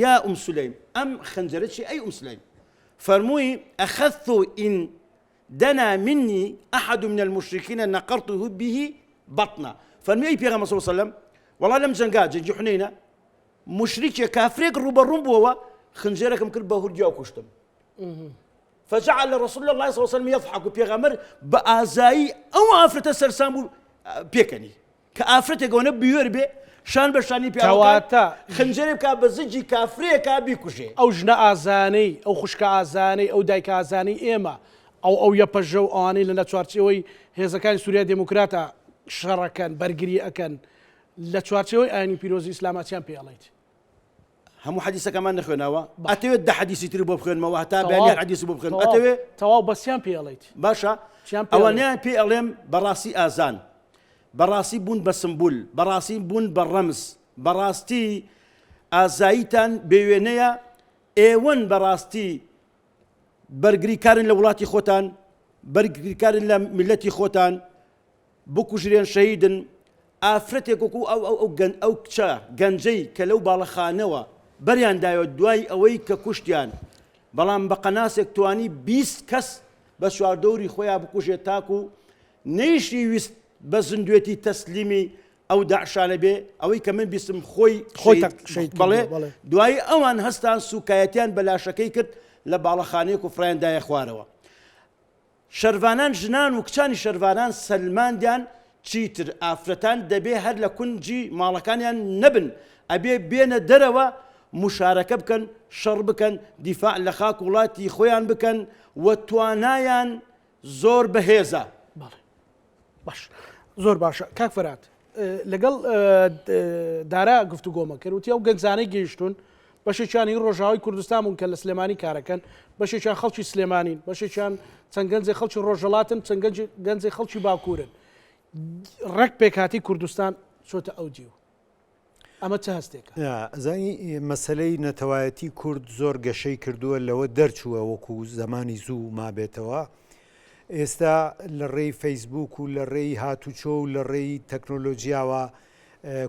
C: يا أم سليم أم خنجرتشي أي أم سليم فرموي أخذت إن دنا مني أحد من المشركين نقرته به بطنا فەرمووی ئەی پێغەمبەر صلی اللە علیە وسلم وەڵا لەم جەنگا جەنگی حونەینە موشریکێک کافرێک ڕووبەڕووم بووەوە خنجەرێکم کرد بە هورگیا و کوشتم فجعل رسول الله صلی الله علیه وسلم يضحك پێغەمبەر بە ئازایی ئەو ئافرەتە سەرسام بوو پێکەنی کە ئافرەتێک ئەوەنە بوێر بێ شان بە شانی پیاوەکان
A: کەواتە
C: خنجەرێ بکا بە زگی کافرێکا بیکوژێ.
A: ئەو ژنە ئازایانەی، ئەو خوشکە ئازایانەی، ئەو دایکە ئازایانەی ئێمە، ئەو ئەو یەپەژە و ئەوانەی لە لە چوارچێوەی هێزەکانی سوریای دێموکراتا شەڕەکەن، بەرگری ئەکەن، لە چوارچێوەی ئاینی پیرۆزی ئیسلاما چیان پێ ئەڵێیت؟
C: هەموو حەدیسەکەمان نەخوێناوە ئەتەوێت دە حەدیسی تر بۆ بخوێنمەوە هەتا بەیانی هەر حەدیسی بۆ بخوێنم ئەتەوێ
A: تەواو بەس چیان پێ ئەڵێیت؟
C: باشە
A: چیان پێ ئەڵێیت؟
C: ئەوانەیان پێ ئەڵێم بەڕاستی ئازان بەڕاستی بوون بە سمبول بەڕاستی بوون بە ڕەمز بەڕاستی ئازاییتان بێوێنەیە ئێوەن بەڕاستی بەرگریکارن لە وڵاتی خۆتان بەرگریکارن لە میلەتی خۆتان بکوژرێن شەهیدن، ئافرەتێک وەکو ئەو ئەو ئەو گەن ئەو کچە گەنجەی کە لەو باڵەخانەوە بەریان دایەوە دوای ئەوەی کە کوشتیان بەڵام بە قەناسێک توانی 20 کەس بە چواردەوری خۆیان بکوژێت تاکو نەیشی ویست بە زیندوێتی تەسلیمی ئەو داعشانە بێ ئەوەی کە من بیستم خۆی
E: خۆی
C: شەهید
E: تەق- شەهید
C: بەڵێ
E: کردووە، بەڵێ.
C: دوایی ئەوان هەستان سوکایەتیان بە لاشەکەی کرد لە باڵەخانەیەک و فڕیان دایە خوارەوە شەرڤانان ژنان و کچانی شەرڤانان سەلماندیان چیتر ئافرەتان دەبێ هەر لە کونجی ماڵەکانیان نەبن ئەبێ بێنە دەرەوە موشارەکە بکەن شەڕ بکەن دیفاع لە خاک وڵاتی خۆیان بکەن و توانایان زۆر بەهێزە.
A: بەڵێ باش زۆر باشە کاک فەرات لەگەڵ دارا گفتوگۆمە کرد وتی ئەو گەنجانەی گەیشتون بەشێکیان هی ڕۆژاوای کوردستان بوون کە لە سلێمانی کارەکەن بەشێکیان خەڵکی سلێمانین بەشێکیان چەند گەنجێ خەڵکی ڕۆژەڵاتن چەند گەنجێ خەڵکی باکوورن ڕێک پێکاتی کوردستان چۆتە ئەو دیو ئەمە چ هەستێکە؟
B: ئەزانی مەسەلەی نەتەوایەتی کورد زۆر گەشەی کردووە لەوە دەرچووە وەکو زەمانی زوو مابێتەوە ئێستا لە ڕێی فەیسبوک و لە ڕێی هاتوچۆ و لە ڕێی تەکنۆلۆژیاوە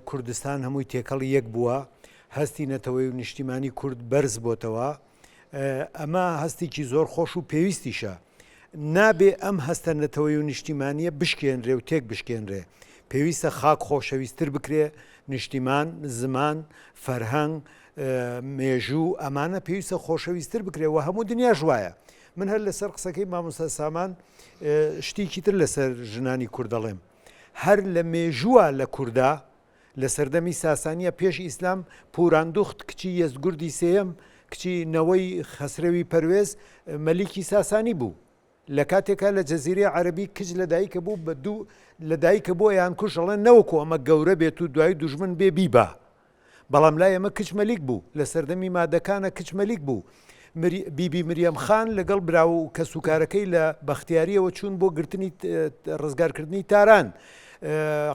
B: کوردستان هەمووی تێکەڵی یەک بووە هەستی نەتەوەی و نیشتیمانی کورد بەرز بۆتەوە ئەمە هەستێکی زۆر خۆش و پێویستیشە نابێ ئەم هەستە نەتەوەی و نیشتیمانیە بشکێنرێ و تێک بشکێنرێ. پێویستە خاک خۆشەویستتر بکرێ، نیشتیمان، زمان، فەرهەنگ، مێژوو ئەمانە پێویستە خۆشەویستتر بکرێ و هەموو دنیاش وایە. من هەر لەسەر قسەکەی مامۆستا سامان شتێکی تر لەسەر ژنانی کورد دەڵێم. هەر لە مێژووە لە کوردا لە سەردەمی ساسانیە پێش ئیسلام پوراندوخت کچی یەزدگوردی سێیەم. کچی نەوەی خەسرەوی پەروێز مەلیکی ساسانی بوو. لە کاتێکا لە جەزیرەی عەرەبی کچ لە دایکە بوو بە دوو لە دایکە بوو ئەیان کوشت ئەڵێن نەوەکو ئەمە گەورە بێت و دوایی دوژمن بێ بیبا بەڵام لای ئێمە کچ مەلیک بوو لە سەردەمی مادەکانە کچ مەلیک بوو بیبی مریەم خان لەگەڵ برا و کەسوکارەکەی لە بەختیاریەوە چوون بۆ گرتنی ڕزگارکردنی تاران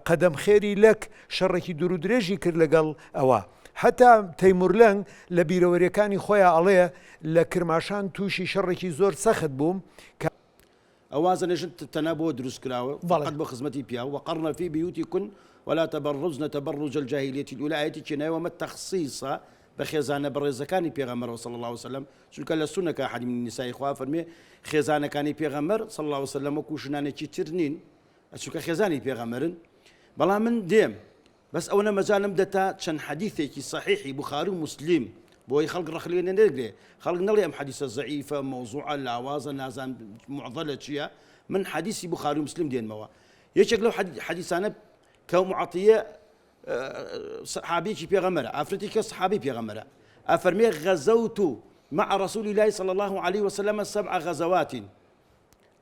B: قەدەم خێری لەک شەڕێکی دوور و درێژی کرد لەگەڵ ئەوە حتا تەیمورلەنگ لە بیرەوەریەکانی خۆیان ئەڵێ لە کرماشان تووشی شەڕێکی زۆر سەخت بووم کە.
C: ئەو وازە ژن تەنها بۆ دروست کراوە فقط بۆ خزمەتی پیاو وقرن فی بیوتکن ولا تبرجن تبرج الجاهلیە الاولی ئایەتێکی نایەوە ئەمە تەخسیسە بە خێزانە بەڕێزەکانی پێغەمبەرەوە صلی اللە علیە وسلم چونکە لە سونەکە احد من النساء خوا فەرمێ خێزانەکانی پێغەمبەر صلی اللە علیە وسلم وەکو ژنانێکی تر نین چونکە خێزانی پێغەمبەرن بەڵام من دێم بەس ئەوەنە مەجالم دەتا چەند حەدیثێکی صحیحی بوخاری و موسلیم بۆی خەڵک ڕەخ لێ نەگرێ خەڵک نەڵێ ئەم حەدیثە زەعیفە مەوزوعە لاوازە نازان معضلە چییە من حەدیثی بوخاری و موسلیم دێنمەوە یەکێک لەو حەدیثانە کە ئوم عەتیە صحابیەکی پێغەمبەرە ئافرەتی کە صحابی پێغەمبەرە ئەفەرمێ غەزەوت مع رسول الله صلى الله عليه وسلم سبع غزوات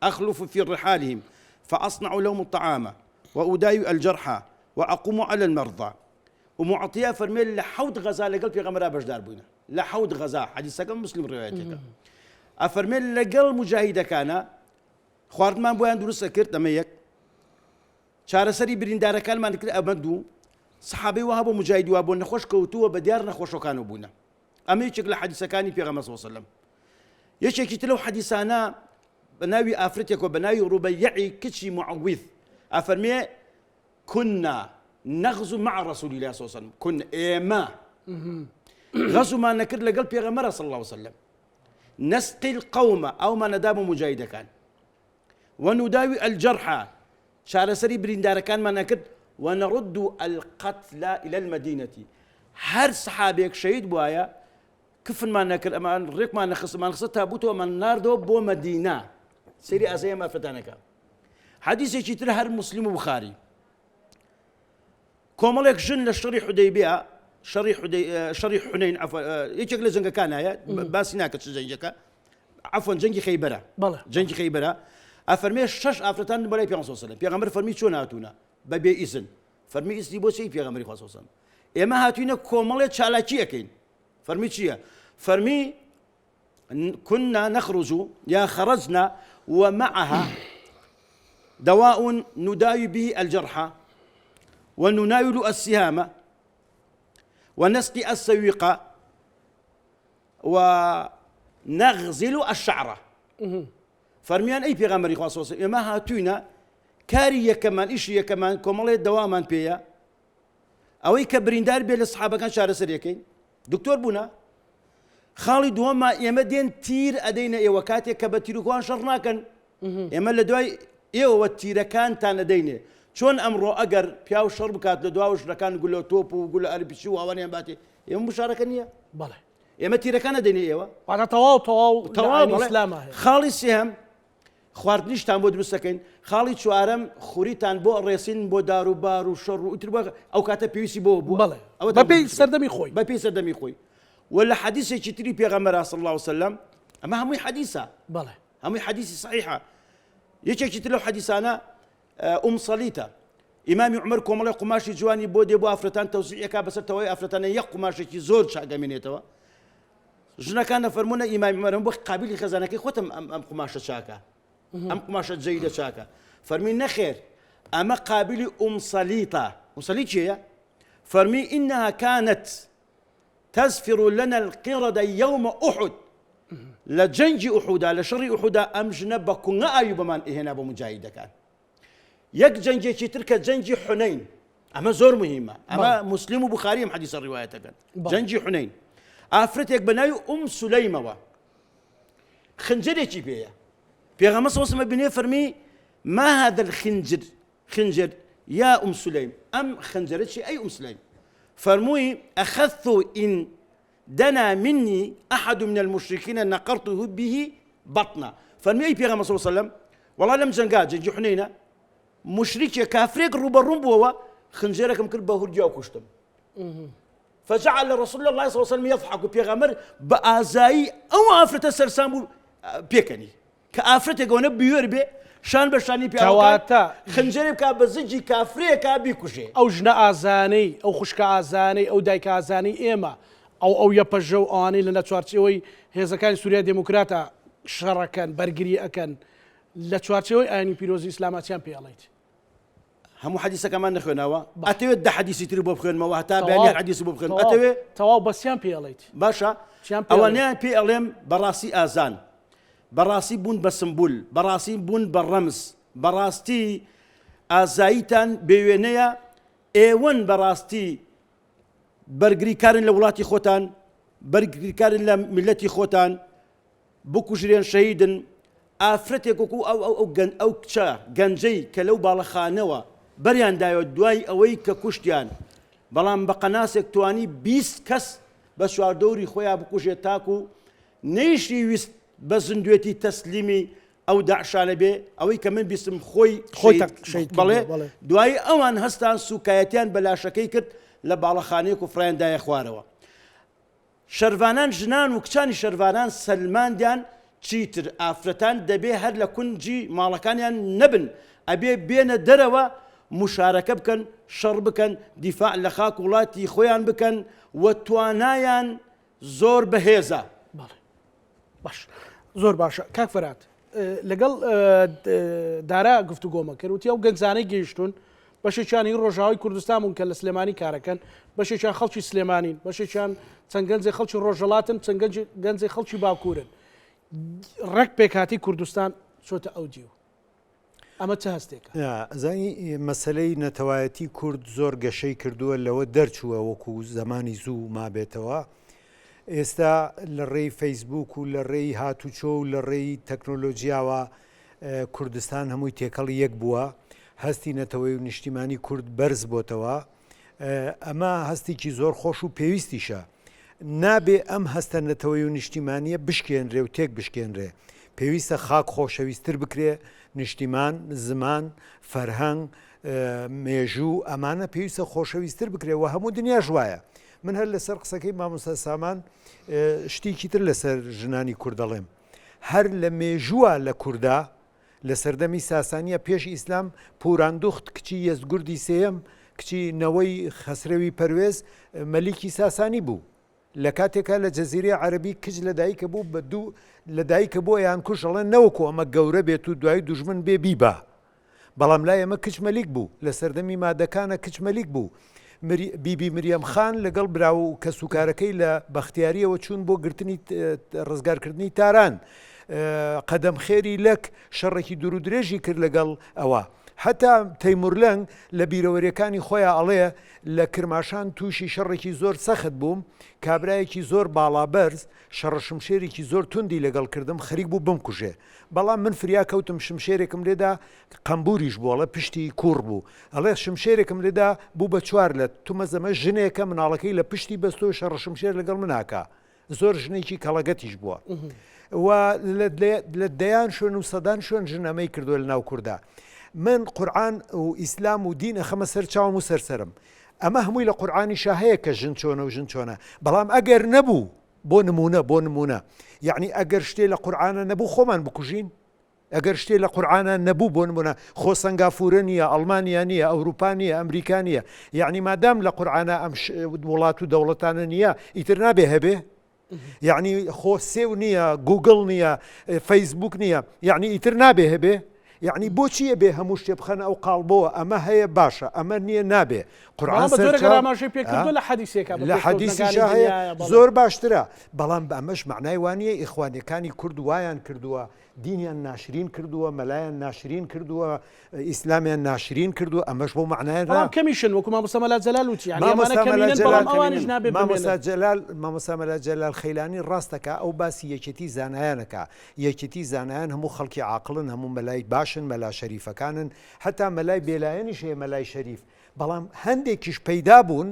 C: أخلف في رحالهم فأصنع لهم الطعام وأداوي الجرحى وأقوم على المرضى ئوم عەتیە فەرمێ لە حەوت غەزا لەگەڵ پێغەمبەرا بەشدار بووینە لە حەوت غەزا حەدیسەکە مسلم ڕوایەتەکە ئەفەرمێ لەگەڵ مجاهیدەکانە خواردمان بۆیان دروست کرد ئەمە یەک چارەسەری بریندارەکانمان کرد ئەمە دوو سەحابەی وها بۆ مجاهید وا بۆ نەخۆش کەوتووە بە دیار نەخۆشەکانەوە بوونە ئەمە یەکێک لە حەدیسەکانی پێغەمبەر صلی الله علیه و سلم یەکێکی تر لەو حەدیسانە بە ناوی ئافرەتێکەوە بە ناوی ڕوبەیعی کچی معوذ ئەفەرمێ كنا نغزو مع رسول الله صلى الله عليه وسلم كنا ئێمە غەزومان نەکرد لەگەڵ پێغەمبەر صلی الله عليه وسلم نسقي القوم ئەومان نەدا بۆ مجاهیدەکان ونداوي الجرحى چارەسەری بریندارەکانمان ئەکرد، ونرد القتلی الی المدینە، هەر سەحابیەک شەهید بوایە کفنمان نەکرد ئەمان ڕێکمان نەخست ئەمان خستە تابوتەوە ئەمان ناردەوە بۆ مەدینە. سەیری ئازای ئەم ئافرەتانەکە. حەدیسێکی تر هەر موسلیم و بوخاری کۆمەڵێک ژن لە شەڕی حودەیبیە شەڕی شەڕی حونەین یەکێک لە جەنگەکانایە باسی ناکە چ جەنگەکە عەفوەن جەنگی خەیبەرە
A: بەڵێ.
C: جەنگی خەیبەرە ئەفەرمێ شەش ئافرەتان بەلای پێغەمبەر صلی الله علیه و سلم پێغەمبەر فەرمی چۆن هاتوونە بە بێ ئیزن فەرمی ئیزنی بۆ چی پێغەمبەری خوا صلی الله علیه و سلم ئێمە هاتوینە کۆمەڵێ چالاکی ئەکەین فەرمی چییە فەرمی كنا نخرج یا خرجنا ومعها دواء نداوي به الجرحى ونناول السهام ونسقي السويق ونغزل الشعرە فەرمیان ئەی پێغەمبەری خوا صلی الله ئێمە هاتوینە کاری یەکەمان ئیشی یەکەمان کۆمەڵێ دەوامان پێیە ئەوەی کە بریندار بێ لە سحابەکان چارەسەرەکەین دکتۆر بوونە خاڵی دووەمە ئێمە دێن تیر ئەدەینە ئێوە کاتێک کە بە تیرروکوان شەڕ ناکەن ئێمە لە دوای ئێوە تیرەکانتان ئەدەینێ چۆن ئەمڕۆ ئەگەر پیاو شەڕ بکات لە دواوە ژنەکان گولە تۆپ و گولە ئەرپیچی و ئەوانیان باتێ ئێمە مشارەکە نییە
A: بەڵێ
C: ئێمە تیرەکان ئەدەینێ ئێوە
A: واتە تەواو تەواو
C: تەواو بەڵێ.
A: ئیسلامە هەیە.
C: خاڵی سێهەم خواردنیشتان بۆ دروست دەکەین خاڵی چوارەم خوریتان بۆ ڕێسین بۆ دار و بار و شەڕ و ئیتر بۆ ئەو کاتە پێویستی بۆ بووە
A: بەڵێ
C: ئەوە
A: بەپێی سەردەمی خۆی
C: بەپێی سەردەمی خۆی و لە حەدیسێکی تری پێغەمبەر صلی الله علیه وسلم ئەمە هەمووی حەدیسە
A: بەڵێ
C: هەمووی حەدیسی صحیحە یەکێکی تر لەو حەدیسانە ئوم سەلیتە ئیمامی عومەر کۆمەڵی قوماشی جوانی بۆ دێ بۆ ئافرەتان تەوزیعەکە بەسەر تەوای ئافرەتانە یەک قوماشێکی زۆر چاگەمێنێتەوە ژنەکان دەفەرمونە ئیمامی عومەرم بۆ قابلی خێزانەکەی خۆتم ئەم ئەم قوماشە چاکە ئەم قوماشە جەیدە چاکە فەرمی نەخێر ئەمە قابلی ئوم سەلیتە ئوم سەلیت چییە فەرمی إنها كانت تزفر لنا القردە یوم احد لە جەنگی ئوحودا لە شەڕی ئوحودا ئەم ژنە بە کونگە ئاوی بەمان ئەهێنا بۆ موجاهیدەکان یەک جەنگێکی تر کە جەنگی حونەین ئەمە زۆر مهمە ئەمە موسلیم و بوخاری ئەم حەدیسە ڕیوایەتەکەن جەنگی حونەین ئافرەتێک بە ناوی ئوم سولەیمەوە خنجەرێکی پێیە پێغەمبەر صلی الله علیه و سلم بینێ فەرمی ما هذا الخنجر خنجر یا ئوم سولەیم ئەم خنجەرە چی ئەی ئوم سولەیم فەرمووی ئەخذت إن دنا مني أحد من المشركين نقرته به بطنه فەرمووی ئەی پێغەمبەر صلی الله علیه و سلم وەڵا لەم جەنگا جەنگی حونەینە مشریکێ کافرێک ڕووبەڕووم بووەوە خنجەرەکەم کرد بە هورگیا و کوشتم. فجعل رسول الله صلی الله علیه وسلم یضحک پێغەمبەر بە ئازایی ئەو ئافرەتە سەرسام بوو پێکەنی کە ئافرەتێک ئەوەنە بوێر بێ شان بە شانی پیاوەکان
A: کەواتە
C: خنجەرێ بکا بە زگی کافرێکا بیکوژێ.
A: ئەو ژنە ئازایانەی، ئەو خوشکە ئازایانەی، ئەو دایکە ئازایانەی ئێمە، ئەو ئەو یەپەژە و ئەوانەی لە لە چوارچێوەی هێزەکانی سوریای دێموکراتا شەڕەکەن، بەرگری ئەکەن، لە چوارچێوەی ئایینی پیرۆزی ئیسلاما چیان پێ ئەڵێیت؟
C: هەموو حەدیسەکەمان نەخوێناوە ئەتەوێت دە حەدیسی تری بۆ بخوێنمەوە هەتا بەیانی هەر حەدیسی بۆ بخوێنم ئەتەوێ
A: تەواو بەسیان پێ ئەڵێیت
C: باشە ئەوانیان پێ ئەڵێم بەڕاستی ئازان بەڕاستی بوون بە سمبول بەڕاستی بوون بە ڕەمز بەڕاستی ئازاییتان بێوێنەیە ئێوەن بەڕاستی بەرگریکارن لە وڵاتی خۆتان بەرگریکارن لە میلەتی خۆتان بکوژرێن شەهیدن، ئافرەتێک وەکو ئەو ئەو ئەو گەن ئەو کچە گەنجەی کە لەو باڵەخانەوە بەریان دایەوە دوای ئەوەی کە کوشتیان بەڵام بە قەناسێک توانی 20 کەس بە چواردەوری خۆیان بکوژێت تاکو نەیشی ویست بە زیندوێتی تەسلیمی ئەو داعشانە بێ ئەوەی کە من بیستم خۆی
E: خۆی شەهید
C: بەڵێ دوایی ئەوان هەستان سوکایەتیان بە لاشەکەی کرد لە باڵەخانەیەک و فڕیان دایە خوارەوە شەرڤانان ژنان و کچانی شەرڤانان سەلماندیان چیتر ئافرەتان دەبێ هەر لە کونجی ماڵەکانیان نەبن ئەبێ بێنە دەرەوە موشارەکە بکەن شەڕ بکەن دیفاع لە خاک وڵاتی خۆیان بکەن و توانایان زۆر بەهێزە.
A: بەڵێ باش زۆر باشە کاک فەرات لەگەڵ دارا گفتوگۆمە کرد وتی ئەو گەنجانەی گەیشتون بەشێکیان هی ڕۆژاوای کوردستان بوون کە لە سلێمانی کارەکەن بەشێکیان خەڵکی سلێمانین بەشێکیان چەند گەنجێ خەڵکی ڕۆژەڵاتن چەند گەنجێ خەڵکی باکوورن ڕێک پێکهاتی کوردستان چۆتە ئەو دیو ئەمە چ هەستێکە؟
B: ئەزانی مەسەلەی نەتەوایەتی کورد زۆر گەشەی کردووە لەوە دەرچووە وەکو زەمانی زوو مابێتەوە ئێستا لە ڕێی فەیسبوک و لە ڕێی هاتوچۆ و لە ڕێی تەکنۆلۆژیاوە کوردستان هەمووی تێکەڵی یەک بووە هەستی نەتەوەی و نیشتیمانی کورد بەرز بۆتەوە ئەمە هەستێکی زۆر خۆش و پێویستیشە. نابێ ئەم هەستە نەتەوەیی و نیشتیمانییە بشکێنرێ و تێک بشکێنرێ. پێویستە خاک خۆشەویستتر بکرێ، نیشتیمان، زمان، فەرهەنگ، مێژوو، ئەمانە پێویستە خۆشەویستتر بکرێ و هەموو دنیاش وایە. من هەر لەسەر قسەکەی مامۆستا سامان شتێکی تر لەسەر ژنانی کورد دەڵێم. هەر لە مێژووە لە کوردا لە سەردەمی ساسانییە پێش ئیسلام، پوراندوخت کچی یەزدگوردی سێیەم، کچی نەوەی خەسرەوی پەروێز، مەلیکی ساسانی بوو. لە کاتێکا لە جەزیرەی عەرەبی کچ لە دایکە بوو بە دوو لە دایکە بوو ئەیانکوشت ئەڵێن نەوەکو ئەمە گەورە بێت و دوایی دوژمن بێ بیبا. بەڵام لای ئێمە کچ مەلیک بوو. لە سەردەمی مادەکانە کچ مەلیک بوو. بیبی مریەم خان لەگەڵ برا و کەسوکارەکەی لە بەختیارییەوە چوون بۆ گرتنی ڕزگارکردنی تاران. قەدەم خێری لەک شەڕێکی دوورودرێژی کرد لەگەڵ ئەوە. هەتا تەیمورلەنگ لە بیرەوەرییەکانی خۆیا ئەڵێ لە کرماشان تووشی شەڕێکی زۆر سەخت بووم، کابرایەکی زۆر باڵابەرز شەڕە شمشێرێکی زۆر توندی لەگەڵ کردم خەریک بوو بمکوژێ. بەڵام من فریا کەوتم شمشێرێکم لێدا قەمبوریش بوو ئەڵێ پشتی کوڕ بوو ئەڵێ شمشێرێکم لێدا بوو بە چوار لەت تومەزەمە ژنێکە مناڵەکەی لە پشتی بەستۆ شەڕە شمشێر لەگەڵ مناکا زۆر ژنێکی کەڵەگەتیش بووە و لە دەیان شوێن و سەدان شوێن ژن ئەمەی کردووە لە ناو کوردا من قورآن و ئیسلام و دین ئەخەمە سەر چاوم و سەرسەرم ئەمە هەمووی لە قورآانی هەیە کە ژن چۆنە و ژن چۆنە بەڵام ئەگەر نەبوو بۆ نموونە بۆ نموونە یەعنی ئەگەر شتێ لە قورعانا نەبوو خۆمان بکوژین؟ ئەگەر شتێ لە قورعانا نەبوو بۆ نموونە خۆ سەنگافورە نییە ئەڵمانیا نییە ئەوروپا نییە ئەمریکا نییە یەعنی مادام لە قورعانا ئەم وڵات و دەوڵەتانە نییە ئیتر نابێ هەبێ؟ یەعنی خۆ سێو نییە گوگڵ نییە فەیسبوک نییە یەعنی ئیتر نابێ هەبێ؟ یەعنی بۆچی ئەبێ هەموو شتێ بخەنە ئەو قاڵبەوە ئەمە هەیە باشە ئەمە نییە نابێ قورئان
A: بەڵام بە جۆرێک
B: سەرچاو
A: ئاماژەی پێکردووە لە حەدیسێکا بە
B: لە
A: پێشکەوتنەکانی
B: حەدیسیشا هەیە
A: دنیایە بەڵێ
B: زۆر باشترە بەڵام بە ئەمەش مەعنای وانییە ئیخوانیەکانی کورد وایان کردووە دینیان ناشرین کردووە مەلایان ناشرین کردووە ئیسلامیان ناشرین کردووە ئەمەش بەو مەعنایە نا
A: بەڵام کەمیشن وەکو مامۆستا مەلا جەلال وتی یانی ئەمانە
B: مامۆستا مەلا
A: کەمینەن
B: جەلال
A: بەڵام ئەوانیش نابێ
B: مامۆستا
A: بمێنن
B: جەلال مامۆستا مەلا جەلال خەیلانی ڕاست دەکا ئەو باسی یەکێتی زانایان ئەکا یەکێتی زانایان هەموو خەڵکی عاقڵن هەموو مەلای باشن مەلا شەریفەکانن هەتا مەلای بێلایەنیش هەیە مەلای شەریف بەڵام هەندێکیش پەیدا بوون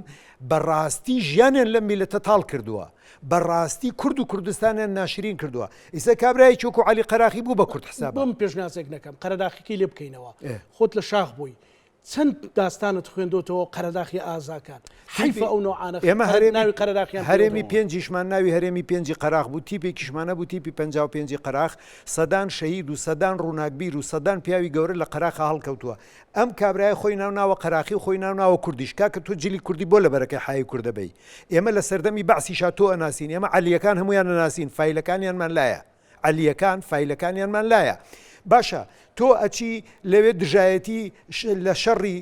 B: بە ڕاستی ژیانیان لەم میلەتە تاڵ کردووە بە ڕاستی کورد و کوردستانیان ناشرین کردووە ئیسە کابرایەکی وەکو عەلی قەراخی بوو بە کورد حسابە.
A: بۆم پێشنیازێک نەکەم قەرەداخیکەی لێ بکەینەوە خۆت لە شاخ بووی. چەند داستانت خوێندۆتەوە قەرەداخی ئازاکان حەیفە ئەو نەوعانە
B: ئێمە هەرێمی
A: ناوی قەرەداخیان
B: هەرێمی پێنجیشمان ناوی هەرێمی پێنجی قەراخ بوو تیپێکیشمان هەبوو تیپی 55 قەراخ سەدان شەهید و سەدان ڕووناکبیر و سەدان پیاوی گەورە لە قەراخا هەڵکەوتووە ئەم کابرایە خۆی ناو ناوە قەراخی و خۆی ناو ناوە کوردیش کاکە تۆ جلی کوردی بۆ لەبەرەکەی حای کوردە بەی ئێمە لە سەردەمی بەعسیشا تۆ ئەناسین ئێمە عەلیەکان هەمویان ئەناسین فایلەکانیانمان لایە عەلیەکان فایلەکانیانمان لایە. باشە تۆ ئەچی لەوێ دژایەتی لە شەڕی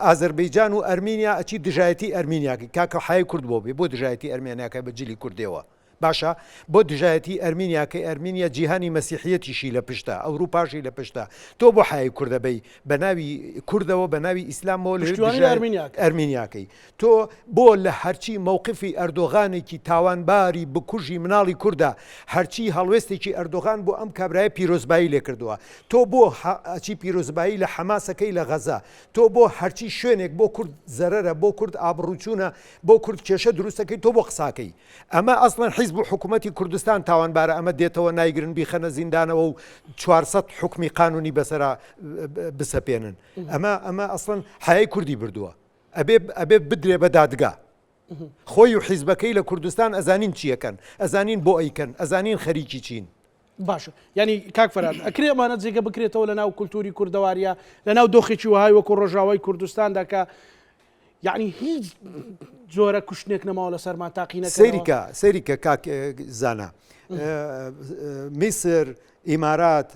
B: ئازەربەیجان و ئەرمینیا ئەچی دژایەتی ئەرمینیاکەی کاکە حای کورد بۆ بێ بۆ دژایەتی ئەرمێنیاکە بە جلی کوردێوە باشە بۆ دژایەتی ئەرمینیاکەی ئەرمینیا جیهانی مەسیحیەتیشی لە پشتە ئەوروپاشی لە پشتە تۆ بۆ حای کوردە بی بە ناوی کوردەوە بە ناوی ئیسلامەوە لەوێ
A: پشتیوانی
B: ئەرمینیاکەی تۆ بۆ لە هەرچی مەوقفی ئەردۆغانێکی تاوانباری بکوژی مناڵی کوردە هەرچی هەڵوێستێکی ئەردۆغان بۆ ئەم کابرایە پیرۆزبایی لێکردووە تۆ بۆ ئەچی پیرۆزبایی لە حەماسەکەی لە غەزە تۆ بۆ هەرچی شوێنێک بۆ کورد زەرەرە بۆ کورد ئابڕوچوونە بۆ کورد کێشە دروستەکەی تۆ بۆ قساکەی ئەمە ئەسڵەن حیزب و حکوومەتی کوردستان تاوانبارە ئەمە دێتەوە نایگرن بیخەنە زیندانەوە و 400 حکمی قانونی بەسەرا بسەپێنن ئەمە ئەمە ئەسڵەن حیای کوردی بردووە ئەبێ ئەبێ بدرێ بە دادگا. خۆی و حیزبەکەی لە کوردستان ئەزانین چیەکەن، ئەزانین بۆ ئەیکەن، ئەزانین خەریکی چین.
A: باشە یانی کاک فەرهاد ئەکرێ ئەمانە جێگە بکرێتەوە لە ناو کولتوری کوردەواریە لە ناو دۆخێکی وەهای وەکو ڕۆژاوای کوردستاندا کە یعنی هیچ جۆرە کوشتنێک نەماوە لەسەرمان تاقی نەکەنەوە؟
B: سەیریکە سەیریکە کاک زانا میسر ئیمارات،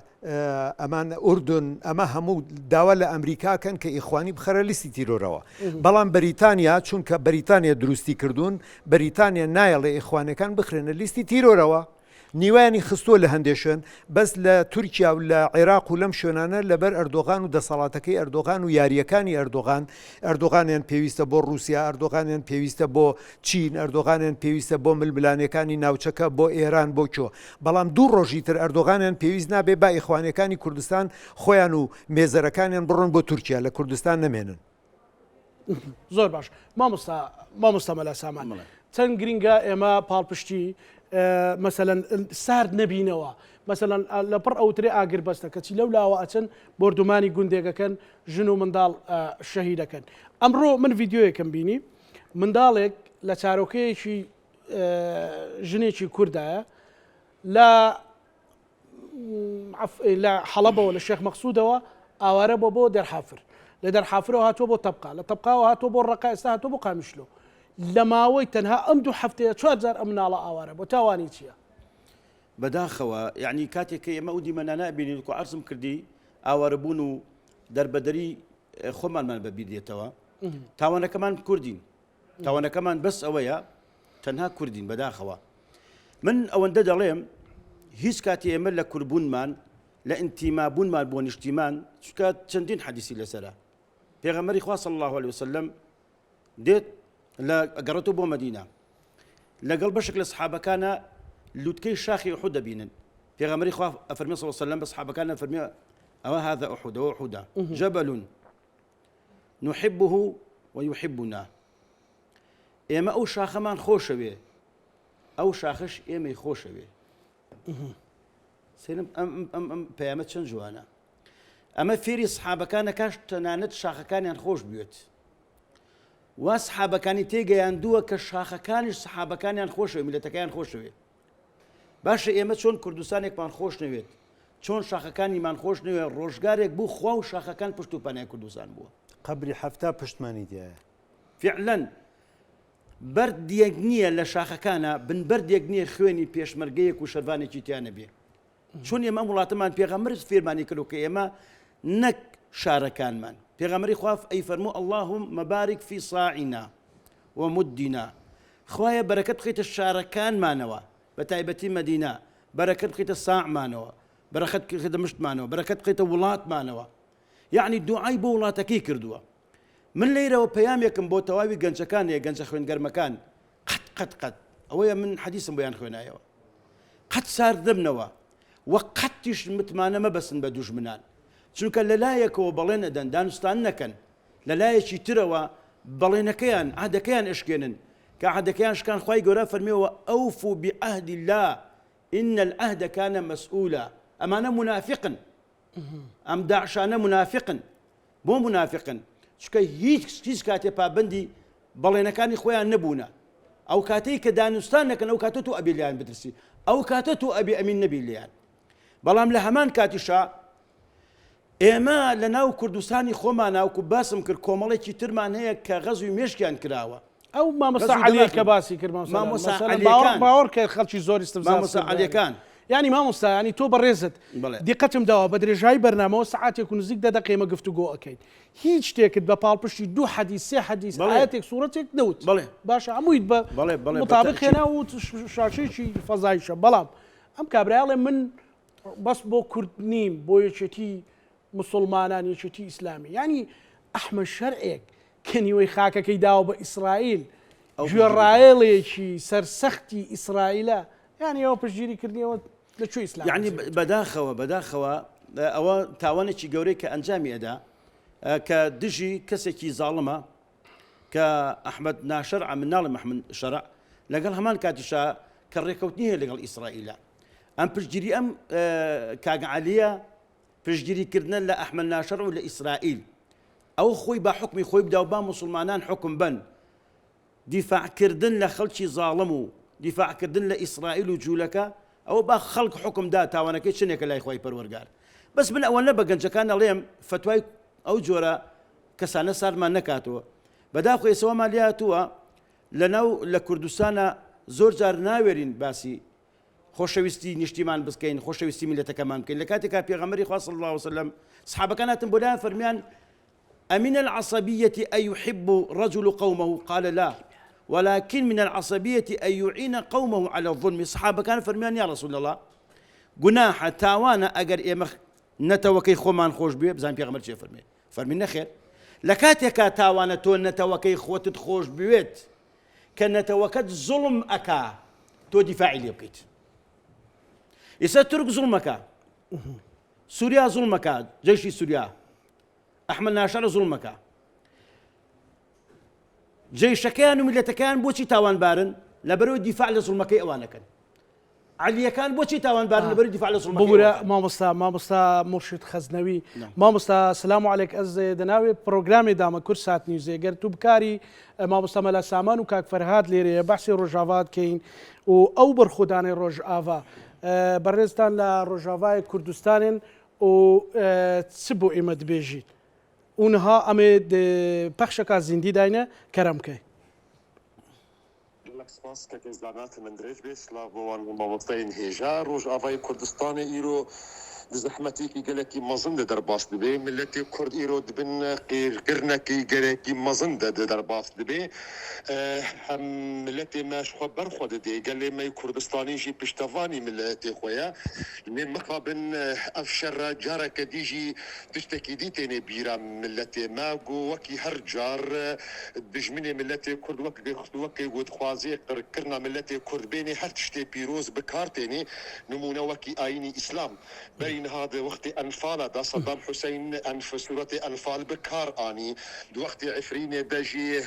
B: ئەمان ئوردن، ئەمە هەموو داوا لە ئەمریکا کەن کە ئیخوانی بخەرە لیستی تیرۆرەوە. بەڵام بەریتانیا چونکە بەریتانیا دروستی کردوون، بەریتانیا نایەڵێ ئیخوانەکان بخرێنە لیستی تیرۆرەوە. نیوەیانی خستووە لە هەندێ شوێن، بەس لە تورکیا و لە عێراق و لەم شوێنانە لەبەر ئەردۆغان و دەسەڵاتەکەی ئەردۆغان و یارییەکانی ئەردۆغان، ئەردۆغانیان پێویستە بۆ ڕووسیا، ئەردۆغانیان پێویستە بۆ چین، ئەردۆغانیان پێویستە بۆ ململانێکانی ناوچەکە، بۆ ئێران، بۆ کۆ. بەڵام دوو ڕۆژی تر ئەردۆغانیان پێویست نابێ با ئیخوانیەکانی کوردستان خۆیان و مێزەرەکانیان بڕۆن بۆ تورکیا لە کوردستان نەمێنن.
A: زۆر باش مامۆستا مامۆستا مەلا سامان چەند گرینگە ئێمە پاڵپشتی مەسەلەن سارد نەبینەوە مەسەلەن لە پڕ ئەوترێ ئاگر بەستە کەچی لەو لاوە ئەچن بۆردومانی گوندێکەکەن ژن و منداڵ شەهیدەکەن ئەمڕۆ من ڤیددیویەکەم بینی منداڵێک لە چارۆکەیەکی ژنێکی کوردایە لە لە حەڵەبەوە لە شێخ مەقسوودەوە ئاوارە بۆ بۆ دەرحافر لە دەرحافرەوە هاتووە بۆ تەبقا لە تەبقاوە هاتووە بۆ ڕقا ئێستا هاتووە بۆ قامیشلۆ لە ماوەی تەنها ئەم دوو هەفتەیە چوار جار ئەم مناڵە ئاوارە بۆ تاوانی چییە؟
C: بەداخەوە یعنی کاتێک کە ئێمە ئەو دیمەنانە ئەبینین کو عەرزم کردی ئاوارەبوون و دەربەدەری خۆمانمان بەبیر دێتەوە تاوانەکەمان کوردین تاوانەکەمان بەس ئەوەیە تەنها کوردین بەداخەوە من ئەوەندە دەڵێم هیچ کاتی ئێمە لە کوربوونمان لە ئینتیمابوونمان بۆ نیشتیمان چونکە چەندین حەدیسی لەسرە پێغەمبەری خوا صلی الله علیه وسلم دێت لە گەڕێتەوە بۆ مەدینە لەگەڵ بەشێک لە سحابەکانە لوتکەی شاخی ئوحود دەبینن پێغەمبەری خوا ئەفەرمێ صلی الله علیه وسلم بە سحابەکان ئەفەرمێ ئەوە هذا أحد ئەوە ئوحودە جبل نحبه ويحبنا ئێمە ئەو شاخەمان خۆشەوێ ئەو شاخش ئێمەی خۆشەوێ سەیرم ئەم ئەم ئەم پەیامە چەند جوانە ئەمە فێری سحابەکانە کاش تەنانەت شاخەکانیان خۆش بوێت وا سحابەکانی تێگەیاندووە کە شاخەکانیش سحابەکانیان خۆشەوێ میلەتەکەیان خۆشەوێ باشە ئێمە چۆن کوردستانێکمان خۆش نەوێت چۆن شاخەکانیمان خۆش نەوێ ڕۆژگارێک بوو خوا و شاخەکان پشت و پەنای کوردستان بووە.
B: قەبری حەفتا پشتمانی تیایە.
C: فعلا بەردێک نییە لە شاخەکانا بن بەردێک نییە خوێنی پێشمەرگەیەک و شەرڤانێکی تیا نەبێ چۆن ئێمە ئەم وڵاتەمان پێغەمبەر فێرمانی کردو کە ئێمە نەک شارەکانمان پێغەمبەری خوا ئەی فەرموو اللهم بارک فی صاعنا ومدنا خوایە بەرەکەت بخەیتە شارەکانمانەوە بە تایبەتی مەدینە بەرەکەت بخەیتە ساعمانەوە بەرەکەت بخەیتە مشتمانەوە بەرەکەت بخەیتە وڵاتمانەوە یعنی دوعای بۆ وڵاتەکەی کردووە من لەیرەوە پەیامێکم بۆ تەواوی گەنجەکان هەیە گەنجە خوێنگەرمەکان قەت قەت قەت ئەوەیە من حەدیسم بۆیان خوێنایەوە قەت سارد نەبنەوە و قەتیش متمانە مەبەسن بە دوژمنان چونکە لەلایەکەوە بەڵێن ئەدەن دانوستان نەکەن لەلایەکی ترەوە بەڵێنەکەیان عهدەکەیان ئەشکێنن کە عهدەکەیان شکان خوای گەورە فەرمیەوە ئەوفو بعهد الله إن العهد كان مسؤولا ئەمانە منافقن ئەم داعشانە منافقن. بۆ مونافقن؟ چونکە هیچ هیچ کاتێ پابەندی بەڵێنەکانی خۆیان نەبوونە. ئەو کاتەی کە دانوستان نەکەن ئەو کاتە تۆ ئەبێ لێیان بترسی، ئەو کاتە تۆ ئەبێ ئەمین نەبی لێیان. بەڵام لە هەمان کاتیشا ئێمە لە ناو کوردستانی خۆمانا وەکو باسم کرد کۆمەڵێکی ترمان هەیە کە غەزوی مێشکیان کراوە.
A: ئەو مامۆستا عەلیەی کە باسی کرد مامۆستا عەلیەکان باوەڕ کە خەڵکی زۆر استفزاز
C: مامۆستا عەلیەکان
A: یانی مامۆستا ینی تۆ بەڕێزت دیقەتم داوە بە درێژایی بەرنامەوە سەعاتێک و نزیک دە دەقە ئێمە گفتوگۆ ئەکەین هیچ شتێکت بە پاڵپشتی دوو حەدیس سێ حەدیس ئایەتێک سوڕەتێک نەوت
C: بەڵێ
A: باشە هەموویت بە
C: بەڵێ بەڵێ
A: مطابق هێنا و شاشەیەکی فەزایشە بەڵام ئەم کابرایە ئەڵێ من بەس بۆ کورد نیم بۆ یەکێتی مسوڵمانان یەکێتی ئیسلامی یانی ئەحمەد شەرعێک کە نیوەی خاکەکەی داوە بە ئیسرائیل گوێڕایەڵێکی سەرسەختی ئیسرائیلە یانی ئەوە پشتگیری کردنی ئەوە لە کوێ ئیسلام
C: یعنی بەداخەوە بەداخەوە ئەوە تاوانێکی گەورەی کە ئەنجامی ئەدا کە دژی کەسێکی زاڵمە کە ئەحمد ناشەرع من ناڵێم ئەحمد شەرع لەگەڵ هەمان کاتیشا کە ڕێکەوتنی هەیە لەگەڵ ئیسرائیلە ئەم پشتگیری ئەم کاک عەلیە پشتگیری کردنە لە ئەحمەد ناشەڕ و لە ئیسرائیل. ئەو خۆی با حوکمی خۆی بدا و با موسڵمانان حوکم بەن. دیفاع کردن لە خەڵکی زاڵم و دیفاع کردن لە ئیسرائیل و جوولەکە ئەوە با خەڵک حوکم دا تاوانەکەی چنێکە لای خوای پەروەرگار. بەس من ئەوەنە بە گەنجەکان ئەڵێم فەتوای ئەو جۆرە کەسانە ساردمان نەکاتەوە. بەداخۆ ئێستا وامان لێهاتووە لەناو لە کوردستانا زۆر جار ناوێرین باسی خۆشەویستی نیشتیمان بکەین خۆشەویستی میلەتەکەمان بکەین لە کاتێکا پێغەمبەری خوا صلی الله علیه وسلم سحابەکان هاتن بۆ لایان فەرمیان أمن العصبية أن يحب رجل قومه قال لا ولكن من العصبية أن يعين قومه على الظلم سحابەکان فەرمیان یا رسول الله گوناحە تاوانە ئەگەر ئێمە نەتەوەکەی خۆمان خۆش بوێ بزان پێغەمبەر چێ فەرمێ فەرمی نەخێر لە کاتێکا تاوانە تۆ نەتەوەکەی خۆتت خۆش بوێت کە نەتەوەکەت زوڵم ئەکا تۆ دیفاعی لێ بکەیت ئیستا تورک زوڵمەکە سووریا زوڵمەکە جەیشی سووریا ئەحمەد ناشەرە زوڵمەکە جەیشەکەیان و میلەتەکەیان بۆچی تاوانبارن لەبەرەوەی دیفاع لە زوڵمەکەی ئەوانەکەن عەلیەکان بۆچی تاوانبارن لەبەری دیفاع لە زوڵمەکەی
A: ببورە مامۆستا مامۆستا مورشید خەزنەوی مامۆستا سلام علیک ئەز دەناوێ پرۆگرامێ دامە کورد سات نیوزێ گەر تو بکاری مامۆستا مەلا سامان و کاک فەرهاد لێرەیە بەحسی ڕۆژاڤات کەین و ئەو بەرخۆدانەی ڕۆژئاڤا بەڕێزتان لە ڕۆژاڤای کوردستانن و چ بۆ ئێمە دبێژیت و نها ئەمێ پەخشەکە زیندی داینە کەرەم کەی.
F: Gelek spas kekê zahmet min dirêj bê. Silav bo wan mamosteyên hêja. Rojavayê Kurdistanê îro di zehmetiyekî gelekî mezin de derbas dibe. Miletê Kurd îro di bin qêrkirinekî gelekî mezin de derbas dibe. Hem miletê me ji xwe ber xwe dide. Gelê me yê Kurdistanî jî piştevanî miletê xwe ye. Lê mixabin ev şer e careke dî jî tiştekî dî têne bîra miletê me ku wekî her car Dijminê miletê Kurd wek wekê ku dixwazê qirkirina miletê Kurd bênê her tiştê pîroz bi kar tênê, nimûne wekî ayînî Îslam. Berî niha di wextê Enfala de Seddam Huseyn enf sûretê Enfal bi kar anî. Di wextê Efrînê de jî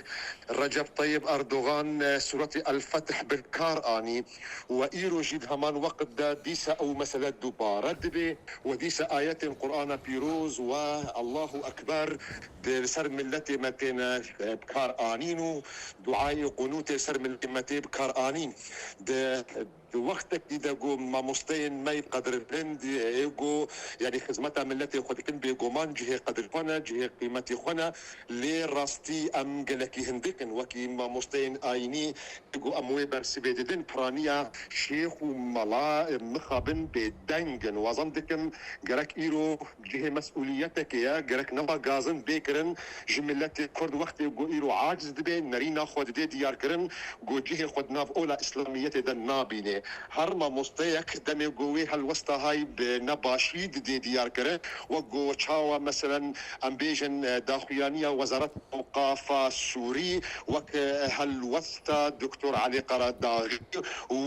F: Recep Tayyip Erdogan sûretê El Fetih bi kar anî û îro jî di heman wext de dîsa ew mesele dubare dibê û dîsa ayetên Qur'ana pîroz we Allahu Ekber Di li ser miletê me têne bikar anîn û duayê qunûtê li ser miletê me tê bikar anîn. Di di wextekî de ku mamosteyên me yê qedirbilind ê ku yanî xizmeta miletê xwe dikin bêguman cihê qedir xwe ne, cihê qîmetê xwe ne lê rastî em gelekî hindik in wekî mamosteyên ayînî ê ku em wê bersivê didin piraniya şêx û mela mixabin bêdeng in. Wazan dikim gerek îro Cihê mesûliyetekê ye, gerek nava gazin bê kirin ji miletê Kurd wextê ku îro aciz dibe, nerîna xwe didê diyarkirin ku cihê xwe di nav ola îslamiyetê de nabîne. Her mamosteyek demê ku wê helwesta hay bi nebaşî didê diyarkirin wek ku çawa meselen em bêjin daxuyaniya Wezareta Ewqafa Sûrî wek helwesta Doktor Elî Qeredaxî û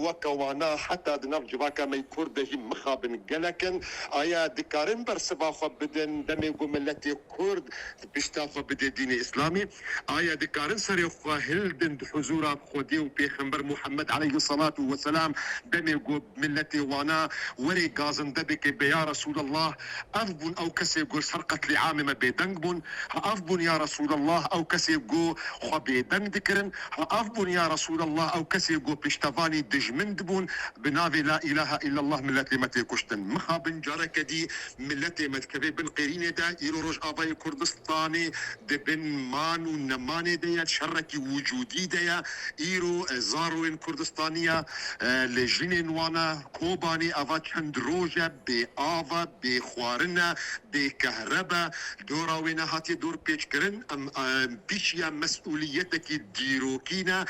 F: weke wana heta di nav civaka me Kurd de jî mixabin gelek in. Aya dikarin bersiva xwe bidin demê ku miletê Kurd pişta xwe bide dînê Îslamê? Aya dikarin serê xwe hildin di huzûra Xwedê û Pêxember Muhammed aleyhî selatû. weselam demê got miletê wana werê gazinde bike bê ya Resûlallah ev bûn ew kesê ku li ser qetlîamê me bêdeng bûn, ha ev bûn ya Resûlallah ew kesê ku xwe bêdeng dikirin, ha ev bûn ya Resûlallah ew kesê ku piştevanî dijmin dibûn, bi navê La îlahe îllallah miletê me tê kuştin. Mixabin careke dî miletê me dikeve bin qêrînê de, îro Rojavayê Kurdistanê di bin man û nemanê de ye, şerekî wicûdî de ye. Îro zaroyên Kurdistanî ye li jinên wan e, Kobanê eva çend roj e bê av e, bê xwarin e, bê kehreb e, dora wê nehatiye dorpêçkirin. Em pişiya mesûliyetekî dîrokî ne.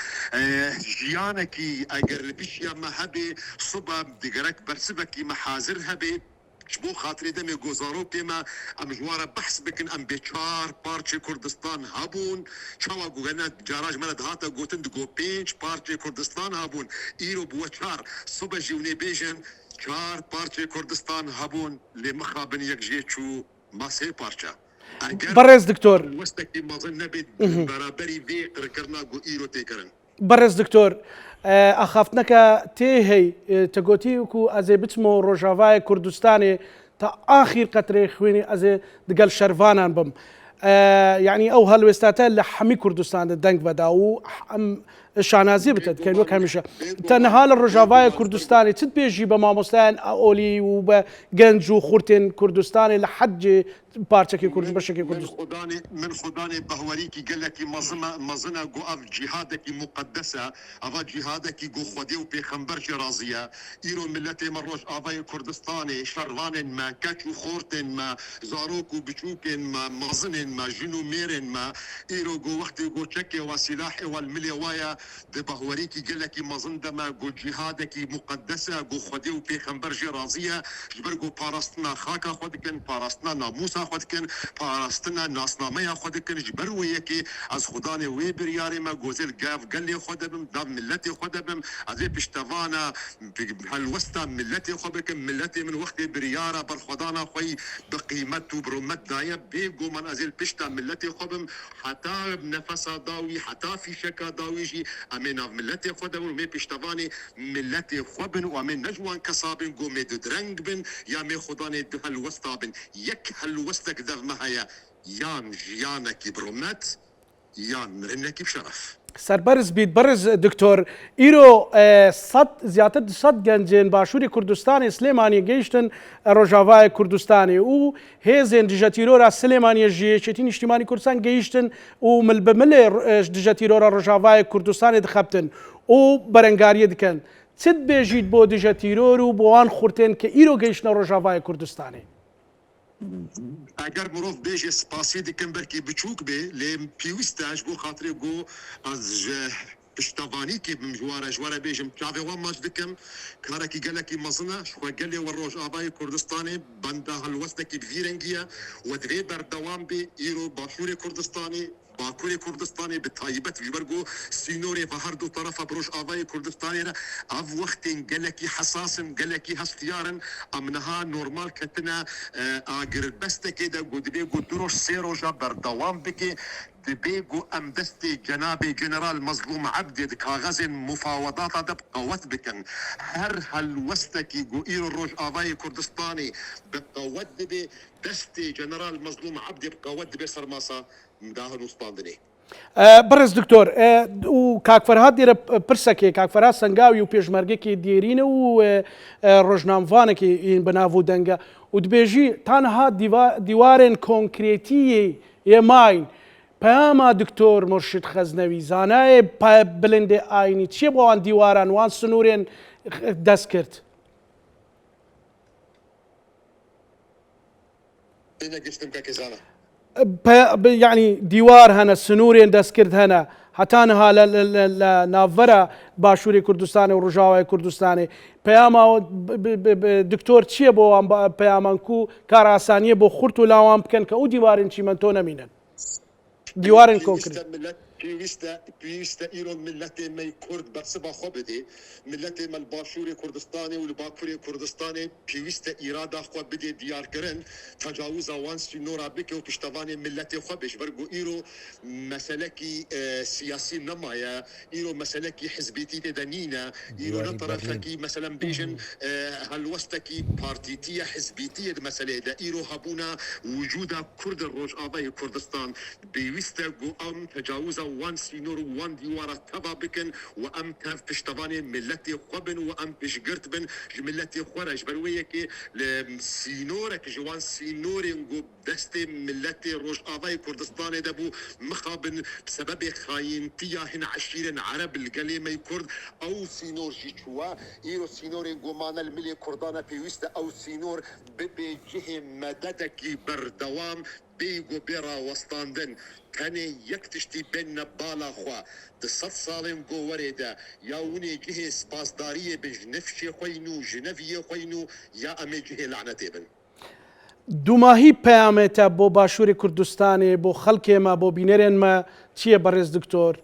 F: Jiyanekî eger li pişiya me hebê, sibe digerek bersivekî me hazir hebê. Ji bo xatirê demê ku zarokê me em ji wan re behs bikin em bê çar parçê Kurdistan hebûn. Çawa ku gene cara ji me re dihate gotin digot pênc parçê Kurdistan hebûn îro bûwe çar. Sibe jî hûn ê bêjin çar parçê Kurdistan hebûn lê mixabin yek jê çû ma sê parçe. Eger
A: Birêz diktor.
F: westekî mezin nebê di beraberî vê qirkirina ku îro tê kirin.
A: Birêz Diktor, axaftineke tê hey, te gotî ku ez ê biçimo Rojavayê Kurdistanê ta axîr qetrê xwînê ez ê digel şervanan bim. Yanî ew helwêsta te li hemî Kurdistanê deng veda û em şanaziyê bi te dikin wek hemîşe. Te niha li Rojavayê Kurdistanê çi dibêjî bi mamostayên olî û bi genc û xurtên Kurdistanê li hecê parçekê Kurd beşekê Kurdistan.
F: Min xudanê min xudanê behwerîkî gelekî mezin e mezin e ku ev cîhadekî muqeddes e, eva cîhadekî ku Xwedê û pêxember jê razî ye. Îro miletê me Rojavayê Kurdistanê, şervanên me, keç û xortên me, zarok û biçûkên me, mezinên me, jin û mêrên me îro ku wextê ku çekê we, sîlahê we li milê we ye, Di bahwerîkî gelekî mezin de me ku cîhadekî muqeddes e ku Xwedê û pêxember jê razî ye, ji ber ku parastina xaka xwe dikin, parastina namûsa xwe dikin, parastina nasnameya xwe dikin, ji ber wê yekê ez xudanê wê biryarê me ku ez ê li gav gelê xwe de bim, di nav miletê xwe de bim, ez ê piştevana helwesta miletê xwe bikim, miletê min wextê biryara berxwedana xwe yî bi qîmet û bi rûmet daye, bê goman ez ê li pişta miletê xwe bim, Heta nefesa dawî, heta fîşeka dawî jî em ê nav miletê xwe de bin û mê piştevanê miletê xwe bin û em ê ne ji wan kesa bin ku mê dudireng bin ya mê xwedanê du helwesta bin. Yek helwestek dev me heye, yan jiyanekî bi rûmet yan mirinekî bi şeref.
A: Serberz bît birêz Doktor. Îro sed ziyatr 200 gencên Başûrê Kurdistanê Silêmaniyê gihîştin Rojavayê Kurdistanê û hêzên dijetîrora Silêmaniyê ji Yekêtî Nîştîmanî Kurdistan gihîştin û mil bi milê dijetîrora Rojavayê Kurdistanê dixebtin û berengariyê dikin. Çi dibêjît bo dijetîror û bo wan xurtên ke îro gihîştine Rojavayê Kurdistanê?
F: Eger mirov bêje spasî dikim belkî biçûk bê lê pêwîst e ji bo xatirê ku ez ji piştevanîkê bim ji we re ji we re bêjim çavê wan maç dikim karekî gelekî mezin e ji xwe gelê we Rojavayê Kurdistanê benda helwestekî bi vî rengî ye we divê berdewam bê îro Başûrê Kurdistanê Bakurê Kurdistanê bi taybet ji ber ku sînorê ve her du terefa bi Rojavayê Kurdistanê re ev wextên gelekî hesas in, gelekî hestiyar in. Em niha normal ketine agirbestekê de ku dibê ku du roj sê roja berdewam bike. Dibê ku em destê cenabê General Mezlûm Ebdê di kaxezên mufawedata de bi qewet bikin. Her helwestekî ku îro Rojavayê Kurdistanê bi qewet dibê, Destê General Mezlûm Ebdê bi qewet dibe ser masa dahanûstandinê.
A: Birêz Doktor û Kak Ferhat dêre pirsekê Kak Ferhat Sengawî û pêşmergekê dêrîne û rojnamvanekê yên bi nav û deng e û dibêjî ta niha dîwarên konkrêtiyê yê mayîn peyama Doktor Murşid Xeznewî zanayê bilindê ayînî çiye bo wan dîwaran wan sinûrên dest kird?
F: Tênegihiştim kekê zana.
A: Yanî dîwar hene, sinûrên destkird hene. Heta niha li navbera Başûrê Kurdistanê û Rojavayê Kurdistanê peyama diktor çi ye bo wan peyaman ku kar asaniyê bo xurt û lawan bikin ke û dîwarên çîmento nemînin. Dîwarên konkrît.
F: Pêwîst e pêwîst e îro miletê me yê Kurd bersiva xwe bidê. Miletê me li Başûrê Kurdistanê û li Bakurê Kurdistanê pêwîst e îrada xwe bidê diyarkirin, tecawuza wan sînora bike û piştevanê miletê xwe be. Ji ber ku îro meselekî siyasî nemaye, îro meselekî hizbîtî tê de nîne, îro ne
B: Dîwarî Berlîn.
F: terefekî meselen bêjin helwestekî partîtî ye, hizbîtî ye di meseleyê de. Îro hebûna wicûda Kurd li Rojavayê Kurdistan Pêwîst e ku em tecawuza wan sînor û wan dîwara teva bikin û em tev piştevanê miletê xwe bin û em piştgirt bin ji miletê xwe re. Ji ber wê yekê li sînorek ji wan sînorên ku destê miletê Rojavayê Kurdistanê de bû, mixabin bi sebebê xayîntiya hin eşîrên ereb li gelê me yê Kurd ew sînor jî çûwe. Îro sînorên ku mane li milê Kurdan e pêwîst e ew sînor bibe cihê mededekî berdewam Bêyî ku bê rawestandin, tenê yek tiştî bêne bala xwe, di sed salên ku werê de ya hûn ê cihê spasdariyê bin ji nifşê xwe yî nû, ji neviyê xwe yî nû ya em ê cihê lanetê bin.
A: Dûmahî peyamê te bo Başûrê Kurdistanê, bo xelkê me, bo bînerên me çi ye berêz Diktor?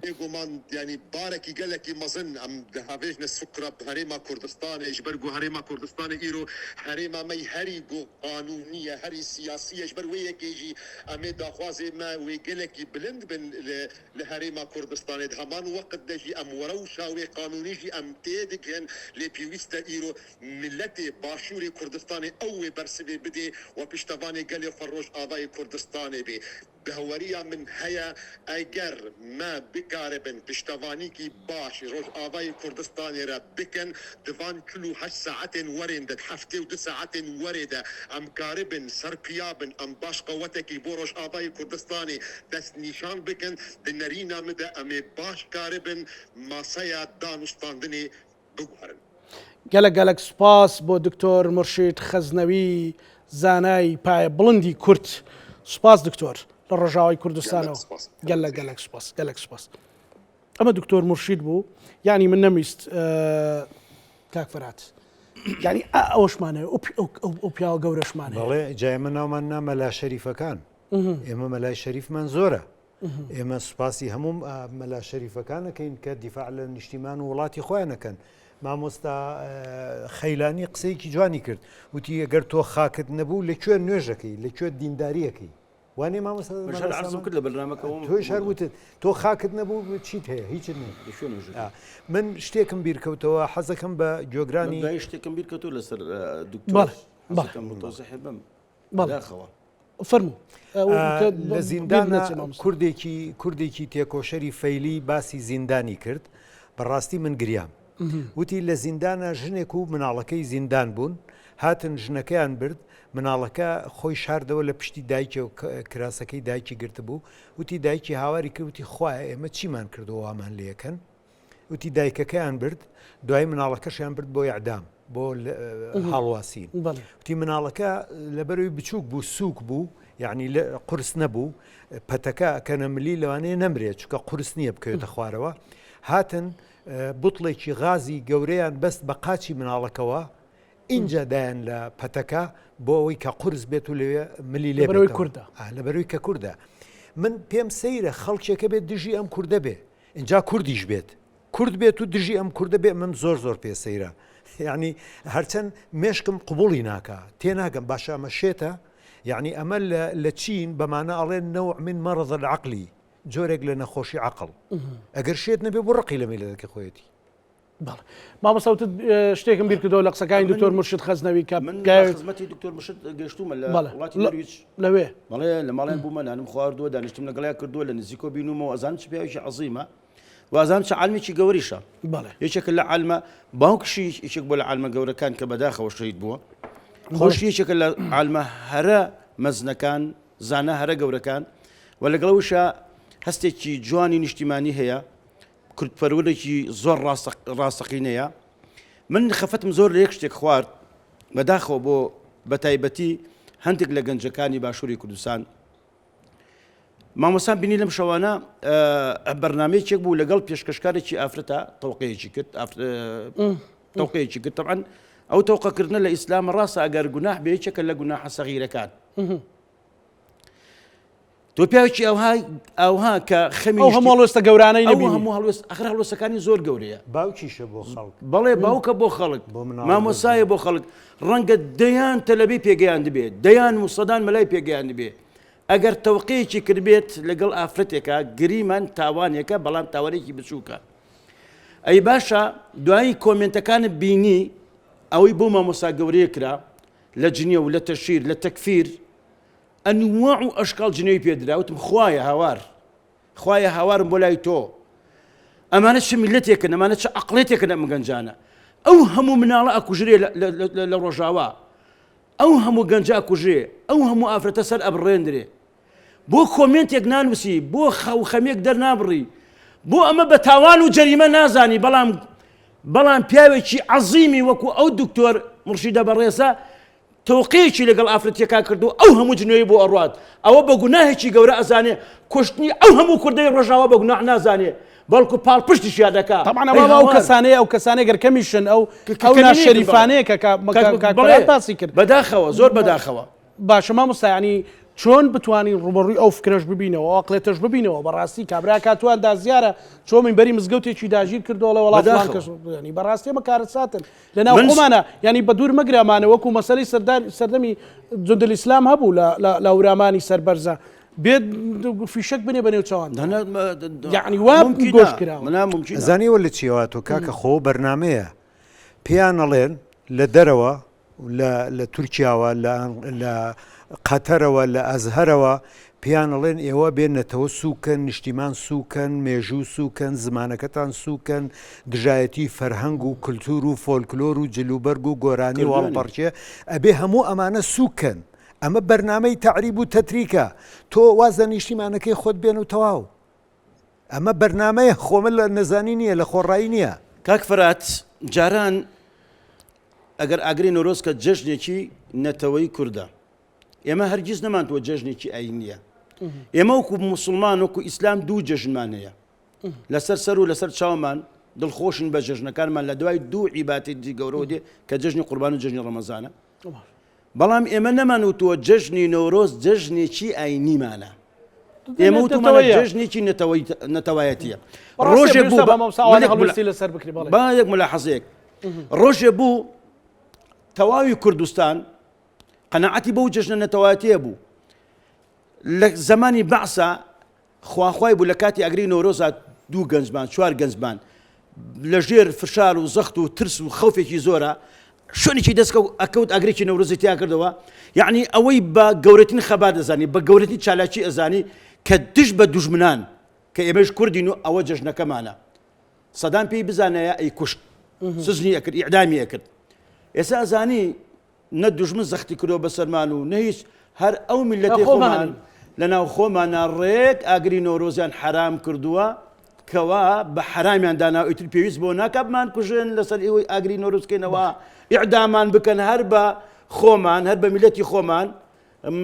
F: Bêguman yanî barekî gelekî mezin em dihavêjne sukra bi Herêma Kurdistanê ji ber ku Herêma Kurdistanê îro herêma me yî herî ku qanûnî ye, herî siyasî ye ji ber wê yekê jî em ê daxwazê me wê gelekî bilind bin li li Herêma Kurdistanê di heman weqt de jî em rewşa wê qanûnî jî em tê digihin lê pêwîst e îro miletê Başûrê Kurdistanê ew wê bersivê bidê û piştevanê gelê xwe Rojavayê Kurdistanê bê. Baweriya min heye eger me bikaribin piştevanîkî baş Rojavayê Kurdistanê re bikin di van 48 saetên werên de, di 72 saetên werê de em karibin serpiya bin, em baş qewetekî bo Rojavayê Kurdistanê destnîşan bikin, di nerîna min de em ê baş karibin maseya danûstandinê بگوڕن.
A: گەلەک گەلەک سوپاس بۆ دکتۆر مورشید خەزنەوی زانای پایە بڵندی کورد سوپاس دکتۆر لە ڕۆژاوای کوردستانەوە گەلەک گەلەک سوپاس گەلەک سوپاس ئەمە دکتۆر مورشید بوو یعنی من نەمویست کاک فەرات یعنی ئەوەشمانەیە ئەو پیاوە گەورەشمانە
B: بەڵێ جا ئێمە ناومان نا مەلا شەریفەکان ئێمە مەلای شەریفمان زۆرە ئێمە سوپاسی هەموو مەلا شەریفەکان ئەکەین کە دیفاع لە نیشتیمان و وڵاتی خۆیان ئەکەن. مامۆستا خەیلانی قسەیەکی جوانی کرد وتی ئەگەر تۆ خاکت نەبوو لە کوێ نوێژەکەی لە کوێ دینداریەکەی وانێ مامۆستا
C: کرد لە بەرنامەکەەوە
B: تۆش هەر وتت تۆ خاکت نەبوو چیت هەیە هیچت نییە من شتێکم بیرکەوتەوە حەزەکەم بە گوێگرانی
C: شتێکم بیرکەوتەوە لەسەر دکتۆر بم
A: بەداخەوە. فەرموو.
B: لە زیندانا کوردێکی کوردێکی تێکۆشەری فەیلی باسی زیندانی کرد بەڕاستی من گریام وتی لە زیندانە ژنێک و مناڵەکەی زیندان بوون هاتن ژنەکەیان برد مناڵەکە خۆی شاردەوە لە پشتی دایکی و کراسەکەی دایکی گرتبوو وتی دایکی هاواری کرد وتی خوایە ئێمە چیمان کردووە وامان لێکەن وتی دایکەکەیان برد دوای مناڵەکەشیان برد بۆ ئیعدام بۆ هەڵواسین وتی مناڵەکە لەبەرەوەی بچووک بوو سووک بوو یعنی قرس نەبوو پەتەکە کەنە ملی لەوانەیە نەمرێت چکە قرس نییە بکەوێتە خوارەوە هاتن بوتڵێکی غازی گەورەیان بەست بە قاچی مناڵەکەوە ئینجا دایان لە پەتەکە بۆ ئەوەی کە قورس بێت و لەوێ ملی لێ
A: بەرەوەی کوردە
B: لەبەرەوەی کە کوردە من پێم سەیرە خەڵکێکە بێت دژی ئەم کوردە بێ ئینجا کوردیش بێت کورد بێت و دژی ئەم کوردە بێ من زۆر زۆر پێ سەیرە یعنی هەرچەند مێشکم قوبوڵی ناکا تێناگەم باشە ئەمە شێتە یعنی ئەمە لە چین بەمانە ئەڵێن نەوع من مەڕض العقلی جۆرێک لە نەخۆشی عقل ئەگەر شێت نەبێ بۆ ڕقی لە میلەتەکە خۆیەتی
A: بەڵێ مامۆستا وتت شتێکم بیر کردەوە لە قسەکانی دکتۆر مرشد خەزنەوی کە
C: من خزمەتی دکتۆر مرشد گەشتومە لە وڵاتی نەرویج
A: لەوێ
C: بەڵێ لە ماڵیان بوومە نانم خواردووە دانیشتم لەگەڵیا کردووە لە نزیکۆ بینومەوە ئەزانم چ پیاوێکی عەزیمە و ئەزانم چ عالمێکی گەوریشە
A: بەڵێ
C: یەکێکە لە عالمە باوکشی یەکێک بۆ لە عالمە گەورەکان کە بەداخەوە شەهید بووە خۆشی یەکێکە لە عالمە هەرە مەزنەکان زانا هەرە گەورەکان و لەگەڵەوەشە هەستێکی جوانی نیشتیمانی هەیە کوردپەروەرێکی زۆر ڕاستەقینەیە من خەفەتم زۆر لە یەک شتێک خوارد بەداخەوە بۆ بەتایبەتی هەندێک لە گەنجەکانی باشووری کوردستان مامۆسان بینی لەم شەوانە بەرنمەیەکێک بوو لەگەڵ پێشکەشکارێکی ئافرەتە تەوقەیەکی کرد تەوقەیەکی کرد طبعا ئەو تەوقەکردنە لە ئیسلام ڕاستە ئەگەر گوناح بێ یەکێکە لە گوناحە سەغیرەکان. تۆ پیاوێکی ئەوها ئەوها کە خەمی
A: ئەو هەموو هەڵوێستە گەورانەی
C: ئەو
A: نەبینی.
C: هەموو هەڵوێست ئەخر هەڵوێستەکانی زۆر گەورەیە.
B: باوکیشە بۆ خەڵک.
C: بەڵێ باوکە بۆ خەڵک،
B: بۆ مناڵ
C: مامۆستایە بۆ خەڵک، ڕەنگە دەیان تەلەبەی پێگەیاندبێ، دەیان و سەدان مەلای پێگەیاندبێ. ئەگەر تەوقەیەکی کردبێت لەگەڵ ئافرەتێکا گریمان تاوانێکە بەڵام تاوانێکی بچووکە. ئەی باشە دوایی کۆمێنتەکانت بینی ئەوەی بۆ مامۆستا گەورەیە کرا لە جنێو لە تەشهیر لە تەکفیر ئەنواع و ئەشکاڵ جنێوی پێ درا وتم خوایە هاوار خوایە هاوارم بۆ لای تۆ ئەمانە چ میلەتێکن ئەمانە چ عقلێتێکن ئەم گەنجانە ئەو هەموو مناڵە ئەکوژرێ لە ڕۆژاوا ئەو هەموو گەنجە ئەکوژرێ ئەو هەموو ئافرەتە سەر ئەبڕێندرێ بۆ کۆمێنتێک نانووسی بۆ خەو خەمێک دەرنابڕی بۆ ئەمە بە تاوان و جەریمە نازانی بەڵام بەڵام پیاوێکی عەزیمی وەکو ئەو دکتۆر مڕشیدە بەڕێزە تۆقەیەکی لەگەڵ ئافرەتیەکا کردو ئەو هەموو جنێوی بۆ ئەڕوات ئەوە بە گوناهێکی گەورە ئەزانێ کوشتنی ئەو هەموو کوردەی ڕۆژاوا بە گوناح نازانێ بەڵکو پاڵپشتیشیا دەکا
A: تەبعەن
C: ئەی
A: ئەوە ئەو
C: هاوار.
A: کەسانەیە ئەو کەسانەی گەر کەمیشن ئەو
C: کە
A: ئەو
C: کەمینەیەکن بەڵێ
A: ناشەریفانەیە کە کە
C: کاک
A: کاک
C: بەڵێ
A: فەرهاد باسی کرد
C: بەداخەوە زۆر بەداخەوە.
A: باشە مامۆستا یانی چۆن بتوانین ڕوبەڕوی ئەو فکرەش ببینەوە ئەو ئەقڵێتەش ببینەوە بەڕاستی کابرا کاتوە ئەندازیارە چۆ مینبەری مزگەوتێکی داگیر کردوە ئەڵێ وەڵا فڵان
C: بەداخەوە.
A: کەس یانی بەڕاستی ئەمە کارەساتن لەناو
C: من
A: خۆمانە یانی بە دوور مەگرە ئەمانە وەکو مەسەلەی سەردار سەردەمی جند الاسلام هەبوو لە لە لە هەورامانی سەربەرزە بێت فیشەک بنێ بە نێو چاوان
C: نا نا
A: یعنی وا
C: ممکنە
A: گۆش کراوە
C: نا ممکنە
B: ئەزانی وە لە چیەوە تۆ کاکە خۆ بەرنامەیە پێیان ئەڵێن لە دەرەوە لە لە تورکیاوە لە لە قەتەرەوە لە ئەزهەرەوە پێیان ئەڵێن ئێوە بێ نەتەوە سووکەن نیشتیمان سووکەن مێژوو سووکەن زمانەکەتان سووکەن دژایەتی فەرهەنگ و کلتور و فۆلکلۆر و جلوبەرگ و گۆرانی و
C: کردوویانە.
B: هەڵپەڕکێ ئەبێ هەموو ئەمانە سووکەن ئەمە بەرنامەی تەعریب و تەتریکە تۆ واز لە نیشتیمانەکەی خۆت بێن و تەواو ئەمە بەرنامەیە خۆمە لە نەزانی نییە لە خۆڕایی نییە.
C: کاک فەرات جاران ئەگەر ئاگری نەورۆز کە جەژنێکی نەتەوەی کوردە ئێمە هەرگیز نەمانتووە جەژنێکی ئاینیە ئێمە وەکو مسلمان وەکو ئیسلام دوو جەژنمان هەیە لەسەر سەر و لەسەر چاومان دڵخۆشن بە جەژنەکانمان لە دوای دوو عیباتی گەورەوە دێ کە جەژنی قوربان و جەژنی ڕەمەزانە بەڵام ئێمە نەمانوتووە جەژنی نەورۆز جەژنێکی ئاینیمانە ئێمە وتومانە جەژنێکی نەتەوایەتیە ڕۆژێ بوو
A: لەسەر بکری
C: با یەک ملاحەزەیەک ڕۆژێ بوو تەواوی کوردستان قەناعەتی بەو جەژنە نەتەوایەتیە بوو لە زمانی بەعسا خواخوای بوو لە کاتی ئەگری نۆرۆزا دوو گەنجمان چوار گەنجمان لە ژێر فشار و زەخت و ترس و خەوفێکی زۆرە شوێنێکی دەستکە ئەکەوت ئەگرێکی نەورۆزی تیا کردەوە یعنی ئەوەی بە گەورەترین خەبات دەزانی بە گەورەترین چالاکی ئەزانی کە دژ بە دوژمنان کە ئێمەش کوردین و ئەوە جەژنەکەمانە سەدام پێی بزانایە ئەیکوشت سزنی ئەکرد ئیعدامی ئەکرد ئێستا ئەزانی نە دوژمن زەختی کردوە بەسەرمان و نە هیچ هەر ئەو میلەتی خۆمان لە ناو خۆمانە ڕێک ئاگری نۆرۆزیان حرام کردووە کەوا بە حرامیان دانا ئیتر پێویست بۆ ناکە بمان کوژن لەسەر ئێوەی ئاگری نۆرۆزکەینەوە ئیعدامان بکەن هەر بە خۆمان هەر بە میلەتی خۆمان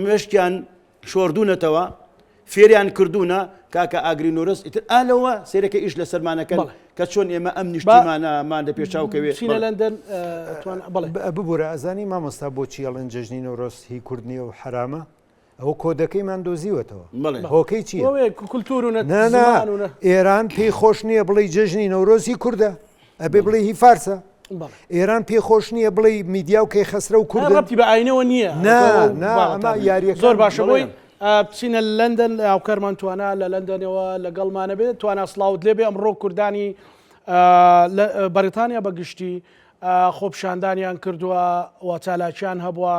C: مێشکیان شۆردوونەتەوە فێریان کردوونە کاکە ئاگری نۆرەس ئیتر ئا لەوە سەیرەکە ئیش لەسەرمانەکەن
A: بەڵێ.
C: کە چۆن ئێمە ئەم
A: با
C: نیشتیمانەمان لە پێشاو کەوێ
A: بچینە
C: بەڵێ.
A: لەندەن ئە، توان بەڵێ.
B: ببورە ئەزانی مامۆستا بۆچی ئەڵێن جەژنی نەورۆز هی کورد نییە و حەرامە؟ ئەوە کۆدەکەیمان دۆزیوەتەوە.
C: بەڵێ.
B: هۆکەی چییە؟
A: ئەوەیە کولتوور و نە
B: نا نا
A: زمان و نە
B: ئێران پێی خۆش نییە بڵێی جەژنی نەورۆز هی کوردە ئەبێ بڵێی هی فارسە.
A: بەڵێ.
B: ئێران پێی خۆش نییە بڵێی میدیا و کەیخەسرەو
A: نا
B: کوردن.
A: ڕەبتی بە ئاینەوە نییە
B: نا
A: ئەو
B: نا ئەمە
A: بابەتانە.
B: یارییەکان
A: زۆر باشە بۆی
C: بەڵێ.
A: بچینە لەندەن هاوکارمان توانا لە لەندەنەوە لەگەڵمانە بێت توانا سڵاوت لێبێ ئەمڕۆ کوردانی بەریتانیا بە گشتی خۆپیشاندانیان کردووە و چالاکیان هەبووە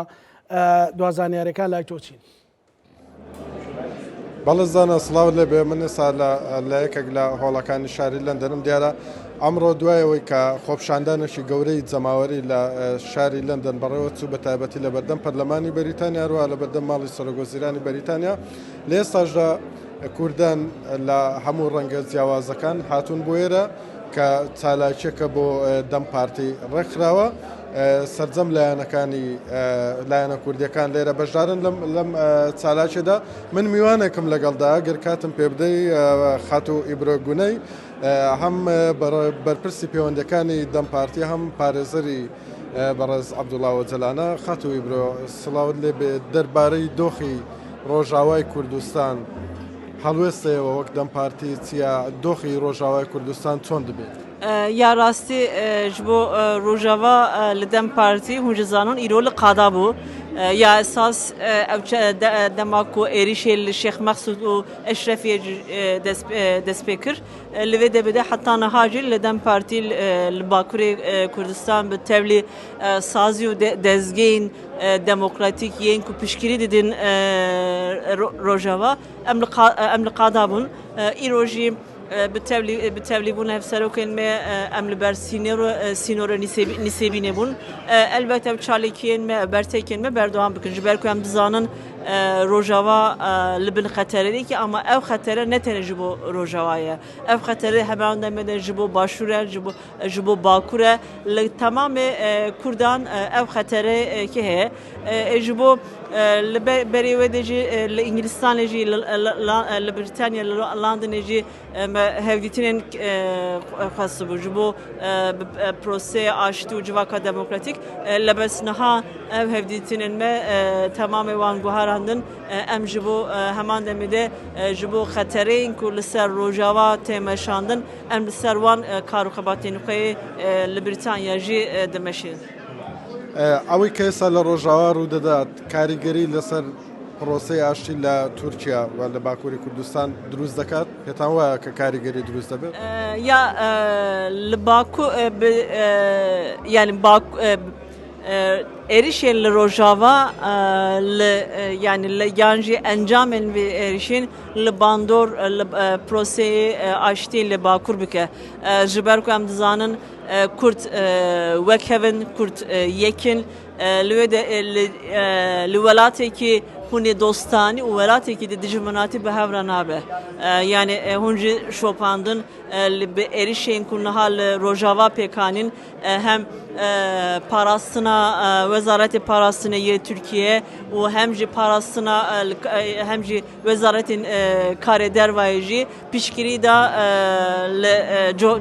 A: دوا زانیاریەکان لای تۆ چین؟
G: بەڵێ زانا سڵاوت لێبێ من ئێستا لە یەکێک لە هۆڵەکانی شاری لەندەنم دیارە ئەمڕۆ دوای ئەوەی کە خۆپیشاندانێکی گەورەی جەماوەری لە شاری لەندەن بەڕێوە چوو بە تایبەتی لە بەردەم پەرلەمانی بەریتانیا هەروەها لە بەردەم ماڵی سەرۆکوەزیرانی بەریتانیا لە ئێستاشدا کوردان لە هەموو ڕەنگە جیاوازەکان هاتوون بۆ ئێرە کە چالاکیەکە بۆ دەم پارتی ڕێکخراوە سەرجەم لایەنەکانی لایەنە کوردیەکان لێرە بەشدارن لەم لەم چالاکیەدا من میوانێکم لەگەڵدا گەر کاتم پێبدەی خاتوو ئیبرۆ گونەی هەم بەرپرسی پەیوەندەکانی دەم پارتی هەم پارێزەری بەڕێز عەبدوڵا ئۆجەلانە. خاتوو ئیبرۆ سڵاوت لێ بێ دەربارەی دۆخی ڕۆژاوای کوردستان هەڵوێستەیەوە وەک دەم پارتی چییە؟ دۆخی ڕۆژاوای کوردستان چۆن دەبێت؟
H: یا ڕاستی ji bo Rojava li dem Partî hûn ji zanin îro li qada bû. Ya esas ew dema ku êrîşê li Şêx Mexsûd û Eşrefiyê dest pê kir. Li vê demê de heta niha jî li dem Partî li Bakurê Kurdistan bi tevlî sazî û dezgehên demokratîk yên ku piştgirî didin Rojava em li em li qada bûn. Îro jî bi tevlî bi tevlîbûna hevserokên me em li ber sînor sînorê Nisêbînê bûn. Elbet ev çalekiyên me ev bertekên me berdewam bikin ji ber ku em dizanin Rojava li bin xetereyekî ama ev xetere ne tenê ji bo Rojava ye. Ev xetere heman demê de ji bo Başûr e, ji bo ji bo Bakur e. Li temamê Kurdan ev xeterekî heye. Ê ji bo li berê wê de jî li Îngilistanê jî li Brîtanya li Londonê jî Me hevdîtinên xwestibû ji bo proseya aştî û civaka demokratîk. Li bes niha ev hevdîtinên me temamê wan guherandin. Em ji bo heman demê de ji bo xetereyên ku li ser Rojava tê meşandin em li ser wan kar û xebatên xwe yê li Brîtanya jî dimeşînin.
G: Ewê ke êsta li Rojava rû didat karîgerî li ser پرۆسەی ئاشتی لە تورکیا و لە باکووری کوردستان دروست دەکات؟ پێتان وایە کە کاریگەری دروست دەبێت؟
H: یا لە باکو یعنی باک êrişên li Rojava li yani li yan jî encamên vê êrişên li bandor li proseyê aştiyê li Bakur bike. Ji ber ku em dizanin Kurd wek hev in, Kurd yek in. Li wê de li welatekî hûn ê dostanî û welatekî de dijminatî bi hev re nabe. Yanî hûn jî şopandin bi êrişên ku niha li Rojava pêk anîn hem parastina Wezaretê Parastinê yê Tirkiyeyê û hem jî parastina hem jî Wezaretên Karê Dervayê jî piştgirî da li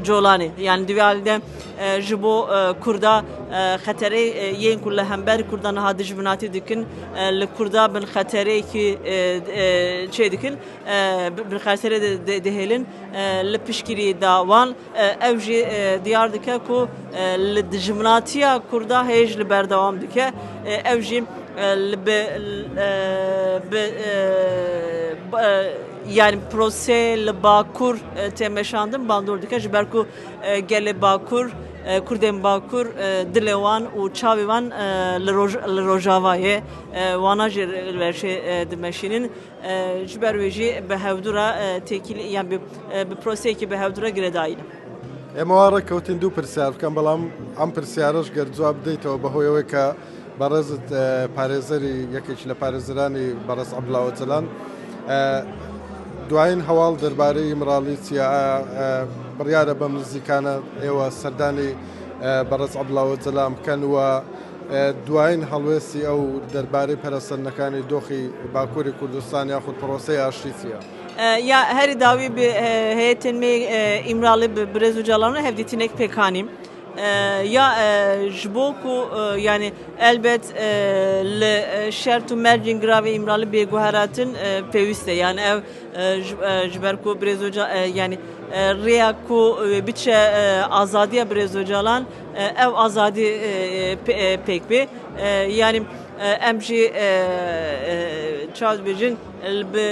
H: Colanê. Yani di vê alî de ji bo Kurda xeterê yên ku li hember Kurda niha dijminatî dikin li Kurda bin xetereyekî çê dikin bin xeterê dihêlin li piştgirî da wan ew jî diyar dike ku li dijminatiya Kurda hêj li berdewam dike ew jî li bi bi Yani prose li Bakur tê meşandin bandor dike ji ber ku gelê Bakur, Kurdên Bakur dilê wan û çavê wan li Rojavayê wana jî li verşê dimeşînin. Ji ber wê jî bi hevdu re têkilî yan bi proseyekî bi hevdu re girêdayî ne.
G: ئێمە وا ڕێککەوتین دوو پرسیار بکەم بەڵام ئەم پرسیارەش گەر جواب بدەیتەوە بەهۆی ئەوەی کە بەڕێزت پارێزەری یەکێکی لە پارێزەرانی بەڕێز عەبدوڵا ئۆجەلان دوایین هەواڵ دەربارەی ئیمراڵی چییە؟ بڕیارە بەم نزیکانە ئێوە سەردانی بەڕێز عەبدوڵا ئۆجەلان بکەن و دوایین هەڵوێستی ئەو دەربارەی پەرەسەندنەکانی دۆخی باکووری کوردستان یاخود پرۆسەی ئاشتی چییە؟
H: یا هەری داوی هەیەتێن مê ئیمراڵی bi birêz Ocalan re hevdîtinek pêk anî. Ya ji bo ku yanî elbet li şert û mercên giravê Îmrali bêguheratin pêwîst e. Yani ev ji ber ku Birêz Ocalan yanî rêya ku biçe azadiya Birêz Ocalan ev azadî pêk bê. Yanî em jî çawa dibêjin bi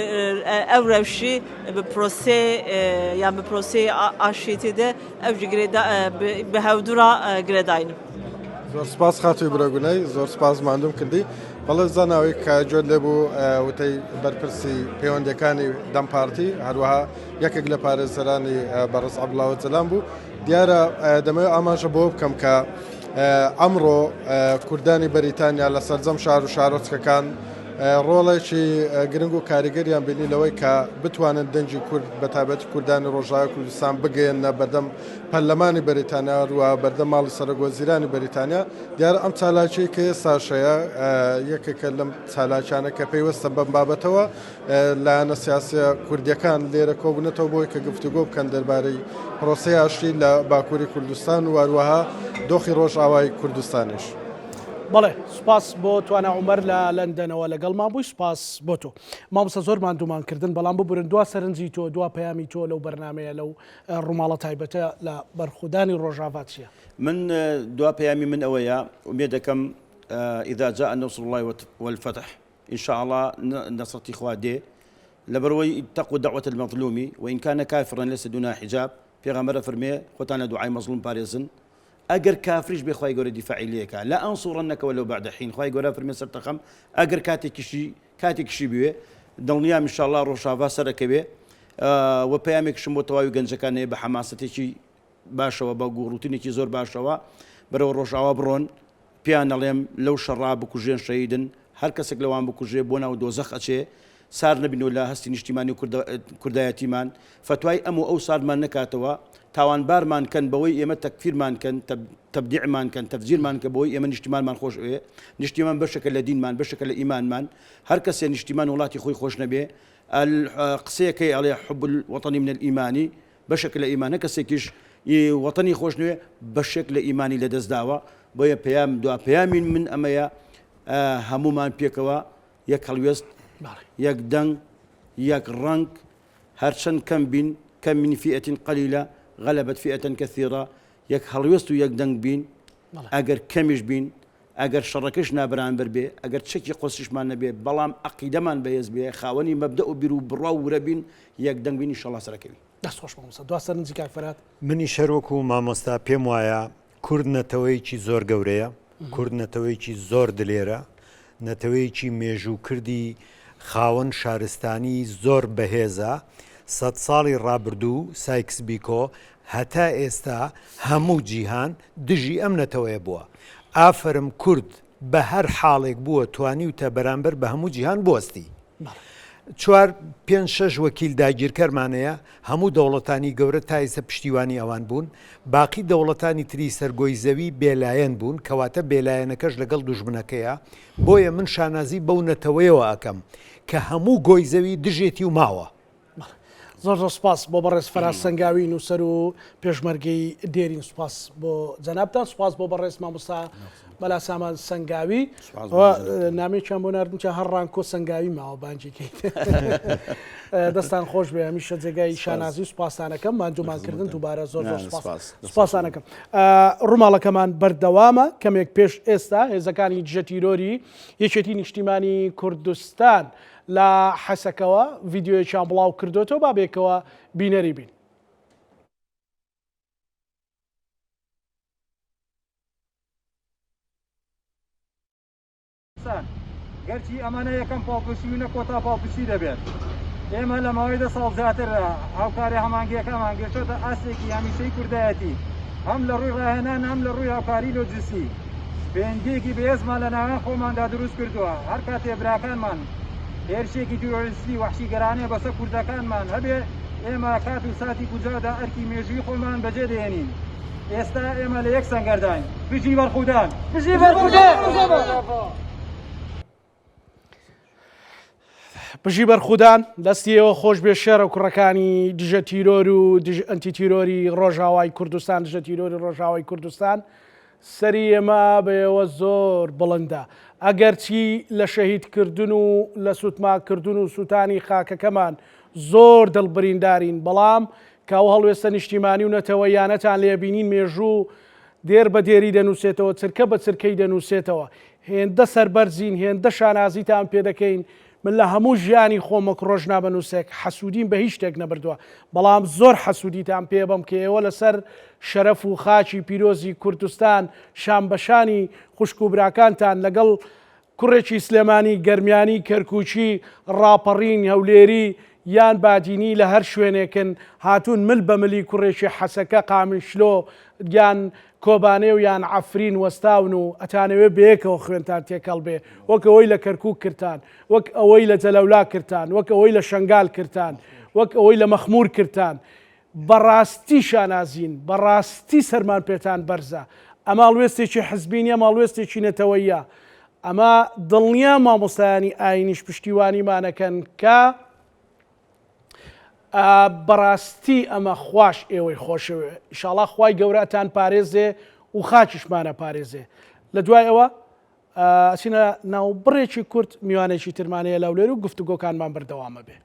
H: ev rewşî bi proseyê yan bi proseyê aşîtê de Ew jî girêda bi hevdu re girêdayîn.
G: زۆر سپاس خاتووی برا گونەی زۆر سپاس ماندوم کردی بەڵێ زاناوی کە گوێت لێ بوو وتەی بەرپرسی پەیوەندەکانی دەم پارتی هەروەها یەکێک لە پارێزەرانی بەڕێز عەبدوڵا ئۆجەلان بوو دیارە دەمەوێت ئاماژە بۆ بکەم کە ئەمڕۆ کوردانی بەریتانیا لە سەرجەم شار و شارۆچکەکان ڕۆڵێکی گرنگ و کاریگەریان بینی لەوەی کە بتوانن دەنگی کورد بە تایبەتی کوردانی ڕۆژاوای کوردستان بگەیەننە بەردەم پەرلەمانی بەریتانیا و بەردەم ماڵی سەرۆک وەزیرانی بەریتانیا. دیارە ئەم چالاکیەی کە ئێستاش هەیە یەکێکە لەم چالاکیانە کە پەیوەستە بەم بابەتەوە. لایەنە سیاسیە کوردیەکان لێرە کۆبوونەتەوە بۆی کە گفتوگۆ بکەن دەربارەی پرۆسەی ئاشتی لە باکووری کوردستان و هەروەها دۆخی ڕۆژئاوای کوردستانیش.
A: بەڵێ سوپاس بۆ توانا عومەر لە لەندەنەوە لەگەڵمان بووی سوپاس بۆ تۆ مامۆستا زۆر ماندوومان کردن بەڵام ببورن دوا سەرنجی تۆ دوا پەیامی تۆ لەو بەرنمەیە لەو ڕووماڵە تایبەتە لە بەرخودانی ڕۆژاڤا چییە؟
C: من دوا پەیامی من ئەوەیە ئومێد دەکەم اذا جاء نصر الله والفتح ان شاء الله نصرتی خوا دێ لەبەرئەوەی اتقوا دعوة المظلوم وان كان كافرا ليس دونها حجاب پێغەمبەر ئەفەرموێ خۆتان لە دوعای مەزڵوم پارێزن ئەگەر کافریش بێ خوای گەورە دیفاعی لێکا لانصرنک ولو بعد حین خوای گەورە فەرمێ سەرتەخەم ئەگەر کاتێکیشی کاتێکیشی بوێ دڵنیام ان شاء الله ڕۆژاڤا سەرەکەوێ و پەیامێکشم بۆ تەواوی گەنجەکان هەیە بە حەماسەتێکی باشەوە بە گوڕوتینێکی زۆر باشەوە بەرەوە ڕۆژاوا بڕۆن پێیان ئەڵێم لەو شەڕا بکوژێن شەهیدن هەر کەسێک لەوان بکوژێ بۆ ناو دۆزەخ ئەچێ سارد نەبینەوە لە هەستی نیشتیمانی و کوردایەتیمان فەتوای ئەم و ئەو ساردمان نەکاتەوە تاوانبارمان کەن بەوەی ئێمە تەکفیرمان کەن تەبدیعمان کەن تەفجیرمان کە بەوەی ئێمە نیشتیمانمان خۆش ئەوێ نیشتیمان بەشێکە لە دینمان بەشێکە لە ئیمانمان هەر کەسێ نیشتیمان وڵاتی خۆی خۆش نەبێ قسەیەکەی ئەڵێ حب الوطن من الإيمان بەشێک لە ئیمان هەر کەسێکیش وەتەنی خۆش نەوێ بەشێک لە ئیمانی لەدەست داوە بۆیە پەیام دوا پەیامی من ئەمەیە هەمومان پێکەوە یەک هەڵوێست یەک دەنگ یەک ڕەنگ هەرچەند کەم بین کەم من فئة قلیلە غلبت فئة کثیرە یەک هەڵوێست و یەک دەنگ بین ئەگەر کەمیش بین ئەگەر شەڕەکەش نابەرانبەر بێ ئەگەر چەکی قورسیشمان نەبێ بەڵام عەقیدەمان بەهێز بێ خاوەنی مەبدەء و بیر و بڕوا و ورە بین یەک دەنگ بین ئیشەڵا سەرەکەوین.
A: دەست خۆش مامۆستا دوا سەرنجی کاک فەرهاد.
B: منیش هەر وەکو مامۆستا پێم وایە کورد نەتەوەیەکی زۆر گەورەیە، کورد نەتەوەیەکی زۆر دلێرە، نەتەوەیەکی مێژووکردی خاوەن شارستانی زۆر بەهێزە، سەد ساڵی ڕابردوو سایکس بیکۆ هەتا ئێستا هەموو جیهان دژی ئەم نەتەوەیە بووە. ئافەرم کورد بە هەر حاڵێک بووە توانیوتە بەرامبەر بە هەموو جیهان بوەستی. چوار پێنج شەش وەکیل داگیرکەرمان هەیە، هەموو دەوڵەتانی گەورە تا ئێستا پشتیوانی ئەوان بوون، باقی دەوڵەتانی تری سەر گۆی زەوی بێلایەن بوون، کەواتە بێلایەنەکەش لەگەڵ دوژمنەکەیە، بۆیە من شانازی بەو نەتەوەیەوە ئەکەم کە هەموو گۆی زەوی دژێتی و ماوە.
A: زۆر زۆر سپاس بۆ بەڕێز فەراز سەنگاوی نووسەر و پێشمەرگەی دێرین سپاس بۆ جەنابتان سپاس بۆ بەڕێز مامۆستا مەلا سامان سەنگاوی نامێکیان بۆ ناردم کە هەر ڕانکۆ سەنگاوی ماوە بانگیکەیت دەستان خۆش بێ هەمیشە جێگای شانازی و سپاسانەکەم ماندوومانکردن دووبارە زۆر زۆر سپاس سپاسانەکەم ڕووماڵەکەمان بەردەوامە کەمێک پێش ئێستا هێزەکانی دژە تیرۆری یەکێتی نیشتیمانی کوردستان لە حەسەکەوە ڤیدیۆیەکیان بڵاو کردۆتەوە با بێکەوە بینەری بین.
I: گەرچی ئەمە نە یەکەم پاڵپشتی و نە کۆتا پاڵپشتی دەبێت. ئێمە لە ماوەی دە ساڵ زیاتردا هاوکاری هەماهەنگییەکەمان گەیشتۆتە ئاستێکی هەمیشەیی کوردایەتی، هەم لە ڕووی ڕاهێنان هەم لە ڕووی هاوکاری لۆجستی. پەیوەندییەکی بەهێزمان لە ناوان خۆماندا دروست کردووە، هەر کاتێ براکانمان هێرشێکی تیرۆریستی وەحشیگەرانەیە بەسەر کوردەکانمان هەبێ، ئێمە کات و ساتی گونجاودا ئەرکی مێژوویی خۆمان بەجێ دەهێنین. ئێستا ئێمە لە یەک سەنگەرداین. بژی بەرخودان! بژی بەرخودان!
A: بژی بەرخودان دەستی ئێوە خۆش بێ شێرە کوڕەکانی دژە تیرۆر و دژ ئەنتی تیرۆری ڕۆژاوای کوردستان دژە تیرۆری ڕۆژاوای کوردستان سەری ئێمە بە ئێوە زۆر بڵندە ئەگەرچی لە شەهیدکردن و لە سوتماکردن و سووتانی خاکەکەمان زۆر دڵبریندارین بەڵام کە ئەو هەڵوێستە نیشتیمانی و نەتەوەییانەتان لێ بینین مێژوو دێر بە دێری دەنووسێتەوە، چرکە بە چرکەی دەنووسێتەوە. هێندە سەربەرزین، هێندە شانازیتان پێ دەکەین، من لە هەموو ژیانی خۆم وەک ڕۆژنامەنووسێک حەسوودیم بە هیچ شتێک نەبردووە، بەڵام زۆر حەسوودیتان پێ بەم کە ئێوە لەسەر شەرەف و خاکی پیرۆزی کوردستان شانبەشانی خوشک و براکانتان لەگەڵ کوڕێکی سلێمانی، گەرمیانی، کەرکوکی، ڕاپەڕین، هەولێری یان بادینی لە هەر شوێنێکن هاتوون مل بە ملی کوڕێکی حەسەکە، قامیشلۆ یان کۆبانێ و یان عەفرین وەستاون و ئەتانەوێ بەیەکەوە خوێنتان تێکەڵ بێ وەک ئەوەی لە کەرکوک کردتان، وەک ئەوەی لە جەلەولا کردتان، وەک ئەوەی لە شەنگال کردتان، وەک ئەوەی لە مەخمور کردتان. بەڕاستی شانازین، بەڕاستی سەرمان پێتان بەرزە. ئەمە هەڵوێستێکی حزبی نییە، ئەمە هەڵوێستێکی نەتەوەییە. ئەمە دڵنیام مامۆستایانی ئایینیش پشتیوانیمانەکەن کە بەڕاستی ئەمە خواش ئێوەی خۆشەوێ. ئیشاڵا خوای گەورە ئەتان پارێزێ و خاکیشمانە پارێزێ. لە دوای ئەوە. ئەچینە ناو بڕێکی کورت میوانێکی ترمان هەیە لە هەولێر و گفتوگۆکانمان بەردەوامە بێ.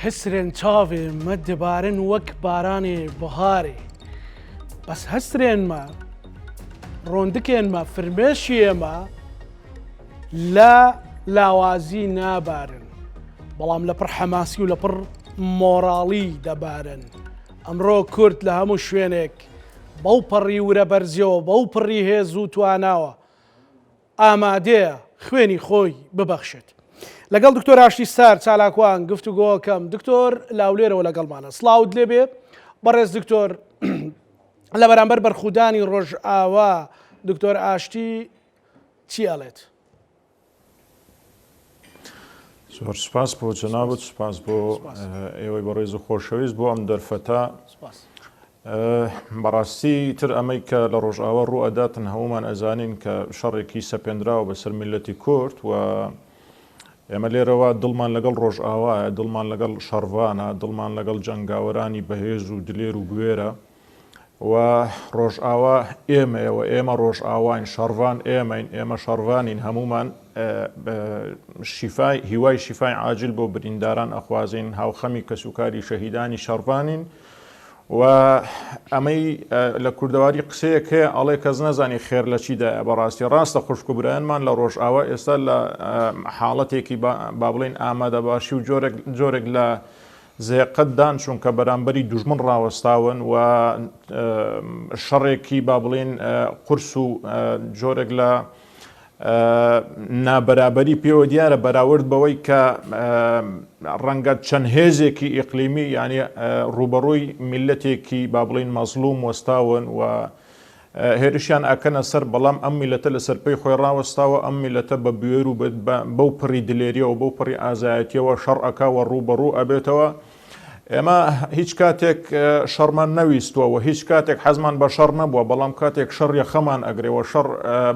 A: Hesrên çavê me dibarin wek baranê biharê. Bes hesrên me, rondikên me, firmêşiyê me لە لاوازی نابارن، بەڵام لە پڕ حەماسی و لە پڕ مۆراڵی دەبارن. ئەمڕۆ کورد لە هەموو شوێنێک بەو پەڕی ورە بەرزیەوە، بەو پڕی هێز و تواناوە ئامادەیە خوێنی خۆی ببەخشێت. لەگەڵ دکتۆر ئاشتی ستار چالاکوان گفتوگۆکەم. دکتۆر لاولێرەوە لەگەڵمانە. سڵاوت لێبێ بەڕێز دکتۆر. لە بەرامبەر بەرخودانی ڕۆژئاوا دکتۆر ئاشتی چی ئەڵێت؟
J: زۆر سپاس بۆ جەنابت، سپاس بۆ ئێوەی بەڕێز و خۆشەویست بۆ ئەم دەرفەتە. بەڕاستی تر ئەمەی کە لە ڕۆژئاوا ڕوو ئەداتن هەمومان ئەزانین کە شەڕێکی سەپێنراوە بەسەر میللەتی کورد و ئێمە لێرەوە دڵمان لەگەڵ ڕۆژئاوایە، دڵمان لەگەڵ شەڕڤانە، دڵمان لەگەڵ جەنگاوەرانی بەهێز و دلێر و بوێرە. و ڕۆژئاوا ئێمەیە و ئێمە ڕۆژئاواین، شەڕڤان ئێمەین، ئێمە شەڕڤانین هەموومان شیفای هیوای شیفای عاجل بۆ برینداران ئەخوازین، هاوخەمی کەسوکاری شەهیدانی شەڕڤانین و ئەمەی لە کوردەواری قسەیەک هەیە ئەڵێ کەس نەزانی خێر لە چیدایە بەڕاستی ڕاستە خوشک و برایانمان لە ڕۆژئاوا ئێستا لە حاڵەتێکی با بڵێین ئامادەباشی و جۆرێک جۆرێک لە زێقەت دان چونکە بەرامبەری دوژمن ڕاوەستاون و شەڕێکی با بڵێین قورس و جۆرێک لە نابەرابەری پێوە دیارە بەراورد بەوەی کە ڕەنگە چەند هێزێکی ئیقلیمی یعنی ڕوبەڕووی میلەتێکی با بڵین مەزلوم وەستاون و هێرشیان ئەکەنە سەر، بەڵام ئەم میللەتە لەسەر پێی خۆی ڕاوەستاوە، ئەم میللەتە بە بوێر و بەو پڕی دلێریەوە، بەو پڕی ئازایەتیەوە شەڕ ئەکا و ڕووبەڕوو ئەبێتەوە. ئێمە هیچ کاتێک شەڕمان نەویستووە و هیچ کاتێک حەزمان بە شەڕ نەبووە، بەڵام کاتێک شەڕ یەخەمان ئەگرێ و شەڕ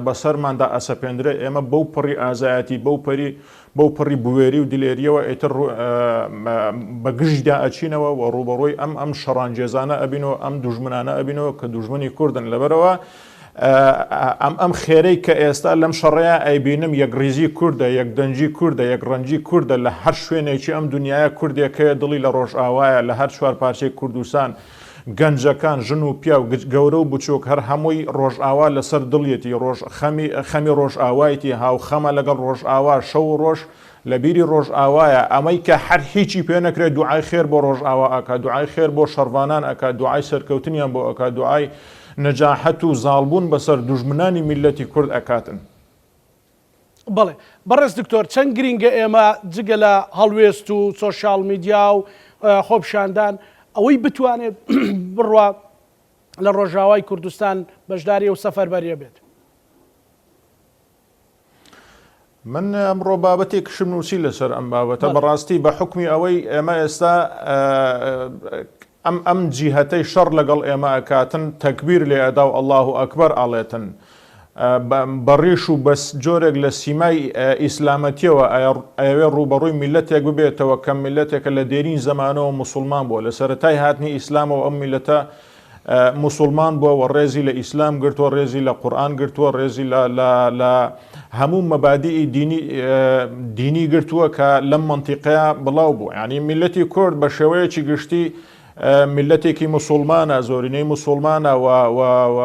J: بەسەرماندا ئەسەپێندرێ، ئێمە بەو پڕی ئازایەتی، بەو پەری بەو پڕی بوێری و دلێرییەوە ئیتر بە گژیدا ئەچینەوە و ڕووبەڕووی ئەم ئەم شەڕانگێزانە ئەبینەوە، ئەم دوژمنانە ئەبینەوە کە دوژمنی کوردن. لەبەرئەوە ئەم ئەم خێرەی کە ئێستا لەم شەڕەیا ئەیبینم یەکڕیزی کوردە، یەکدەنگی کوردە، یەکڕەنگی کوردە، لە هەر شوێنێکی ئەم دونیایە کوردێک هەیە دڵی لە ڕۆژئاوایە، لە هەر چوارپارچەی کوردستان گەنجەکان، ژن و پیاو، گەورە و بچووک، هەر هەمووی ڕۆژئاوا لەسەر دڵیەتی، ڕۆژ خەمی خەمی ڕۆژئاوایتی، هاوخەمە لەگەڵ ڕۆژئاوا، شەو و ڕۆژ لە بیری ڕۆژئاوایە، ئەمەی کە هەر هیچی پێ نەکرێ دوعای خێر بۆ ڕۆژئاوا ئەکا، دوعای خێر بۆ شەڕڤانان ئەکا، دوعای سەرکەوتنیان بۆ ئەکا، دوعای نەجاحەت و زاڵبوون بەسەر دوژمنانی میللەتی کورد ئەکاتن.
A: بەڵێ بەڕێز دکتۆر چەند گرینگە ئێمە جگە لە هەڵوێست و سۆشیال میدیا و خۆپیشاندان ئەوەی بتوانێت بڕوا لە ڕۆژاوای کوردستان بەشداری ئەو سەفەربەریە بێت.
J: من ئەمڕۆ بابەتێکشم نووسی لەسەر ئەم بابەتە بەڕاستی بە حکمی ئەوەی ئێمە ئێستا ئەم ئەم جیهەتەی شەڕ لەگەڵ ئێمە ئەکاتن تەکبیر لێ ئەدا و اللە اکبر ئەڵێتن بە ڕیش و بە جۆرێک لە سیمای ئیسلامەتیەوە ئەیەوێ ڕووبەڕووی میللەتێک ببێتەوە کە میللەتێکە لە دێرین زەمانەوە موسوڵمان بووە لە سەرەتای هاتنی ئیسلامەوە ئەم میللەتە. موسوڵمان بووە و ڕێزی لە ئیسلام گرتووە، ڕێزی لە قورئان گرتووە، ڕێزی لە لە لە هەموو مەبادیئی دینی دینی گرتووە کە لەم مەنتیقەیە بڵاو بوو. یانی میللەتی کورد بە شێوەیەکی گشتی میللەتێکی موسوڵمانە، زۆرینەی موسوڵمانە و و و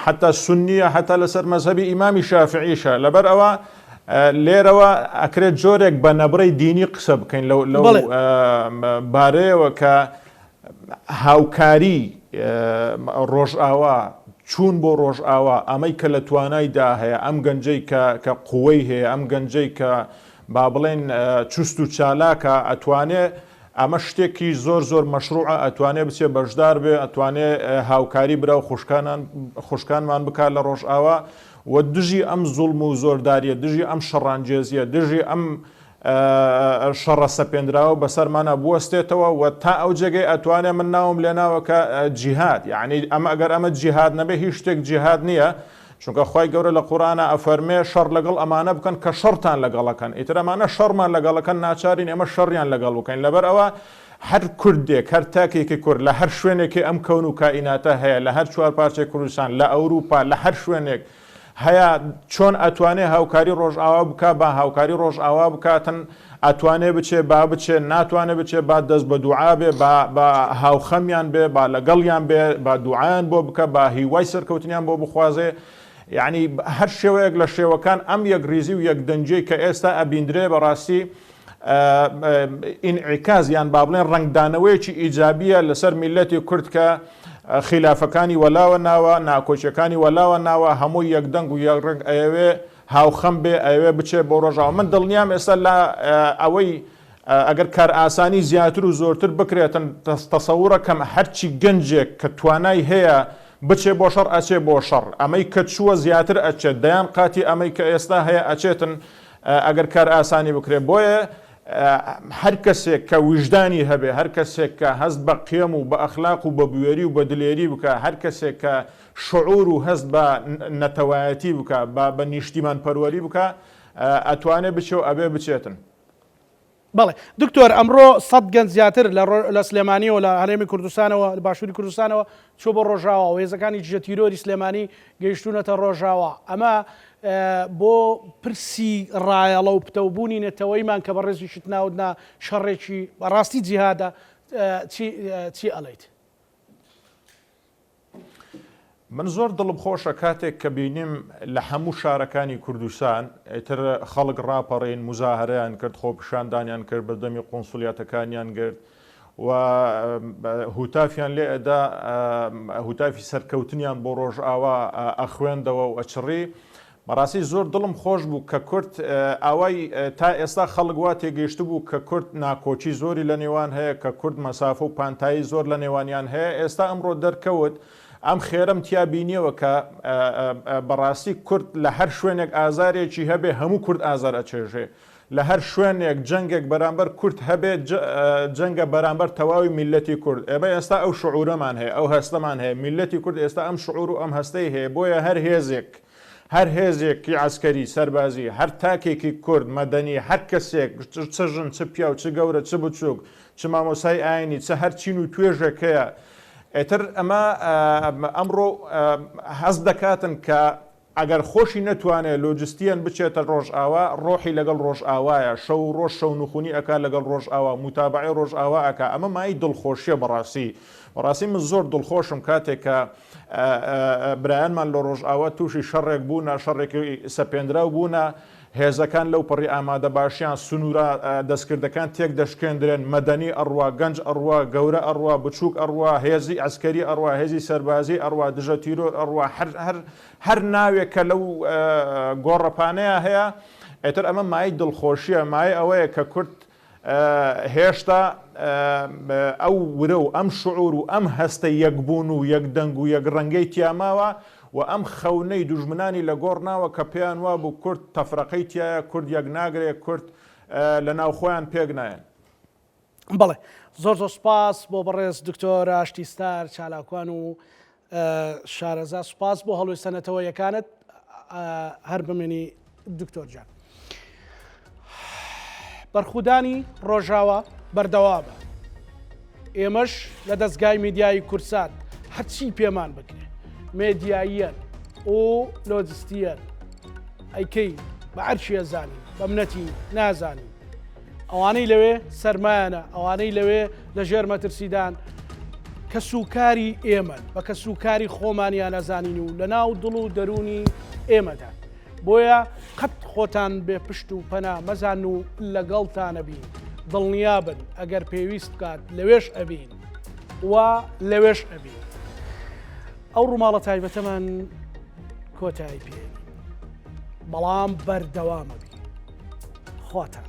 J: حتا سنیە حتا لەسەر مەزهەبی ئیمامی شافعیشە لەبەر ئەوە لێرەوە ئەکرێت جۆرێک بە نەبرەی دینی قسە بکەین لەو لەو بارەیەوە کە هاوکاری ڕۆژئاوا، چوون بۆ ڕۆژئاوا، ئەمەی کە لە توانایدا هەیە، ئەم گەنجەی کە کە قوەی هەیە، ئەم گەنجەی کە با بڵێین چوست و چالاکە، ئەتوانێ ئەمە شتێکی زۆر زۆر مەشروعە، ئەتوانێ بچێ بەشدار بێ، ئەتوانێ هاوکاری برا و خوشکانان خوشکانمان بکات لە ڕۆژئاوا و دژی ئەم زوڵم و زۆردارییە، دژی ئەم شەڕانگێزییە، دژی ئەم شەڕە سەپێنراوە بەسەرمانا بوەستێتەوە و تا ئەو جێگەی ئەتوانێ من ناوم لێناوە کە جیهاد یعنی ئەمە ئەگەر ئەمە جیهاد نەبێ هیچ شتێک جیهاد نییە چونکە خوای گەورە لە قورئانا ئەفەرمێ شەڕ لەگەڵ ئەمانە بکەن کە شەڕتان لەگەڵەکەن ئیتر ئەمانە شەڕمان لەگەڵەکەن ناچارین ئێمە شەڕیان لەگەڵ بکەین لەبەر ئەوە هەر کوردێک هەر تاکێکی کورد لە هەر شوێنێکی ئەم کەون و کائیناتە هەیە لە هەر چوار پارچەی کوردستان لە ئەوروپا لە هەر شوێنێک هەیە چۆن ئەتوانێ هاوکاری ڕۆژئاوا بکا با هاوکاری ڕۆژئاوا بکاتن ئەتوانێ بچێ با بچێ ناتوانێ بچێ با دەست بە دوعا بێ با با هاوخەمیان بێ با لەگەڵیان بێ با دوعایان بۆ بکە با هیوای سەرکەوتنیان بۆ بخوازێ یعنی هەر شێوەیەک لە شێوەکان ئەم یەکڕیزی و یەکدەنگیەی کە ئێستا ئەبیندرێ بەڕاستی ئینعیکاس یان با بڵێن ڕەنگدانەوەیەکی ئیجابیە لەسەر میللەتی کورد کە خیلافەکانی وەلاوە ناوە، ناکۆکیەکانی وەلاوە ناوە، هەمووی یەک دەنگ و یەک ڕەنگ ئەیەوێ هاوخەم بێ، ئەیەوێ بچێ بۆ ڕۆژاوا. من دڵنیام ئێستا لە ئەوەی ئەگەر کارئاسانی زیاتر و زۆرتر بکرێتن تەسەورەکەم هەرچی گەنجێک کە توانای هەیە بچێ بۆ شەڕ ئەچێ بۆ شەڕ، ئەمەی کە چووە زیاتر ئەچێت، دەیان قاتی ئەمەی کە ئێستا هەیە ئەچێتن ئەگەر کارئاسانی بکرێت. بۆیە هەر کەسێک کە ویژدانی هەبێ، هەر کەسێک کە هەست بە قیەم و بە ئەخلاق و بە بوێری و بە دلێری بکا، هەر کەسێک کە شعور و هەست بە نەتەوایەتی بکا، بە بە نیشتیمانپەروەری بکا، ئەتوانێ بچێ و ئەبێ بچێتن.
A: بەڵێ دکتۆر ئەمڕۆ سەد گەنج زیاتر لە لە سلێمانیەوە لە هەرێمی کوردستانەوە لە باشووری کوردستانەوە چووە بۆ ڕۆژاوا و هێزەکانی دژە تیرۆری سلێمانی گەیشتوونەتە ڕۆژاوا ئەمە بۆ پرسی ڕایەڵە و پتەوبوونی نەتەوەیمان کە بەڕێزیشت ناوت نا شەڕێکی بەڕاستی جیهادە چی چی ئەڵێیت؟
J: من زۆر دڵم خۆشە کاتێک کە بینیم لە هەموو شارەکانی کوردستان ئیتر خەڵک ڕاپەڕین موزاهەرەیان کرد خۆپیشاندانیان کرد بەردەمی قونسڵیاتەکانیان گرت و هوتافیان لێ ئەدا هوتافی سەرکەوتنیان بۆ ڕۆژئاوا ئەخوێندەوە و ئەچڕی بەڕاستی زۆر دڵم خۆش بوو کە کورد ئاوای تا ئێستا خەڵک وا تێگەیشتبوو کە کورد ناکۆکی زۆری لە نێوان هەیە کە کورد مەسافە و پانتایی زۆر لە نێوانیان هەیە ئێستا ئەمڕۆ دەرکەوت ئەم خێرەم تیا بینیەوە کە بەڕاستی کورد لە هەر شوێنێک ئازارێکی هەبێ هەموو کورد ئازار ئەچێژێ لە هەر شوێنێک جەنگێک بەرامبەر کورد هەبێ جەنگە بەرامبەر تەواوی میللەتی کورد ئێمە ئێستا ئەو شعورەمان هەیە ئەو هەستەمان هەیە میللەتی کورد ئێستا ئەم شعور و ئەم هەستەی هەیە بۆیە هەر هێزێک هەر هێزێکی عەسکەری سەربازی هەر تاکێکی کورد مەدەنی هەر کەسێک چ ژن چ پیاو چ گەورە چ بچووک چ مامۆستای ئاینی چ هەر چین و توێژێک هەیە ئیتر ئەمە ئەمڕۆ هەست دەکاتن کە ئەگەر خۆشی نەتوانێ لۆجستیەن بچێتە ڕۆژئاوا، ڕۆحی لەگەڵ ڕۆژئاوایە، شەو و ڕۆژ شەونخونی ئەکا لەگەڵ ڕۆژئاوا، موتابەعەی ڕۆژئاوا ئەکا، ئەمە مایەی دڵخۆشیە بەڕاستی. بەڕاستی من زۆر دڵخۆشم کاتێک کە برایانمان لە ڕۆژئاوا تووشی شەڕێک بوونە، شەڕێکی سەپێنراو بوونە، هێزەکان لەو پەڕی ئامادەباشیان، سنوورە دەستکردەکان تێک دەشکێندرێن، مەدەنی ئەڕوا، گەنج ئەڕوا، گەورە ئەڕوا، بچووک ئەڕوا، هێزی عەسکەری ئەڕوا، هێزی سەربازی ئەڕوا، دژە تیرۆر ئەڕوا، هەر هەر هەر ناوێک کە لەو گۆڕەپانەیا هەیە، ئیتر ئەمە مایەی دڵخۆشییە، مایەی ئەوەیە کە کورد هێشتا ئەو ورە و ئەم شعور و ئەم هەستە یەکبوون و یەکدەنگ و یەکڕەنگەی تیا ماوە و ئەم خەونەی دوژمنانی لە گۆڕ ناوە کە پێیان وابوو کورد تەفرەقەی تیایە، کورد یەکناگرێ، کورد لە ناوخۆیان پێک نایەن.
A: بەڵێ زۆر زۆر سوپاس بۆ بەڕێز دکتۆر ئاشتی ستار چالاکوان و شارەزا سوپاس بۆ هەڵوێستە نەتەوەیەکانت هەر بمێنی دکتۆر جان. بەرخودانی ڕۆژاوا بەردەوامە. ئێمەش لە دەزگای میدیایی کوردسات هەرچی پێمان بکرێ مێدیاییەن و لۆجستیەن ئەیکەین بە ئەرکی ئەزانین بە منەتی نازانین ئەوانەی لەوێ سەرمایانە ئەوانەی لەوێ لە ژێر مەترسیدان کەسوکاری ئێمەن بە کەسوکاری خۆمانیان ئەزانین و لە ناو دڵ و دەروونی ئێمەدان بۆیە قەت خۆتان بێ پشت و پەنا مەزان و لەگەڵتانە بین دڵنیابن ئەگەر پێویست بکات لەوێش ئەبین و لەوێش ئەبین ئەو ڕووماڵە تایبەتەمان کۆتایی پێ بەڵام بەردەوامە بین. خواتان.